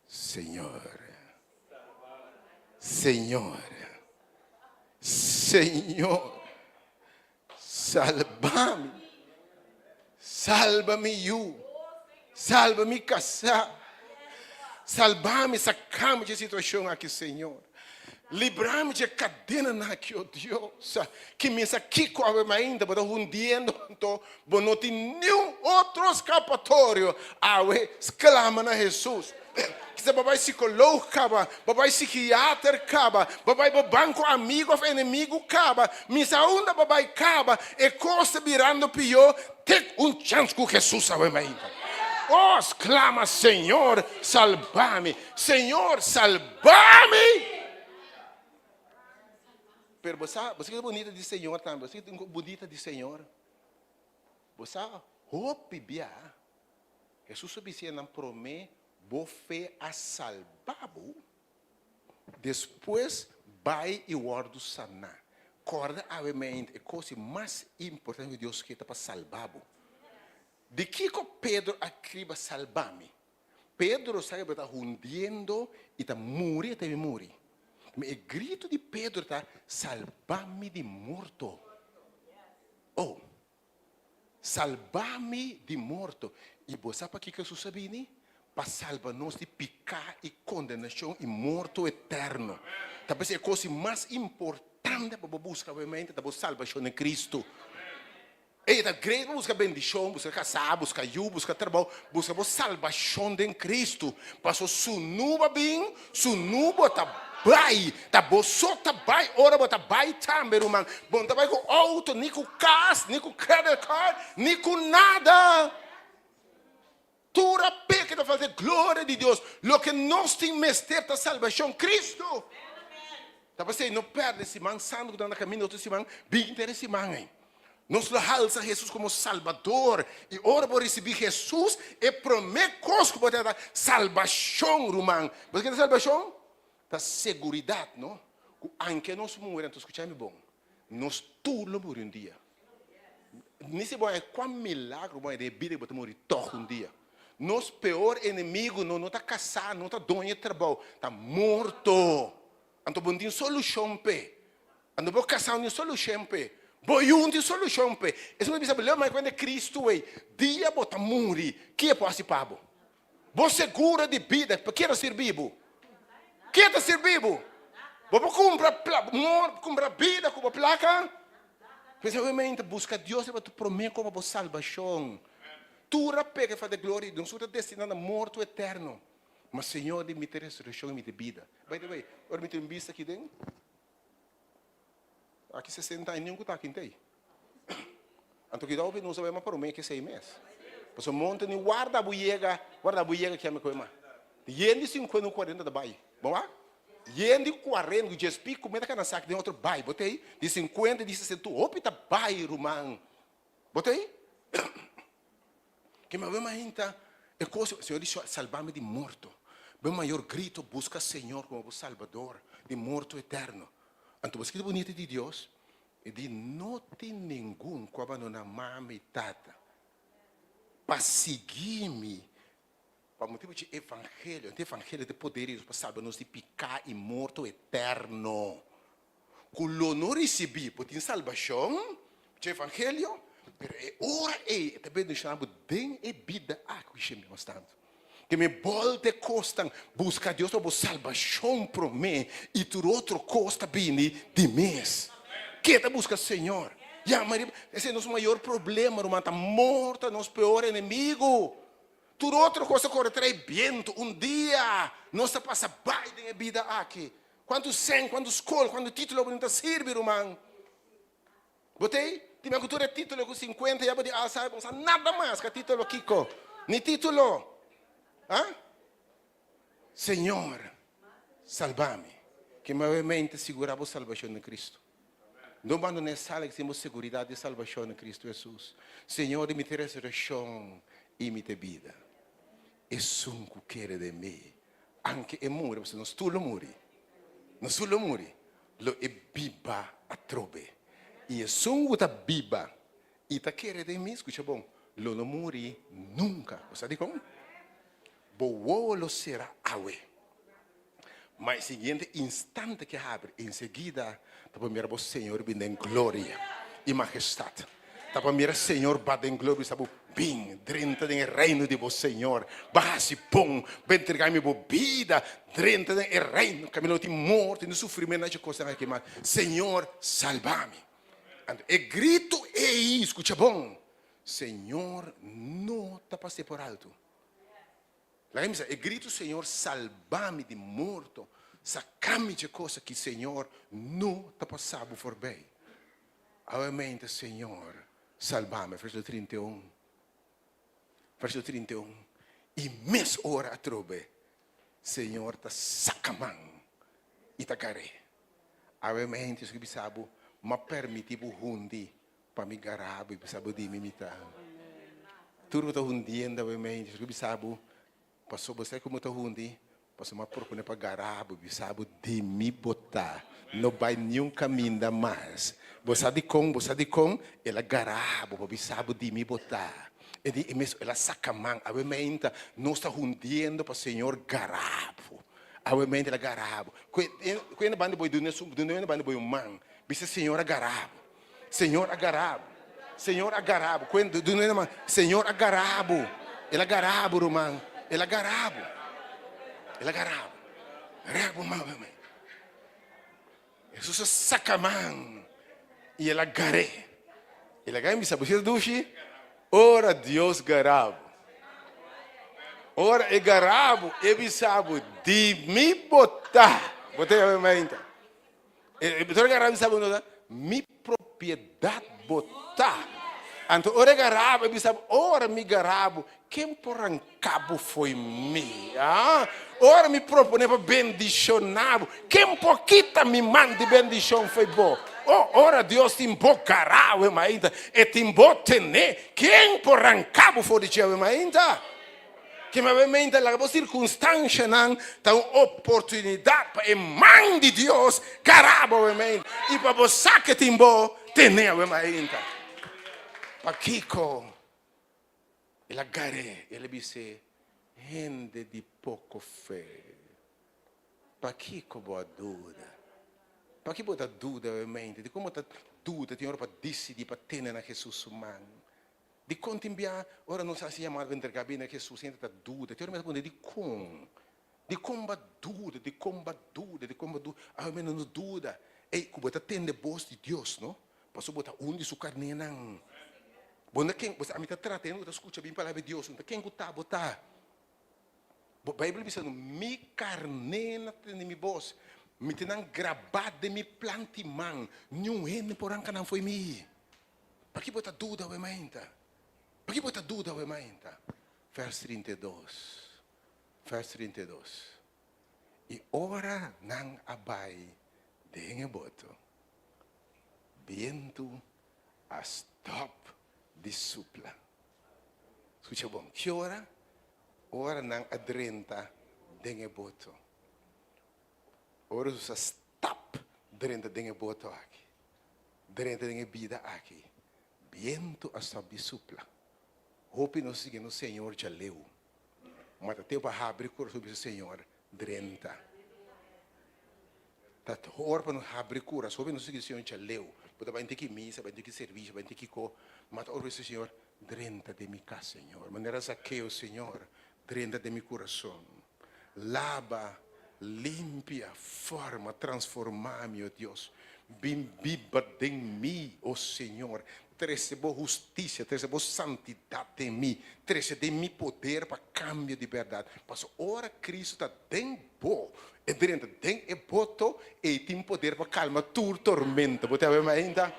Señor, Señor, Señor, Salba mi, salba mi yu, salba mi kasá, salba mi, saka mi dje situashon aki, Señor. Libra mi dje kadenanan aki, o Dios. Ki mi sa kiko awe mainta bo ta hundiendo, anto bo no tin niun otro skapatorio. Awe sklama na Hesus. Kisa bo bai psikoloog kaba, bo bai psikiater kaba, bo bai bo banko amigu of enemigu kaba, mi sa unda bo bai kaba, e kos ta birando pió, tek un chans ku Hesus awe mainta. Oh, sklama, Señor, salba mi! Señor, salba mi! Pero bo sa, bo sa ke ta bunita di Señor tambe, bo sa ke ta bunita di Señor? Bo sa hopi bia Hesus a bisa nan promé, Bo fe a salba bo, despues bai i wòrdu saná. Kòrda awe mente, e kos di mas importante ku Dios ke ta pa salba bo. Di kiko Pedro a kriba salba mi? Pedro sa ku ta hundiendo i ta muri e ta bin muri. Ma e gritu di Pedro ta, Salba mi di morto. Oh! Salba mi di morto. I bo sa pakiko Hesus a bini? Pa salba nos di piká i kondenashon i morto eterno. Ta p'esei e kos di mas importante pa bo buska awemente ta bo salbashon den Kristu. Ey, ta great pa buska bendishon, buska kasá, buska yu, buska trabou, buska bo salbashon den Kristu. Paso sunu bo a bin, sunu bo ta bai. Ta bo so ta bai ora bo ta bai tambe, ruman. Bo no ta bai ku outo, ni ku kas, ni ku credit card, ni ku nada. Tur a peka ta falta e gloria di Dios. Loke nos tin mester ta salbashon, Kristu. Ta p'esei no pèrdè siman santu ku ta na kaminda otro siman, bin ta e siman ei. Nos lo halsa Hesus komo Salbador i ora bo risibí Hesus e promé kos ku bo ta ta salbashon ruman. Bo sa ke ta salbashon? Ta seguridat no ku anke nos muri, anto skucha mi bon, nos tur lo muri un dia. Ni si bo haña kua milagro bo haña den e bida bo ta muri tòg un dia. Nos peor enemigu no no ta kasá, no ta doño di trabou, ta morto. Anto bo no tin solushon p'e. Anto bo kasá no tin solushon p'e. Bo yu no tin solushon p'e. Esun ta bisa bo, leu mai kuenta Kristu ei, dia bo ta muri, ke e por hasi pa bo? Bo seguro di bida, pa ke ta sirbi bo? Ke ta sirbi bo? Bo por kumpra kumpra bida ku bo plaka? Pensa buska Dios riba tu promé komo bo salbashon. Tur a peka i falta e gloria di Dios. Nos tur ta destiná na morto eterno. Ma Señor di mi ta resureccion y mi ta bida. By the way, ora mi tin bista aki den, aki 60 aña niun cu ta aki ntey. Anto kidao pe nos a bay ma prome ke esey mes. Pasobra monte ni warda bo yega, warda bo yega kiami koe ma. Yen di 50 cu 40 ta bay. Bo wak? Yen di 40 cu djes pico meta kana sak den otro bay. Bo tey? Di 50 di 60 hopi ta bay ruman. Bo tey? Ke mi mainta e kos, Señor di salba mi di morto. Bo mayor grito buska Señor komo bo Salbador di morto eterno. Anto bo skita bunita di Dios, e di no tin ningun ku a bandona mama i tata pa sigui mi pa motibu dje evangelio. Anto evangelio ta e poder di Dios pa salba nos di piká i morto eterno. Ku lo no risibí bo tin salbashon dje evangelio, pero e ora ei e ta bendishoná bo den e bida aki ku shembe mas tantu. Ke mi bòlta e kosnan, buska Dios pa bo salbashon promé i tur otro kos ta bini di mes. Ke ta buska Señor? Yama riba, esei nos mayor problema ruman, ta morto nos peor enemigu. Tur otro kos ta kore trae bientu, un dia nos ta pasa bai den e bida aki. Kuantu sèn, kuantu skol, kuantu título bo tin ta sirbi, ruman? Bo t'ei? Tin men ku tur e título ku sinkuenta ya bo di alsa, bo no sa nada mas ka título kiko, ni título. Ha? Señor, salba mi. Ke mayormente sigurá bo salbashon den Kristu. No bandoná e sala ki tin bo seguridat di salbashon den Kristu Hesus. Señor di mi ta e resurekshon i mi ta e bida. Esun ku kere den mi, Anke e muri, pasobra nos tur lo muri, nos tur lo muri, lo e biba atrobe. I esun ku ta biba i ta kere den mi, skucha bon, lo no muri nunka. Bo sa dikon? Bo wowo lo sera awe, ma e siguiente instante ke habri, enseguida ta por mira bo Señor bin den gloria i magestat. Ta pa mira Señor ba den gloria bisa bo, Bin, drenta den e reino di bo Señor. Ba hasi bon, ba entrega mi bo bida, drenta den e reino kaminda no tin morto ni sufrimentu, nada dje kosnan aki mas. Señor, salba mi. Anto e grito ei, skucha bon, Señor no ta pas'é por alto. Laga mi bisa, e grito Señor salba mi di morto, saca mi dje cosa ki Señor no ta pasa bo forbij. Awe mente Señor salba mi, verso 31, verso 31, i mes ora atrobe Señor ta saca man i ta gar'é. Awe mente su bisa bo, m'a permiti bo hundi Pa mi gara bo i bisa bo di mi mi ta. Tur bo ta hundiendo awe mei, Jesús bisa bo, paso bo sa como ta hundi, paso m'a propone pa gara bo i bisa bo di mi bo ta, no bai niun caminda mas. Bo sa dicon? Bo sa dicon? El a gara bo pa bisa bo di mi bo ta. E di e mes el a saca man. Awe mei ta nos ta hundiendo pa Señor gara bo. Awe mei el a gara bo. Cu e banda bo duna su duna e banda bo un man, bisa Señor a gara bo. Señor a gara bo. Señor a gara bo. Kuen, duna e man. Señor a gara bo. El a gara bo, ruman. El a gara bo. El a gara bo. Rek bo man, ruman. Hesus a saka man i el a gar'é. El a gar'é bisa, bo si ta dushi? Ora Dios gara bo. Ora e gara bo, e bisa bo, di mi bo ta. Bo ta yama mainta. E ora garaba bisa bo no ta mi propiedat bo ta. Anto ora e garaba e bisa bo ora mi garabo ken por ranka bo fo'i mi? Ah, ora mi propone pa bendishona bo ken por kita mi man di bendishon fo'i bo? Oh, ora Dios tin bo gara awe mainta e tin bo tene ken por ranka bo for di dje awe mainta? Ke mabemente laga bo sirkunstanshanan ta un oportunidat pa e man di Dios gara bo awemente i pa bo sa ke tin bo tene awemainta. Pakiko el a gar'é? El a bis'é, Hende di poko fe, pakiko bo a duda? Pakiko bo ta duda awemente? Dikon bo ta duda tin ora pa disidí pa tene na Hesus su man? Dikon tin bia ora nos hasi yamada pa entrega bida na Hesus hende ta duda? Te ora mi ta puntra dikon? Dikon bo a duda? Dikon bo a duda? Dikon bo a duda? Awe mi no duda. Ey, ku bo ta tende bos di Dios, no? Pasobra bo ta un di su karnénan. Bo no ken, ami ta trata hende ku ta skucha bien palabra di Dios, no ta ken ku ta bo ta. Bo Beibel bisa no, Mi karnénan ta tende mi bos, mi tin nan grabá den mi plant'i man, niun hende por ranka nan fo'i mi. Paki bo ta duda awe mainta? Paki bo ta duda awe mainta? Vers 32, vers 32. I ora nan a bai den e boto, bientu a stòp di supla. Skucha bon, ki ora? Ora nan a drenta den e boto. Ora Jesus a stap drenta den e boto aki, drenta den e bida aki, bientu a stòp di supla. Hopi nos sigui nos Señor djaleu. Ma ta tempu pa habri kurason i bisa, Señor, drenta. Ta ora pa nos habri kurason. Hopi nos sigui Señor djaleu. Bo ta bai tin ki misa, bai tin ki servisio, bai tin kiko. Ma ta ora pa bisa, Señor, drenta den mi kas, Señor. Manera Zakeo, Señor, drenta den mi kurason. Laba, limpia, forma, transformá mi, o Dios. Bin biba den mi, o Señor. Trese bo hustisia, trese bo santidat den mi. Trese den mi poder pa kambio di bèrdat. Pasobra ora Kristu ta den bo, e drenta den e boto, ei tin poder pa kalma tur tormenta. Bo ta wak ainda?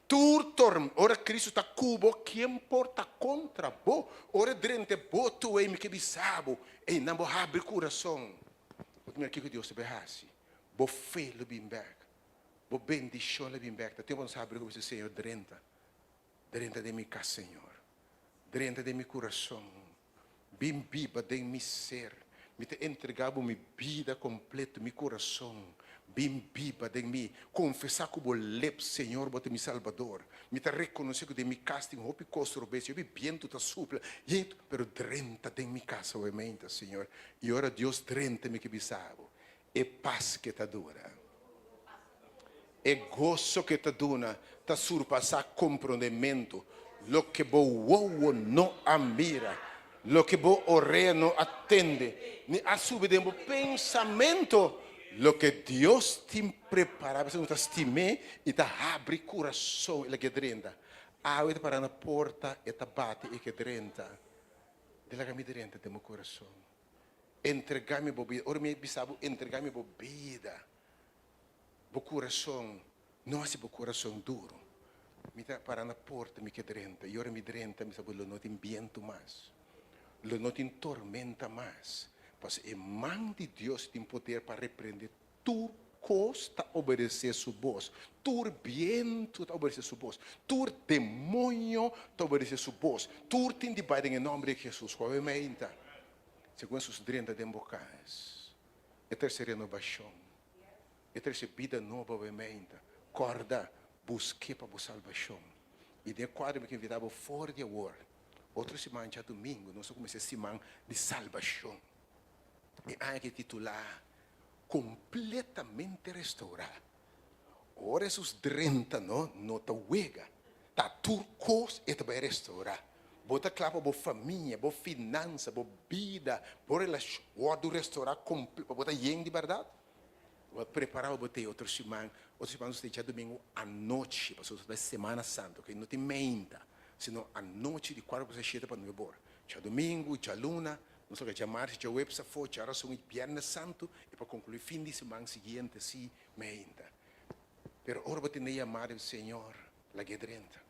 Tur tormenta. Ora Kristu ta ku bo, ken por ta kontra bo? Ora e drenta e boto ei, mi ke bisa bo, einan bo habri kurason. Bo ta mira kiko Dios ta bai hasi. Bo fe lo bin bèk. Bo bendishon lo bin bèk. Ta tempu pa nos habri ku bisa, Señor, drenta. Drenta den mi kas, Señor. Drenta den mi kurason. Bin biba den mi ser. Mi ta entregá bo mi bida kompleto, mi kurason. Bin biba den mi. Konfesá ku bo lep, Señor, bo ta mi Salbador. Mi ta rekonosé ku den mi kas tin hopi kos robes, hopi bientu ta supla, pero drenta den mi kas awe meinta, Señor. I ora Dios drenta mi ke bisa bo, e pas ke ta dura, e goso ke ta duna ta surpasá komprondementu. Loke bo wowo no a mira, loke bo orea no a tende, ni a subi den bo pensamentu, loke Dios tin prepará pa esun ku ta stim'é i ta habri kurason i lag'é drenta. Awe ta pará na porta, e ta bati i ke drenta. Di laga mi drenta den bo kurason. Entregá mi bo bida. Ora mi a bisa bo entregá mi bo bida, bo kurason, no hasi bo kurason duru. Mi ta para na porta, mi ke drenta. I ora mi drenta, mi sa bo lo no tin bientu mas. Lo no tin tormenta mas. Pasobra e man di Dios tin poder pa reprende tur kos ta obedesé su bos. Tur bientu ta obedesé su bos. Tur demoño ta obedesé su bos. Tur tin di bai den e nòmber di Hesus. Ku awe meinta, segun Hesus drenta den bo kas, e trese renobashon, e trese bida nobo awe meinta. Kòrda, busk'é pa bo salbashon. I den e kuadro mi ke invitá bo for di awor, otro siman djadumingu nos ta kuminsá e siman di salbashon. E aña ke titulá Kompletamente restourá. Ora Hesus drenta no, no ta wega. Ta tur kos e ta bai restourá. Bo ta kla pa bo famia, bo finansa, bo bida, bo relashon wòrdu restourá komple pa bo ta yen di bèrdat? Bo a prepará pa bo ta ei otro siman? Otro siman nos ta ei djadumingu anochi, pasobra nos ta bai Semana Santa, oke? No tin meinta, sino anochi di kuater pa shete pa nuebe ora. Djadumingu, djaluna, Nos toca djamars, djaweps afó, djarason i bièrnè santu i pa konkluí fin di siman siguiente si meinta. Pero ora bo tende yamada di Señor, lag'é drenta.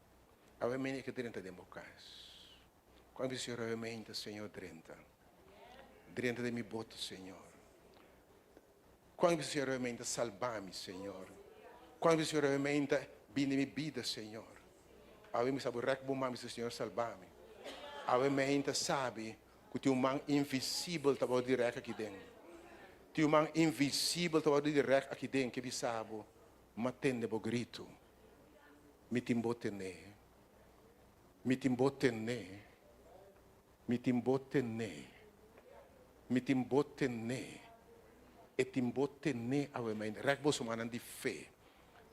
Awe meinta e ke drenta den bo kas. Kuan bisa Señor awe meinta, Señor drenta. Drenta den mi boto, Señor. Kuan bisa Señor awe meinta, salba mi, Señor. Kuan bisa Señor awe meinta, bin den mi bida, Señor. Awe mi sa bo rèk bo man bisa Señor salba mi. Awe meinta sabi ku tin un man invisibel ta bou di rèk aki den. Tin un man invisibel ta bou di rèk aki den ke bisa bo, M'a tende bo gritu. Mi tin bo ten'é. Mi tin bo ten'é. Mi tin bo ten'é. Mi tin bo ten'é. E tin bo ten'é awe meinta. Rèk boso mannan di fe.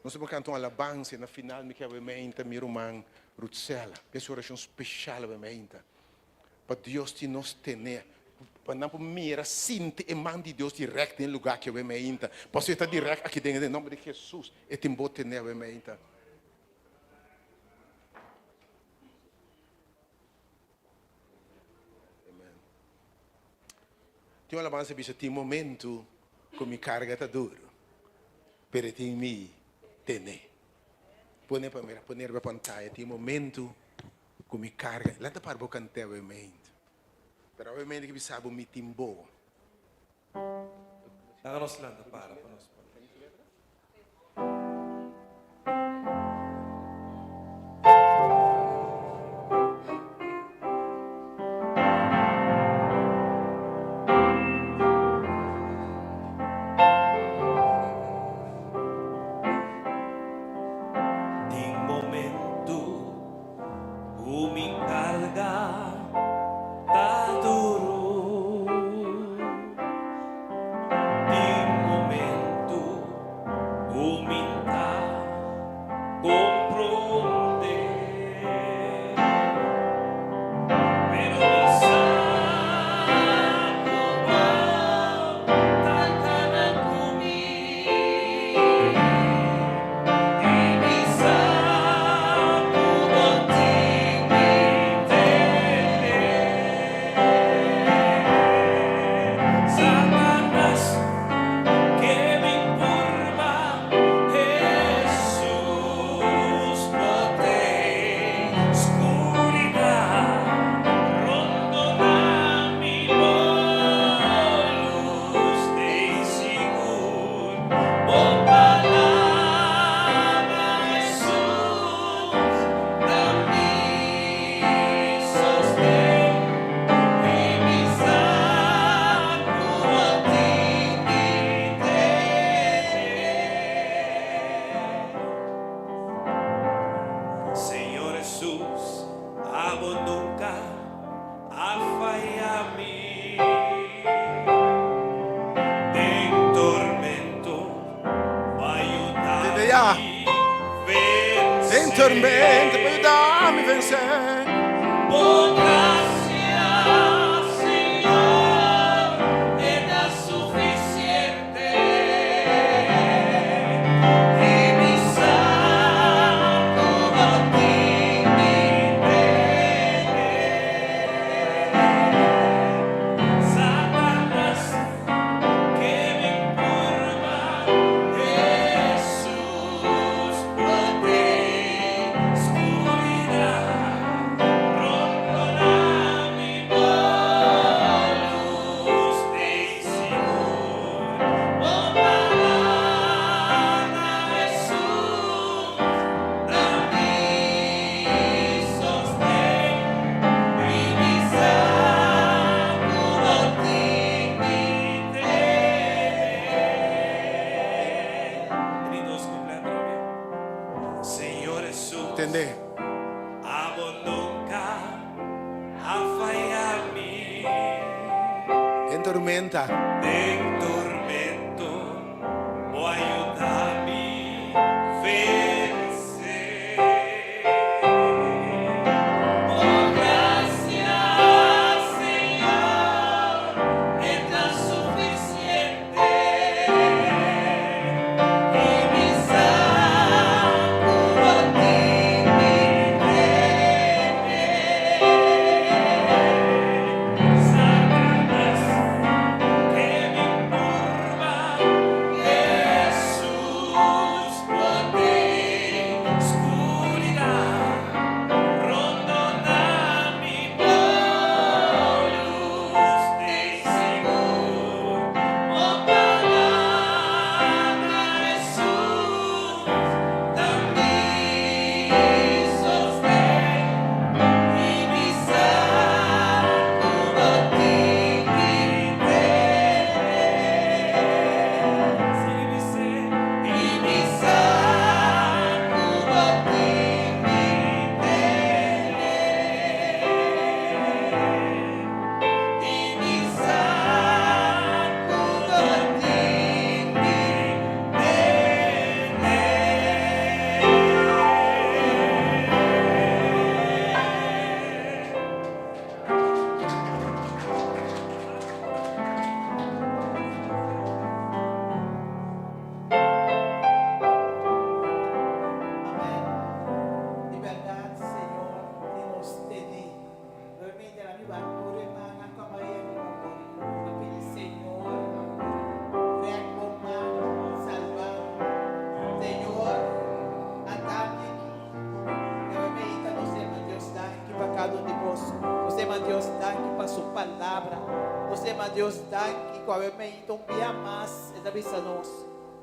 Nos ta por kanta un alabansa i na final mi ke awe meinta mi ruman Rutsela den su orashon speshal awe meinta pa Dios tin nos ten'é pa nan por mira sinti e man di Dios dirèkt den e lugá aki awe meinta pasobra e ta dirèkt aki den den nòmber di Hesus e tin bo ten'é awe meinta. Tin un alabansa bisa tin momento ku mi karga ta duru, pero e tin mi tene. Pone pa mira, pone riba pantaya, tin momento ku mi karga, lanta para bo kant'é awemente. Pero awemente ki bisa bo mi tin bo. Laga nos lanta para pa nos pone. Tin momento ku mi karga ta duru. Tin momento ku mi ta komprondé. Pero mi sa ku bo ta kana ku mi. I mi sa ku bo tin mi tene. Satanas ke mi purba, Hesus bo t'ei. Skuridat rondoná mi, bo lus t'ei sigur. Bo palabra, Hesus, ta mi sosten. I mi sa ku bo tin mi tene. Señor Hesus, abo nunka a faya mi. Den tormento b'a yuda Tende ya. mi vense. Den tormento b'a yuda mi vense. Bo grasia, Señor, e ta sufisiente. I mi sa ku bo tin mi tene. Satanas ke mi purba, Hesus bo t'ei. Skuridat rondoná mi, bo lus t'ei sigur. Bo palabra, Hesus, ta mi sosten. I mi sa ku bo tin mi tene. Di dos kuplet, Robbie. Señor Hesus, Tende. abo nunka a faya mi. Den tormenta. Den tormento, bo a yuda mi vense. Bo grasia, Señor, e ta sufisiente. I mi sa ku bo tin mi tene. Satanas ke mi Dios danki ku awe mainta un bia mas e ta bisa nos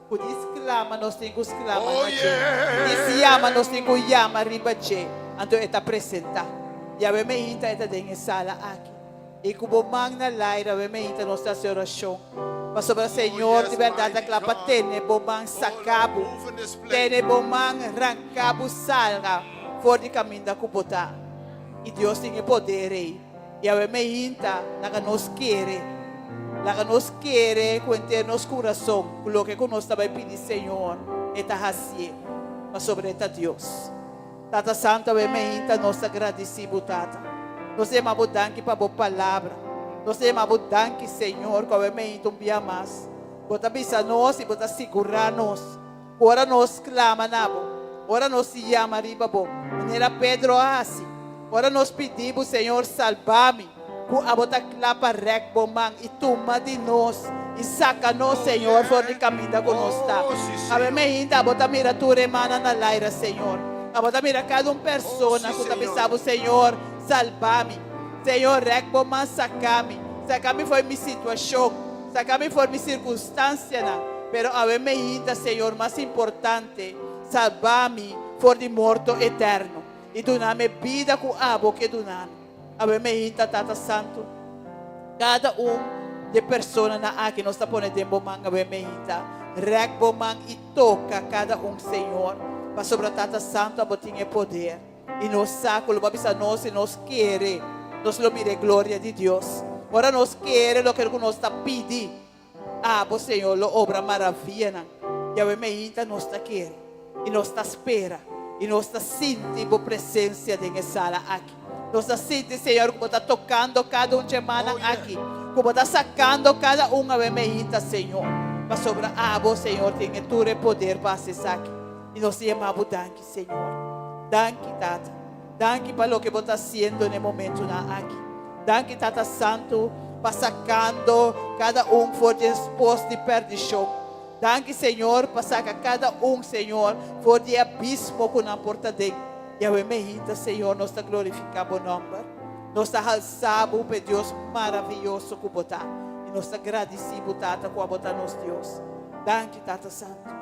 ku di sklama nos tin ku sklama Oh, na dje, yeah. di yama nos tin ku yama riba dje, anto e ta presentá. I awe mainta e ta den e sala aki. I ku bo man na laira awe mainta nos ta hasi orashon pasobra Señor di bèrdat ta kla pa tene bo man saka bo, tene bo man ranka bo salga for di kaminda ku bo ta. I Dios tin e poder ei. I awe meinta laga nos kere, laga nos kere ku henter nos kurason ku loke ku nos ta bai pidi Señor, E ta hasié, pasobra E ta Dios. Tata Santu, awe meinta nos ta gradisí Bo, Tata. Nos ta yama Bo danki pa Bo Palabra. Nos ta yama Bo danki, Señor, ku awe meinta un bia mas Bo ta bisa nos i Bo ta sigurá nos ku ora nos klama na Bo, ora nos yama riba Bo, manera Pedro a hasi, ora nos pidi Bo, Señor, salba mi, ku Abo ta kla pa rèk Bo man i tuma di nos i saka nos, Señor, for di kaminda ku nos ta. Awe meinta Abo ta mira tur e mannan na laira, Señor. Abo ta mira kada un persona ku ta bisa Bo, Señor, salba mi. Señor, rèk Bo man saka mi. Saka mi for mi situashon. Saka mi for mi sirkunstansianan. Pero awe meinta, Señor, mas importante, salba mi for di morto eterno i duna mi e bida ku Abo ke duna mi. Awe meinta, Tata Santu, kada un di e personanan aki nos ta pone den Bo man awe meinta. Rèk Bo man i toka kada un, Señor, pasobra, Tata Santu, Abo tin e poder. I nos sa ku lo bo a bisa nos si nos kere, nos lo mira e gloria di Dios. Ora nos kere loke ku nos ta pidi, Abo, Señor, lo obra maravianan. Yahweh meinta nos ta kere i nos ta spera i nos ta sinti Bo presencia den e sala aki. Nos ta sinti, Señor, ku Bo ta tokando kada un dje mannan aki, ku Bo ta sakando kada un awe meinta, Señor, pasobra Abo, Señor, tin e tur e poder pa hasi esaki. I nos ta yama Bo danki, Señor. Danki, Tata. Danki pa loke Bo ta hasiendo na e momentunan aki. Danki, Tata Santu, pa sakando kada un for di e pos di perdishon. Danki, Señor, pa saka kada un, Señor, for di e abismo ku nan por ta den. Yahweh mehita, Señor, nos ta glorifiká Bo nòmber. Nos ta halsá Bo pa e Dios maraviyoso ku Bo ta. I nos ta gradisí Bo, Tata, ku abo ta nos Dios. Danki, Tata Santu.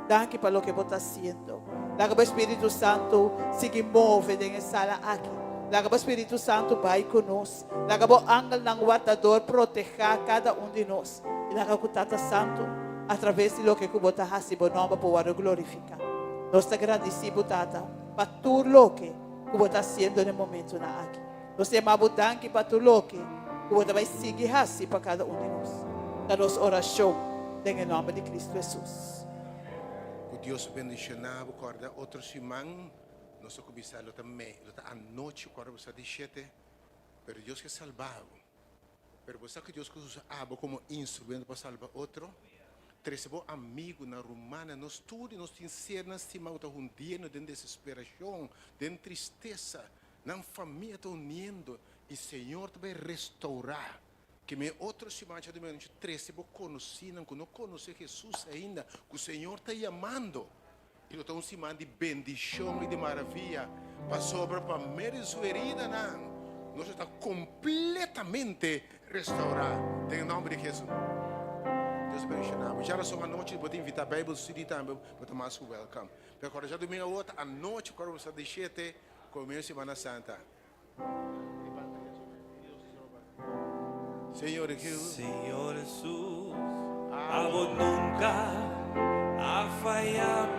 Danki pa loke Bo ta hasiendo. Laga bo Spiritu Santu sigui move den e sala aki. Laga bo Spiritu Santu bai ku nos. Laga bo angelnan wardador protehá kada un di nos. I laga ku Tata Santu, atraves di loke ku Bo ta hasi, Bo nòmber por wòrdu glorifiká. Nos ta gradisí Bo, Tata, pa tur loke ku Bo ta hasiendo den e momentunan aki. Nos ta yama Bo danki pa tur loke ku Bo ta bai sigui hasi pa kada un di nos. Ta nos orashon den e nòmber di Kristu Hesus. Ku Dios bendishoná bo. Kòrda otro siman nos ta kuminsá lo ta mei lo ta anochi ku ora bo sa di shete pero Dios ke salba bo pero bo sa ku Dios ke usa abo komo instrumento pa salba otro trese bo amigunan rumannan nos tur di nos tin sernan stimá ku ta hundiendo den desesperashon den tristesa nan famia ta uniendo i Señor ta bai restourá Ke mi e otro siman cha domingo anochi trese bo konosínan ku no konosé Hesus ainda, ku Señor ta yamando. I lo ta un siman di bendishon i di maravia, pasobra pa medio di su heridanan nos lo ta kompletamente restourá den e nòmber di Hesus. Dios bendishoná bo. Djarason anochi bo ta invitá Bijbel Studie tambe, bo ta mas ku wèlkam. Pero kòrda djadumingu awor ta anochi ku ora bo sa di shete, komienso Semana Santa. Señor Jesús. Señor Jesús, abo nunca a faya mi.